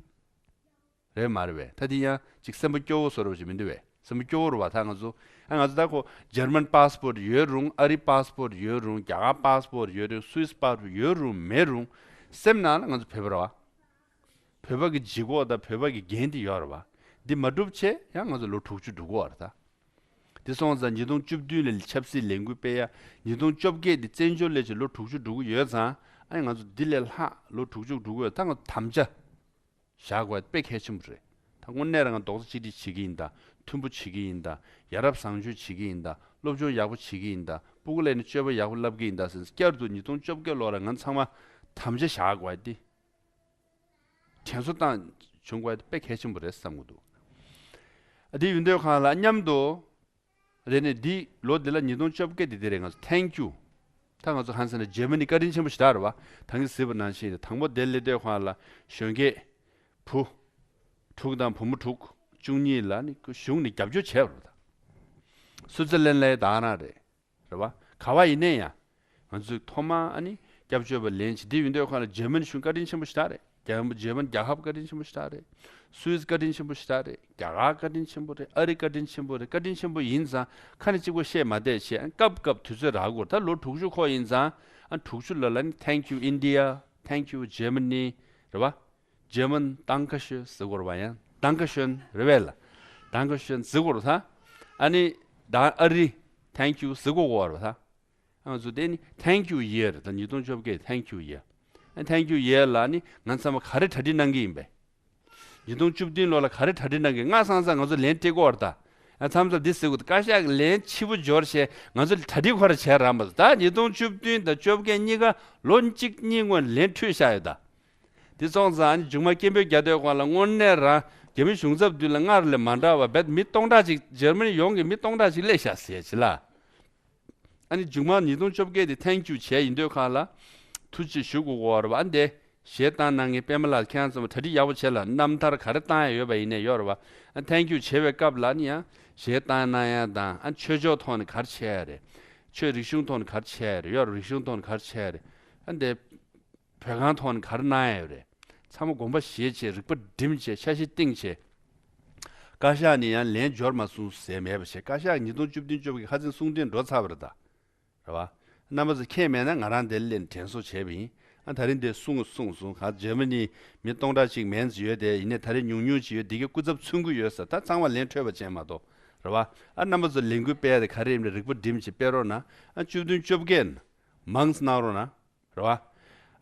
རེད་མ་རེད་པས། ད་འདི་ཡང་ཅིག་སེམས་པ་སྐྱོ་བོ་བཟོ་འདྲ་ཅིག་མི་འདུག་པས། སེམས་པ་སྐྱོ་བོ་རེད་བ། ད་ང་ཚོ། ཨ། ང་ཚོ་ད་ཁོ་འཇར་མན་པཱ་སི་པོར་ཊི་ཡོད་རུང་། ཨ་རི་པཱ་སི་པོར་ཊི་ཡོད་རུང་། རྒྱ་གར་པཱ་སི་པོར་ཊི་ཡོད་རུང་། སུད་སི་པཱ་སི་པོར་ཊི་ཡོད་རུང་མེད་རུང་། སེམས་ནང་ལ་ང་ཚོ་བོད་པ་རེད་བ། བོད་པ་གི་ལྗིད་ཁོག་དང་བོད་པ་གི་འགན་དེ་ཡོད་རེད་བ། འདི་མ་འགྲུབ་བྱས་ཡང་ང་ཚོ་ལོ་དྲུག་ཅུ་འགྲོ་གི་ཡོད་རེད་ད། འདི་སོང་ཙང་ཉིས་སྟོང་བཅུ་བདུན་ལ་ཆབ་སྲིད་ལས་འགུལ་སྤེལ་ཡ། ཉིས་སྟོང་བཅོ་བརྒྱད་འདི་བཙན་བྱོལ་ལས་བྱེད་ལོ་དྲུག་ཅུ་འགྲོ་གི་ཡོད་ཙང་། ཨ་ནི་ང་ཚོ་འདི་ལས་ལྷག་ལོ་དྲུག་ཅུ་འགྲོ་གི་ཡོད། ད་ང་ཚོ་དམ་བཅའ་བཞག་དགོས་དཔེ་གལ་ཆེན་པོ་རེད། ད་དངོས་གནས་རང་རྡོག་རྩ་གཅིག་སྒྲིལ་བྱེད་ཀྱི་ཡིན་ད། མཐུན་པོ་བྱེད་ཀྱི་ཡིན་ད། ཡ་རབས་བཟང་སྤྱོད་བྱེད་ཀྱི་ཡིན་ད། སློབ་སྦྱོང་ཡག་པོ་བྱེད་ཀྱི་ཡིན་ད། སྤུ་གུ་ལ་ནི་སྤྱོད་པ་ཡག་པོ་བསླབ་ཀྱི་ཡིན་ད་ཟེར། བསྐྱར་དུ་ཉིས་སྟོང་བཅོ་བརྒྱད་ལོ་ལ་ང་ཚང་མ་དམ་བཅའ་བཞག་དགོས་ཏེ། དྲན་གསོ་བཏང་བྱུང་དགོས་དཔེ་གལ་ཆེན་པོ་རེད་བསམ་གྱི་འདུག་ཨ། དེ་ཡིན་དུས་སྒང་ལ་མཉམ་དུ། དེ་ནས་འདི་ལོ་འདི་ལ་ཉིས་སྟོང་བཅོ་བརྒྱད་དེ་དེ་རེད། ང་ཚོ་ཐེང་ཀིའུ། ད་ང་ཚོ་ཧན་སེ་ན་འཇར་མ་ནི་བཀའ་དྲིན་ཆེན་པོ་ཞེ་དྲག་རེད་བ། ད་གིན་ཟེར་བ་ནང་བཞིན་རེད། དང་པོ་དེ་སླེབས་དུས་སྒང་ལ་གཞོན་སྐྱེས་བུ་དྲུག་དང་བུ་མོ་དྲུག་བཅུ་གཉིས་ལ་ནི་གཞུང་ནས་རྒྱབ་སྐྱོར་བྱས་པ་རེད་ད། སུའུ་ཙེར་ལན་ལ་ཡང་ད་ག་རང་རེད། རེད་བ། ག་བ་ཡིན་ནའི་ཡང་། ང་ཚོས་ཐོག་མར་ཨ་ནི་སྐྱབས་བཅོལ་བ་ལེན་བྱས། དེ་ཡིན་དུས་སྒང་ལ་འཇར་མ་ནི་གཞུང་བཀའ་དྲིན་ཆེན་པོ་ཞེ་དྲག་རེད། རྒྱ། འཇར་མ་ནི་རྒྱལ་ཁབ་བཀའ་དྲིན་ཆེན་པོ་ཞེ་དྲག་རེད། སུད་སི་བཀའ་དྲིན་ཆེན་པོ་ཞེ་དྲག་རེད། རྒྱ་གར་བཀའ་དྲིན་ཆེན་པོ་རེད། ཨ་རི་བཀའ་དྲིན་ཆེན་པོ་རེད། བཀའ་དྲིན་ཆེན་པོ་ཡིན་ཙང་ཁ་ནས་གཅིག་པོ་བཤད་མ་བསྡད་བྱས། སྐབས་སྐབས་དུས་ཚོད་རག་དགོས། ད་ལོ་དྲུག་ཅུ་འཁོར་ཡིན་ཙང་ཨ་དྲུག་ཅུ་ལ་ལ་ནི་Thank you India, Thank you Germany རེད་བ། འཇར་མ་ནི་Dankeschön ཟེར་དགོས་རེད་བ། ཡང་Dankeschön རེད་པས་ལ། Dankeschön ཟེར་དགོས་རེད་ད། ཨ་ནི་ད་ཨ་རི་Thank you ཟེར་དགོས་དགོས་རེད་ད། ང་ཚོ་དེ་ནི་Thank you year ད། ཉིས་སྟོང་བཅོ་བརྒྱད་Thank you year། ཨ། Thank you year ལ་ནི་ང་ཚང་མ་ག་རེ་གྲ་སྒྲིག་གནང་གི་ཡིན་པས། ཉིས་སྟོང་བཅུ་བདུན་ལོ་ལ་ག་རེ་གྲ་སྒྲིག་གནང་གི། སྔ་སང་སང་ང་ཚོ་ལན་སྤྲད་ཀྱི་ཡོད་རེད་ད། ཨ། མཚམས་མཚམས་འདི་ཟེར་དགོས་འདུག་བཀའ་ཤག་གི་ལན་ཕྱི་པོ་འབྱོར་བྱས་ང་ཚོ་གྲ་སྒྲིག་ཁོ་ར་བྱས་རག་མ་སོང་ད། ཉིས་སྟོང་བཅུ་བདུན་དང་བཅོ་བརྒྱད་གཉིས་ཀ་ལོ་གཅིག་གཉིས་སྔོན་ལན་འཕྲོད་བཞག་ཡོད་ད། དེ་སོང་ཙང་ཨ་ནི་མཇུག་མ་སྐད་འབོད་རྒྱག་དུས་སྒང་ལ་དངོས་གནས་རང་རྒྱ་མི་གཞུང་ཚབ་མདུན་ལ་སྔར་ལས་མ་འདྲ་བ་རྦད་མི་སྟོང་ཕྲག་ཅིག་འཇར་མ་ནི་ཡོངས་ཀྱི་མི་སྟོང་ཕྲག་ཅིག་སླེབས་ཤག་ཟེར་ཅིག་ལ། ཨ་ནི་མཇུག་མ་ཉིས་སྟོང་བཅོ་བརྒྱད་དེ་Thank you བྱས་ཡིན་དུས་སྒང་ལ་ཐུགས་རྗེ་ཆེ་ཞུ་དགོས་ཀྱི་ཡོད་རེད་བ། ཨ་འདི་གཞས་བཏང་གནང་མཁན་པད་མ་ལགས་ཁྱེད་རང་ཚོ་གྲ་སྒྲིག་ཡག་པོ་བྱས་ལ། རྣམ་ཐར་ག་རེ་བཏང་ཡ་ཡོད་པ་ཡིན་ནའི་ཡོད་རེད་བ། ཨ། Thank you བྱེད་པའི་སྐབས་ལ་ནི་ཡང་གཞས་བཏང་གནང་ཡ་དང་། ཨ། ཆོས་ཕྱོགས་ཐོག་ནས་ག་རེ་བྱས་ཡ་རེད། ཆོས་རིག་གཞུང་ཐོག་ནས་ག་རེ་བྱས་ཡ་རེད། ཡོད་རེད། རིག་གཞུང་ཐོག་ནས་ག་རེ་བྱས་ཡ་རེད། ཨ་འདི་བོད་ཁང་ཐོག་ནས་ག་རེ་གནང་ཡ་ཡོད་རེད། ཚང་མ་དགོངས་པ་བཞེས་བྱས་རིག་པ་བསྒྲིམས་བྱས་འཆར་གཞི་བཏིང་བྱས། བཀའ་ཤག་ནས་ཡང་ལན་འབྱོར་མ་སོང་ཟེར་མེད་པ་བྱས། བཀའ་ཤག་ཉིས་སྟོང་བཅུ་བདུན་བཅོ་བརྒྱད་ཁ་སང་གསུང་འཕྲིན་འགྲོ་ཚར་བ་རེད་ད། རེད་བ། རྣམ་པ་ཚོ་མཁྱེན་མེད་ན་ང་རང་འདིར་སླེབས་ནས་དྲན་གསོ་བྱས་པ་ཡིན། ཨ། ད་རིང་འདིར་གསུངས་གསུངས་སོང་། ག་འཇར་མ་ནི་མི་སྟོང་ཕྲག་གཅིག་མན་ཙམ་ཡོད་དེ། ཡིན་ནའི་ད་རེས་ཉུང་ཉུང་ཅིག་ཡོད། འདི་གའི་སྐུ་ཚབ་མཚོན་གྱི་ཡོད་ཟེར། ད་ཚང་མ་ལན་འཕྲོད་པ་ཅན་མ་གཏོགས། རེད་བ། ཨ། རྣམ་པ་ཚོ་ལས་འགུལ་སྤེལ་ཡ་དེ་ག་རེ་ཡིན་ནའི་རིག་པ་བསྒྲིམས་བྱས་སྤེལ་རོགས་གནང་། ཨ། བཅུ་བདུན་བཅོ་བརྒྱད་མང་ཙམ་གནང་རོགས་གནང་། རེད་བ།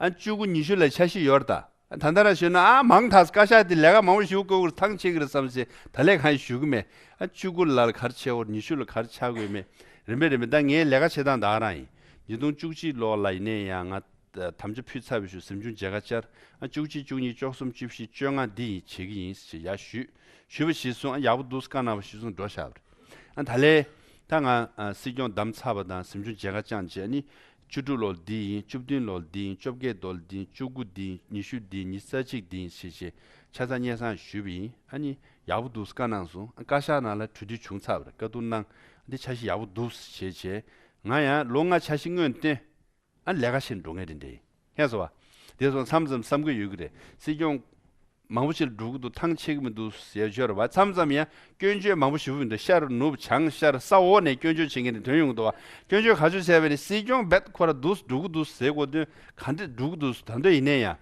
ཨ། བཅུ་དགུ་ཉི་ཤུ་ལ་འཆར་གཞི་ཡོད་རེད་ད། ད་ལྟ་རང་ཞུས་ན་ཨ་མང་ཐག་བཀའ་ཤག་དེ་ལས་ཀ་མང་པོ་ཞུ་དགོས་ཀྱི་ཐང་ཆད་ཀྱི་རེད་བསམ་སེ་ད་ལས་གང་ཞུ་གི་མེད། ཨ་བཅུ་དགུ་ལ་ག་རེ་བྱེད་དགོས་ཉི་ཤུ་ལ་ག་རེ་ཆགས་དགོས་མེད། རིམ་པས་རིམ་པས་ད་ངའི་ལས་ཀ་བྱེད་སྟངས་ད་ག་རང་ཡིན། ཉིས་སྟོང་བཅུ་གཅིག་ལོ་ལ་ཡིན་ནའི་ཡང་ང་དམ་བཅའ་ཕུལ་ཚར་བའི་ཞུ་གཟིམ་ཆུང་མཇལ་ཁ་བཅར། ཨ་བཅུ་གཅིག་བཅུ་གཉིས་བཅུ་གསུམ་བཅུ་བཞི་བཅོ་ལྔ་འདི་ཡིན་བྱེད་ཀྱི་ཡིན་ཞེས་ཡར་ཞུས། ཞུས་པ་གཞིར་བཟུང་ཨ་ཡག་པོ་འདུག་བཀའ་གནང་བ་གཞིར་བཟུང་འགྲོ་བཞག་པ་རེད། ཨ་ད་ལས། ད་ང་ཨ་སྲིད་སྐྱོང་བདམས་ཚར་བ་དང་གཟིམ་ཆུང་མཇལ་ཁ་བཅངས་རྗེས་ནི། བཅུ་དྲུག་ལོར་འདི་ཡིན། བཅུ་བདུན་ལོར་འདི་ཡིན། བཅོ་བརྒྱད་ལོར་འདི་ཡིན། བཅུ་དགུ་འདི་ཡིན། ཉི་ཤུ་འདི་ཡིན། ཉི་ཤུ་རྩ་གཅིག་འདི་ཡིན་ཞེས་བྱས་ཆ་ཚང་སྙན་སེང་ཞུས་པ་ཡིན། ཨ་ནི་ཡག་པོ་འདུག་བཀའ་གནང་སོང་། ཨ་བཀའ་ཤག་ནང་ལ་གྲོས་བསྡུར་བྱུང་ཚར་བ་རེད། བཀའ་བསྡུར་གནང་། འདི་འཆར་གཞི་ཡག་པོ་འདུག་ཞེས་བྱས། ང་ཡང་ལོ་ལྔ་འཆར་གཞི་སྔོན་བཏོན། ཨ་ལས་ཀ་བྱེད་འགྲོ་མཁན་དེ་འདྲ་ཡིན། ཧེ་སོ་བ། དེ་སོང་མཚམས་མཚམས་བསམ་གི་ཡོད་ཀྱི་རེད། སྲིད་སྐྱོང་མང་པོ་ཞིག་འགྲོ་གི་འདུག་ཐང་ཆད་གི་མི་འདུག་ཟེར་ཤོར་བ། མཚམས་མཚམས་ཡང་སྐྱོན་བརྗོད་མང་པོ་ཞུ་གི་མི་འདུག་ཤར་ནུབ་བྱང་ཤར་ས་འོག་ནས་སྐྱོན་བརྗོད་བྱེད་མཁན་དེ་ཐོན་ཡོང་གི་འདུག་བ། སྐྱོན་བརྗོད་ག་ཚོད་བྱས་པ་ནི་སྲིད་སྐྱོང་རྦད་ཁོ་ར་འདུག་འགྲོ་གི་འདུག་ཟེར་དགོས་དོན་ག་འདྲ་འགྲོ་གི་འདུག་ད་འདོད་ཡིན་ནའི་ཡང་།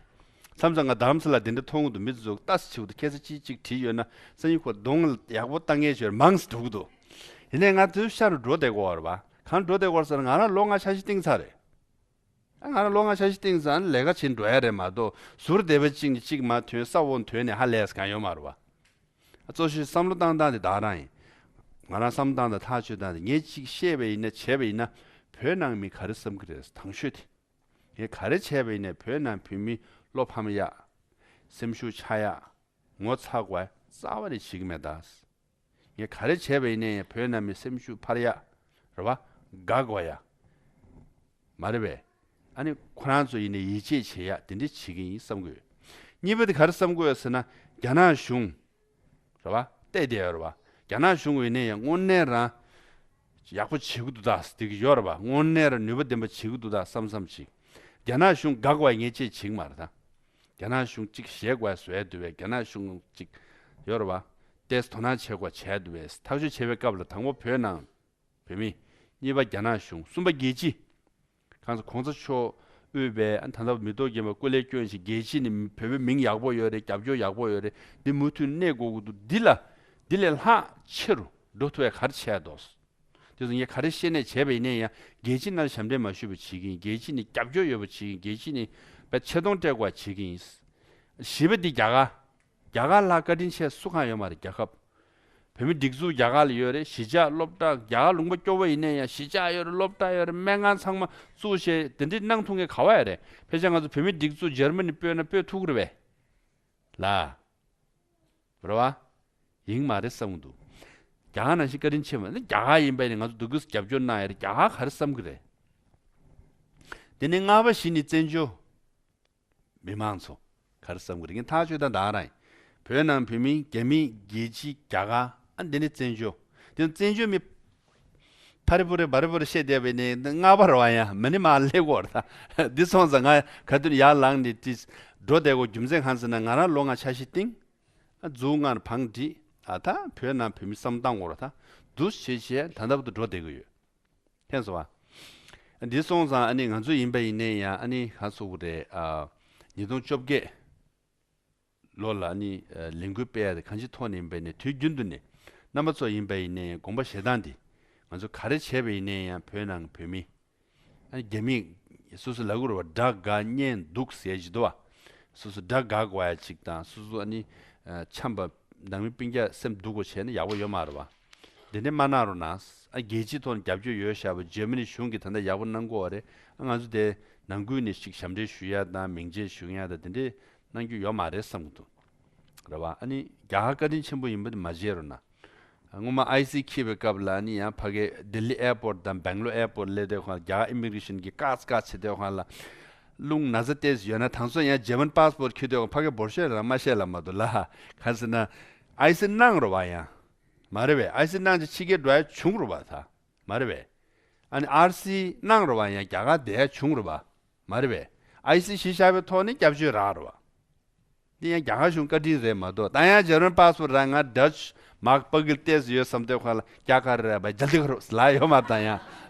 མཚམས་མཚམས་ང་རྡ་རམ་ས་ལ་དེ་འདྲ་མཐོང་གི་འདུག་མི་ཚོ་ལྟ་ས་ཆེ་བོ་འདུག་ཁ་སང་ཅིག་ཅིག་བྲིས་ཡོད་ན་སང་ཉིན་ཁོ་གདོང་ཡག་པོ་བཏང་མཁན་ཞོར་མང་ཙམ་འགྲོ་གི་འདུག་ཡིན་ནའི་ང་དུས་ཤར་འགྲོ་བསྡད་དགོས་བ་རེད་བ། གང་འགྲོ་བསྡད་དགོས་ཟེར་ན་ང་རང་ལོ་ལྔ་འཆར་གཞི་བཏིང་ཚར་རེད། ཨ་ང་རང་ལོ་ལྔ་འཆར་གཞི་བཏིང་ཙང་ལས་ཀ་བྱེད་འགྲོ་ཡ་རེད་མ་གཏོགས་ཟུར་བསྡད་པ་གཅིག་ནས་གཅིག་མ་ཐོན་ས་འོག་ཐོན་ནས་ཧ་ལས་གང་ཡོད་མ་རེད་བ། ཨ་གཙོ་ཆེ་བསམ་བློ་བཏང་སྟངས་དེ་ད་ག་རང་ཡིན། ང་རང་བསམ་བློ་བཏང་དང་ཐག་གཅོད་སྟངས་དེ་ངས་གཅིག་བཤད་པ་ཡིན་ན་བྱས་པ་ཡིན་ན་བོད་ནང་མི་ག་རེ་བསམ་གི་རེད་དང་ཤོས་དེ། ངས་ག་རེ་བྱས་པ་ཡིན་ན་བོད་ནང་བོད་མི་བློ་ཕམ་ཡག་སེམས་ཤུགས་ཆག་ཡག་ངོ་ཚ་དགོས་རྩ་བ་ནས་བྱེད་ཀྱི་མེད་ད། ངས་ག་རེ་བྱས་པ་ཡིན་ནའི་བོད་ནང་མི་སེམས་ཤུགས་འཕར་ཡག་རེད་བ། དགའ་དགོས་ཡག་མ་རེད་པས། ཨ་ནི་ཁོ་རང་ཚོ་ཡིན་ནའི་ཡིད་ཆེས་བྱེད་ཡག་དེ་འདྲ་བྱེད་ཀྱི་ཡིན་བསམ་གི་ཡོད། གཉིས་པ་དེ་ག་རེ་བསམ་གི་ཡོད་ཟེར་ན་རྒྱ་ནག་གཞུང་རེད་བ། བལྟས་བསྡད་ཡོད་རེད་བ། རྒྱ་ནག་གཞུང་ཡིན་ནའི་ཡང་དངོས་གནས་རང་ཡག་པོ་བྱེད་ཀྱི་འདུག་ད་ཟེར་གྱི་ཡོད་རེད་བ། དངོས་གནས་རང་ནུས་པ་ལྡན་པ་བྱེད་ཀྱི་འདུག་ད་བསམ་བསམ་ཞིག་རྒྱ་ནག་གཞུང་དགའ་དགོས་ཡག་ངས་ཅིག་བྱེད་ཀྱི་མ་རེད་ད། རྒྱ་ནག་གཞུང་གཅིག་ཞེད་དགོས་བཟོས་འདུག་བས། རྒྱ་ནག་གཞུང་གཅིག་ཡོད་རེད་བ། ཏོག་ཙམ་དོ་སྣང་བྱེད་དགོས་བྱས་འདུག་བས། ཐག་གཅོད་བྱེད་པའི་སྐབས་ལ་དང་པོ་བོད་ནང་བོད་མི། གཉིས་པ་རྒྱ་ནག་གཞུང་། གསུམ་པ་རྒྱལ་སྤྱི། གང་ཟེར་གོང་ས་མཆོག་དབུས་པའི་ཨ་ད་ལྟ་མི་ཐོག་རྒྱལ་བ་སྐུ་ལས་བསྐྱོན་ཞིང་རྒྱལ་སྤྱི་ནི་བོད་པའི་མིང་ཡག་པོ་ཡོད་རེད། རྒྱབ་སྐྱོར་ཡག་པོ་ཡོད་རེད། འདི་མུ་མཐུད་གནས་དགོས་ཀྱི་འདུག་འདི་ལ་འདི་ལས་ལྷག་ཆེ་རུ་འགྲོ་ཐུབ་ཡག་ག་རེ་བྱས་འདུག་དེ་ཚོ་ངས་ག་རེ་བཤད་ནས་བྱས་པ་ཡིན་ནའི་ཡང་རྒྱལ་སྤྱི་ནང་ཞབས་འདྲེན་མ་ཞུས་པ་བྱེད་ཀྱི་ཡིན། རྒྱལ་སྤྱི་ནི་རྒྱབ་སྐྱོར་ཡོད་པ་བྱེད་ཀྱི་ཡིན། རྒྱལ་སྤྱི་ནི་དཔེ་ཆེ་མཐོང་སྤྲད་དགོས་བྱེད་ཀྱི་ཡིན། བཞི་པ་འདི་རྒྱ་གར། རྒྱ་གར་ལྷག་བཀའ་དྲིན་ཆེ་སུ་གང་ཡོད་མ་རེད་རྒྱལ་ཁབ། བོད་མི་སྒྲིག་འཛུགས་རྒྱ་གར་ལ་ཡོད་རེད། གཞིས་ཆགས་སློབ་གྲྭ་རྒྱ་གར་ལུང་པ་སྐྱོ་བོ་ཡིན་ནའི་ཡང་གཞིས་ཆགས་ཡོད་རེད། སློབ་གྲྭ་ཡོད་རེད། སྨན་ཁང་ཚང་མ་བཙུགས་བྱས་དེ་འདྲ་གནང་ཐུབ་མཁན་ག་བ་ཡོད་རེད། ཕལ་ཆེར་ང་ཚོ་བོད་མི་སྒྲིག་འཛུགས་འཇར་མ་ནི་སྤོས་ན་སྤོས་ཐུབ་ཀྱི་རེད་པས། ལ། རེད་བ། ཡིན་མ་རེད་བསམ་གྱི་འདུག་རྒྱ་གར་ནང་བཞིན་བཀའ་དྲིན་ཆེ་མ་ནི་རྒྱ་གར་ཡིན་པས་ནི་ང་ཚོ་འདུག་གི་རྒྱབ་སྐྱོར་གནང་ཡ་རེད། རྒྱ་གར་ག་རེ་བསམ་གྱི་རེད། དེ་ནས་ལྔ་པ་བཞི་ནི་བཙན་བྱོལ་མི་མང་ཚོ་ག་རེ་བསམ་གྱི་རེད། ངས་ཐག་ཆོད་ད་ད་རང་ཡིན། བོད་ནང་བོད་མི། རྒྱ་མི། རྒྱལ་སྤྱི། རྒྱ་གར། ཨ་འདི་ནི་བཙན་བྱོལ། དེ་བཙན་བྱོལ་མི་ཕ་རི་པུ་རི་བ་རི་པུ་རི་བཤད་བསྡད་པའི་ནི་ལྔ་པ་རེད་བ། ཡང་མ་ནི་མར་སླེབས་ཀྱི་ཡོད་རེད་ད། འདི་སོང་ཙང་ང་ག་དུས་ཡར་ལངས་ནས་དེ་འགྲོ་བསྡད་དགོས་རྒྱུ་མཚན་གང་ཟེར་ན་ང་རང་ལོ་ལྔ་འཆར་གཞི་བཏིང་། ཨ་མཛུབ་སྔར་བང་བསྒྲིགས། ཨ་ད་བོད་ནང་བོད་མི་བསམ་སྟངས་འོག་ལ་ད་འདུག་བྱས་བྱས་ད་ལྟ་བར་དུ་འགྲོ་བསྡད་ཀྱི་ཡོད། ཕན་སོང་བ། འདི་སོང་ཙང་ཨ་ནི་ང་ཚོ་ཡིན་པ་ཡིན་ནའི་ཡང་ཨ་ནི་ག་ཚོད་རེད། ཨ་ཉིས་སྟོང་བཅོ་བརྒྱད་ལོ་ལ་ཨ་ནི་ཨ་ལས་འགུལ་སྤེལ་ཡ་དེ་གང་ཅི་ཐོག་ནས་ཡིན་པ་ཡིན་ནའི་དུས་རྒྱུན་དུ་ནས་རྣམ་པ་ཚོ་ཡིན་པ་ཡིན་ནའི་དགོངས་པ་བཞེས་སྟངས་འདི་ང་ཚོ་ག་རེ་བྱས་པ་ཡིན་ནའི་ཡང་བོད་ནང་བོད་མི། ཨ་ནི་རྒྱ་མིས་སོ་སོ་ལབ་ཀྱི་རེད་བ། དགྲ་དགའ་གཉེན་སྡུག་ཟེར་གྱི་འདུག་བ། སོ་སོ་དགྲ་དགའ་དགོས་ཡ་ཅིག་དང་སོ་སོ་ཨ་ནི་ཨ་འཆམ་པ་ནང་མི་སྤུན་ཀྱག་སེམས་སྡུག་པོ་བྱས་ན་ཡག་པོ་ཡོད་མ་རེད་བ། དེ་འདྲས་མ་གནང་རོགས་གནང་། ཨ་རྒྱལ་སྤྱི་ཐོག་ནས་རྒྱབ་སྐྱོར་ཡོད་བཞག་པ་འཇར་མ་ནི་གཞུང་གིས་ད་ལྟ་ཡག་པོ་གནང་གི་ཡོད་རེད། ཨ་ང་ཚོ་དེ་ནང་ཁུལ་ནས་ཅིག་ཞབས་འདྲེན་ཞུ་ཡ་དང་མིང་ཆད་ཞུ་ཡ་དང་དེ་འདྲས་གནང་རྒྱུ་ཡོད་མ་རེད་བསམ་གྱི་འདུག་རེད་བ། ཨ་ནི་རྒྱ་གར་བཀའ་དྲིན་ཆེན་པོ་ཡིན་པ་དེ་མ་བརྗེད་རོགས་གནང་། སྔོན་མ་ཨའི་སི་འཁྱེར་བའི་སྐབས་ལ་ཨ་ནི་ཡང་ཕ་གི་ལྡི་ལི་ཨེར་པོར་དང་སྦེང་ལོར་ཨེར་པོར་སླེབས་དུས་ཁོང་ལ་རྒྱ་གར་ཨི་མི་གྷི་རེ་ཤན་གྱིས་ཀག་ཀག་བྱེད་དུས་ཁོང་ལ་རླུང་ན་ཚ་ཏོག་ཙམ་ཡོད་ན་དང་སོ་ཡང་འཇར་མན་པཱ་སི་པོར་འཁྱེར་དུས་ཁོང་ཕ་གི་འབོར་ཤོད་རང་མ་ཤེས་ལ་མ་གཏོགས་ལ་གང་ཟེར་ན་ཨའི་སི་གནང་རོགས་བ། ཡང་མ་རེད་པས། ཨའི་སི་གནང་ཅི་ཕྱི་རྒྱལ་འགྲོ་ཡ་བྱུང་རོགས་བ་ད་མ་རེད་པས། ཨ་ནི་ཨར་སི་གནང་རོགས་བ། ཡང་རྒྱ་གར་བསྡད་ཡ་བྱུང་རོགས་བ་མ་རེད་པས། ཨའི་སི་གཞི་བཞག་པའི་ཐོག་ནས་སྐྱབས་བཅོལ་རག་རོགས་བ། འདི་ཡང་རྒྱ་གར་གཞུང་བཀའ་དྲིན་རེད་མ་གཏོགས། ད་ཡང་འཇར་མན་པཱ་སི་པོར་རག་ང་ཌ་ཆི་མཱག་པ་གིལ་ཏོག་ཙམ་ཡོད་བསམ་དུས་ཁོང་ལ་རྒྱ་གར་རེད་པ་རྒྱ་ལྡི་ག་རུ་ལ་ཡོད་མ་རེད། ད་ཡང་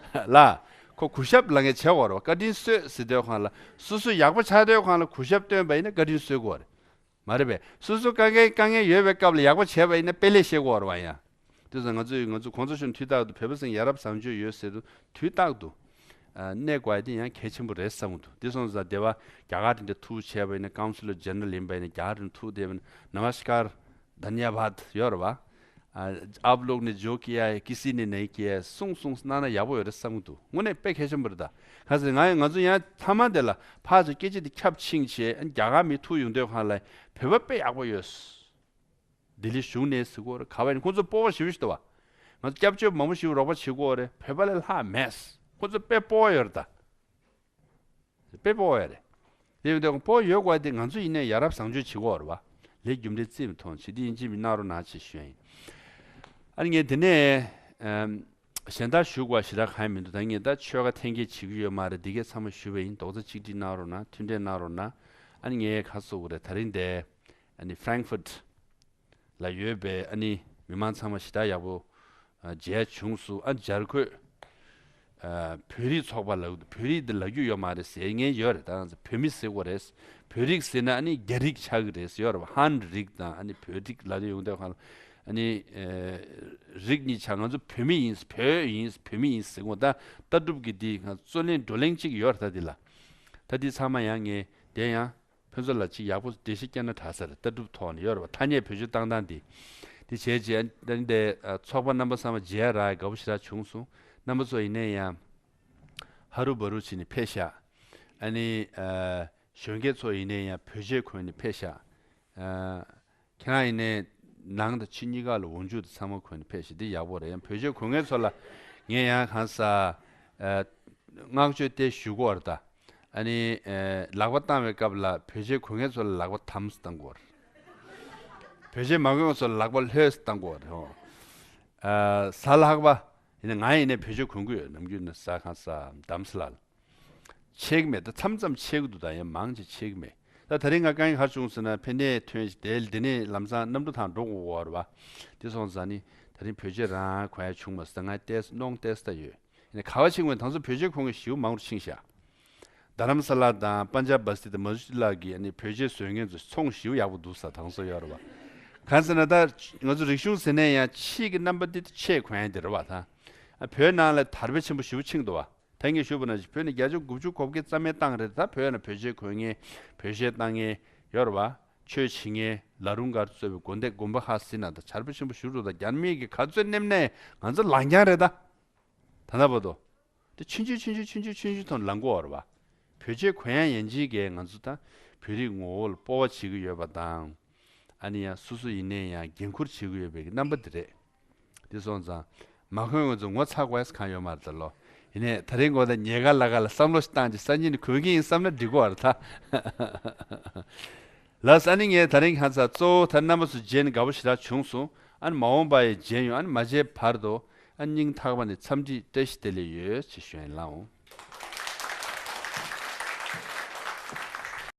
ལ་ཁོ་གུས་ཞབས་ལ་ངས་བྱེད་དགོས་རེད་བ། བཀའ་དྲིན་གསོས་ཟེར་དུས་ཁོང་ལ་སོ་སོ་ཡག་པོ་ཆགས་དུས་ཁོང་ལ་གུས་ཞབས་སྟོན་པ་ཡིན་ན་བཀའ་དྲིན་གསོས་དགོས་རེད། མ་རེད་པས། སོ་སོ་དཀའ་ངལ་དཀའ་ངལ་ཡོད་པའི་སྐབས་ལ་ཡག་པོ་བྱས་པ་ཡིན་ན་དཔེ་ལེགས་བཤད་དགོས་རེད་བ། ཡང་དེ་ཚོ་ང་ཚོས་ང་ཚོ་གོང་ས་མཆོག་དུས་རྟག་ཏུ་བོད་པ་ཚོ་ཡ་རབས་བཟང་སྤྱོད་ཡོད་ཟེར་དུས་དུས་རྟག་ཏུ་ གནས་དགོས་ཡ་དེ་ཡང་གལ་ཆེན་པོ་རེད་བསམ་གྱི་འདུག་དེ་སོང་ཙང་དེ་བ་རྒྱ་གར་དེ་འདྲ་ཐུག་བྱས་པ་ཡིན་ན། ཀའུན་སི་ལར་ཇེ་ནེ་རལ་ཡིན་པ་ཡིན་ན་རྒྱ་གར་དེ་འདྲ་ཐུག་བསྡད་པ་ཡིན་ན། ནམ་སྐར་དྷན་ཡ་བཱད་ཡོད་རེད་བ། आप लोग ने जो किया है, किसी ने नहीं किया है, གསུངས་གསུངས་གནང་ན་ཡག་པོ་ཡོད་རེད་བསམ་གྱི་འདུག་དངོས་གནས་དཔེ་གལ་ཆེན་པོ་རེད་ད། ག་ཟེར་ང་ང་ཚོ་ཡང་མཐའ་མ་དེ་ལ་ཕར་ཚུར་སྐད་ཆ་དེ་ཁྱབ་ཕྱིན་བྱས། རྒྱ་གར་མི་ཐུག་ཡོང་དུས་སྒང་ལ་བོད་པ་དཔེ་ཡག་པོ་ཡོད། ལྡི་ལི་གཞུང་ནས་ཟེར་གྱི་ཡོད་རེད། ག་བ་ཡིན། ཁོང་ཚོ་སྤོབས་པ་ཞེ་པོ་ཞིག་འདུག་བ། ང་ཚོ་སྐྱབས་བཅོལ་མང་པོ་ཞིག་རོགས་པ་བྱེད་ཀྱི་ཡོད་རེད། བོད་པ་ལས་ལྷག་མེད། ཁོང་ཚོ་དཔེ་སྤོབས་པ་ཡོད་རེད་ད། དཔེ་སྤོབས་པ་ཡོད་རེད། དེ་ཡིན་དུས་སྤོབས་པ་ཡོད་དགོས་དེ་ང་ཚོ་ཡིན་ནའི་ཡ་རབས་བཟང་སྤྱོད་བྱེད་ཀྱི་ཡོད་རེད་བ། ལས་རྒྱུ་འབྲས་རྩིས་མི་མཐོང་བྱེད་དེ་ཡིན་གཅིག་མིན་གནང་རོགས་གནང་ཞེས་ཞུ་ཡ་ཡིན། ཨ་ནི་ངས་དེ་ནས་ཨམ། གཞན་དག་ཞུ་དགོས་ཞེ་དྲག་གང་ཡང་མི་འདུག་ད་ངས་ད་ཆོལ་ཁ་འཐེན་འཁྱེར་བྱེད་ཀྱི་ཡོད་མ་རེད། འདི་གས་ཚང་མ་ཞུས་པ་ཡིན། རྡོག་རྩ་གཅིག་སྒྲིལ་གནང་རོགས་གནང་། མཐུན་འབྲེལ་གནང་རོགས་གནང་། ཨ་ནི་ངས་ག་རེ་ཟེར་དགོས་རེད། ད་རིང་འདིར་ཨ་ནི་Frankfurt་ལ་ཡོད་པའི་ཨ་ནི་མི་མང་ཚང་མ་ཞེ་དྲག་ཡག་པོ་ཨ་མཇལ་བྱུང་སོང་། ཨ་ནི་སྦྱར་ཁོས་ཨ་བོད་རིགས་ཚོགས་པ་ལབ། བོད་རིགས་འདི་ལབ་རྒྱུ་ཡོད་མ་རེད་ཟེར་མཁན་ཡོད་རེད། ད་ང་ཚོ་བོད་མི་ཟེར་དགོས་རེད། བོད་རིགས་ཟེར་ན་ཨ་ནི་རྒྱ་རིགས་ཆགས་ཀྱི་རེད་ཟེར་ཡོད་རེད་བ། ཧན་རིགས་དང་ཨ་ནི་བོད་རིགས་ལབ་དེ་ཡོང་དུས་སྒང་ལ་ཨ་ནི་ཨེ་རིགས་གཉིས་ཆགས། ང་ཚོ་བོད་མི་ཡིན། བོད་ཡིན། བོད་མི་ཡིན་ཟེར་གོ། ད་ལྟ་གྲུབ་ཀྱི་འདི་ང་ཚོ་རྩོད་གླེང་བགྲོ་གླེང་གཅིག་ཡོད་རེད། ད་འདི་ལ་ད་འདི་ཚང་མ་ཡང་ངས་དེ་ཡང་ཕན་ཚུན་ལ་ཅིག་ཡག་པོ་འགྲེལ་བཤད་བསྐྱལ་ན་དྲག་ས་རེད། ལྟ་གྲུབ་ཐོག་ནས་ཡོད་རེད་བ། ཐ་སྙད་བེད་སྤྱོད་བཏང་སྟངས་འདི། འདི་བྱས་རྗེས་ཨ་ནི་དེ་ཚོགས་པ་རྣམ་པ་ཚང་མ་མཇལ་ཡ་རག་དགའ་པོ་ཞེ་དྲག་བྱུང་སོང་། རྣམ་པ་ཚོ་ཡིན་ནའི་ཡང་ཧ་རུ་བ་རུ་བྱས་ནས་ཕེབས་ཤག་ཨ་ནི་ཨ་གཞོན་སྐྱེས་ཚོ་ཡིན་ནའི་ཡང་བོད་ཆས་གོན་ནས་ཕེབས་ཤག་ཨ་ཁྱེད་རང་ཡིན་ནའི་ནང་དང་ཕྱི་གཉིས་ཀ་ལ་འོག་འཇུག་དེ་ཚང་མ་གོན་ནས་ཕེབས་ཤག་འདི་ཡག་པོ་རེད། ཡང་བོད་ཆས་གོན་མཁན་ཚོ་ལ་ངས་ཡང་གང་ཟག་ཨ་བསྔགས་བརྗོད་དེ་ཞུ་གི་ཡོད་རེད་ད། ཨ་ནི་ཨ་ལག་པ་བཏང་བའི་སྐབས་ལ་བོད་ཆས་གོན་མཁན་ཚོ་ལ་ལག་པ་དམ་སེ་བཏང་དགོས་རེད། བོད་ཆས་མ་གོན་མཁན་ཚོ་ལ་ལག་པ་ལྷོད་སེ་བཏང་དགོས་རེད་ཧོ། ཨ་གཟའ་ལྷག་པ་ཡིན་ན། ང་ཡིན་ནའི་བོད་ཆས་གོན་གྱི་ཡོད། ནམ་རྒྱུན་ནས་གཟའ་གང་གཟའ་དམ་སེ་ལ་ཆད་ཀྱི་མེད། ད་མཚམས་མཚམས་ཆད་ཀྱི་འདུག་ད་ཡང་མང་ཆེ་ཆད་ཀྱི་མེད། ད་ད་རིང་ང་དཀའ་ངལ་ག་རེ་བྱུང་ཟེར་ན། ཕ་ནས་ཐོན་ཞིག་དེ་འདི་ནས་ལམ་སང་གནམ་གྲུ་ཐང་འགྲོ་དགོས་ཀྱི་ཡོད་རེད་བ། དེ་སོང་ཙང་ནི་ད་རིང་བོད་ཆས་རང་གོན་ཡ་བྱུང་མ་སོང་། ད་ང་ཏོག་ཙམ་གནོང་ཏོག་ཙམ་ད་ཡོད། ཡིན་ནའི་ག་བ་ཕྱིན་པ་ཡིན་ན་ད་ཚོ་བོད་ཆས་གོན་མཁན་ཞེ་པོ་མང་རུ་ཕྱིན་ཤག་རྡ་རམ་ས་ལ་དང་པན་ཇབ་བ་སི་ཏི་དང་མ་ཇུ་ལ་གི་ཨ་ནི་བོད་ཆས་བཟོ་མཁན་ཚོ་ཚོང་ཞེ་པོ་ཡག་པོ་འདུག་ས། ད་ཚོ་ཡོད་རེད་བ། གང་ཟེར་ན་ད་ང་ཚོ་རིག་གཞུང་ཟེར་ནའི་ཡང་ཕྱིའི་གི་རྣམ་པ་འདི་ཆས་གོན་ཡ་འདི་རེད་བ། ད་ཨ་བོད་ནང་ལ་དར་སྤེལ་ཆེན་པོ་ཞེ་པོ་ཕྱིན་འདུག་བ། ད་ངས་ཞུས་པ་ནང་བཞིན་བོད་ནས་བརྒྱ་ཆ་དགུ་བཅུ་གོ་བརྒྱད་རྩ་མེད་བཏང་རེད། ད་བོད་ནང་བོད་ཆས་གོན་མཁན། བོད་གཞས་བཏང་མཁན་ཡོད་རེད་བ། ཆོས་བྱེད་མཁན། ལ་རུང་སྒར་གཙོས་པའི་དགོན་སྡེ་དགོན་པ་ཁག་ཟིན་ན་ད་དར་སྤེལ་ཆེན་པོ་ཞེ་པོ་འགྲོ། ད་རྒྱ་མི་གིས་ག་ཚོད་ནེམ་ནས་ང་ཚོ་ལངས་རྐྱང་རེད་ད། ད་ལྟ་བར་དུ། དེ་ཆུང་ཆུང་ཆུང་ཆུང་ཆུང་ཆུང་ཆུང་ཆུང་ཐོག་ནས་ལངས་ཀྱི་ཡོད་རེད་བ། བོད་ཆས་གོན་ཡ་ཡན་ཆད་ཀྱིས་ང་ཚོ་ད་བོད་རིགས་ངོ་བོ་ལ་སྤོབས་པ་བྱེད་ཀྱི་ཡོད་པ་དང་། ཨ་ནི་ཡང་སོ་སོ་ཡིན་ནའི་ཡང་འགན་འཁུར་བྱེད་ཀྱི་ཡོད་པའི་རྣམ་པ་འདི་རེད། དེ་སོང་ཙང་མ་གོན་མཁན་ཚོ་ངོ་ཚ་དགོས་ཡ་གང་ཡོད་མ་རེད་ད་ལོ། ཡིན་ནའི་ད་རིང་དགོང་དག་ཉལ་ཁ་ལ་ཁ་ལ་བསམ་བློ་ཞིག་བཏང་རྗེས་སང་ཉིན་ནས་གོན་གྱི་ཡིན་བསམ་ན་འགྲིག་གི་ཡོད་རེད་ད། ལགས་སོ། ཨ་ནི་ངས་ད་རིང་ཁ་སང་གཙོ་བོ་ད་རྣམ་པ་ཚོ་མཇལ་ནས་དགའ་པོ་ཞེ་དྲག་བྱུང་སོང་། ཨ་ནི་མ་འོངས་པ་ཡི་མཇལ་ཡོང་། ཨ་ནི་མ་མཇལ་བར་དུ་ཨ་ནི་སྙིང་ཐག་པ་ནས་འཚམས་འདྲི་བཀྲ་ཤིས་བདེ་ལེགས་ཡོད་ཅེས་ཞུ་ཡ་ཡིན་ལགས།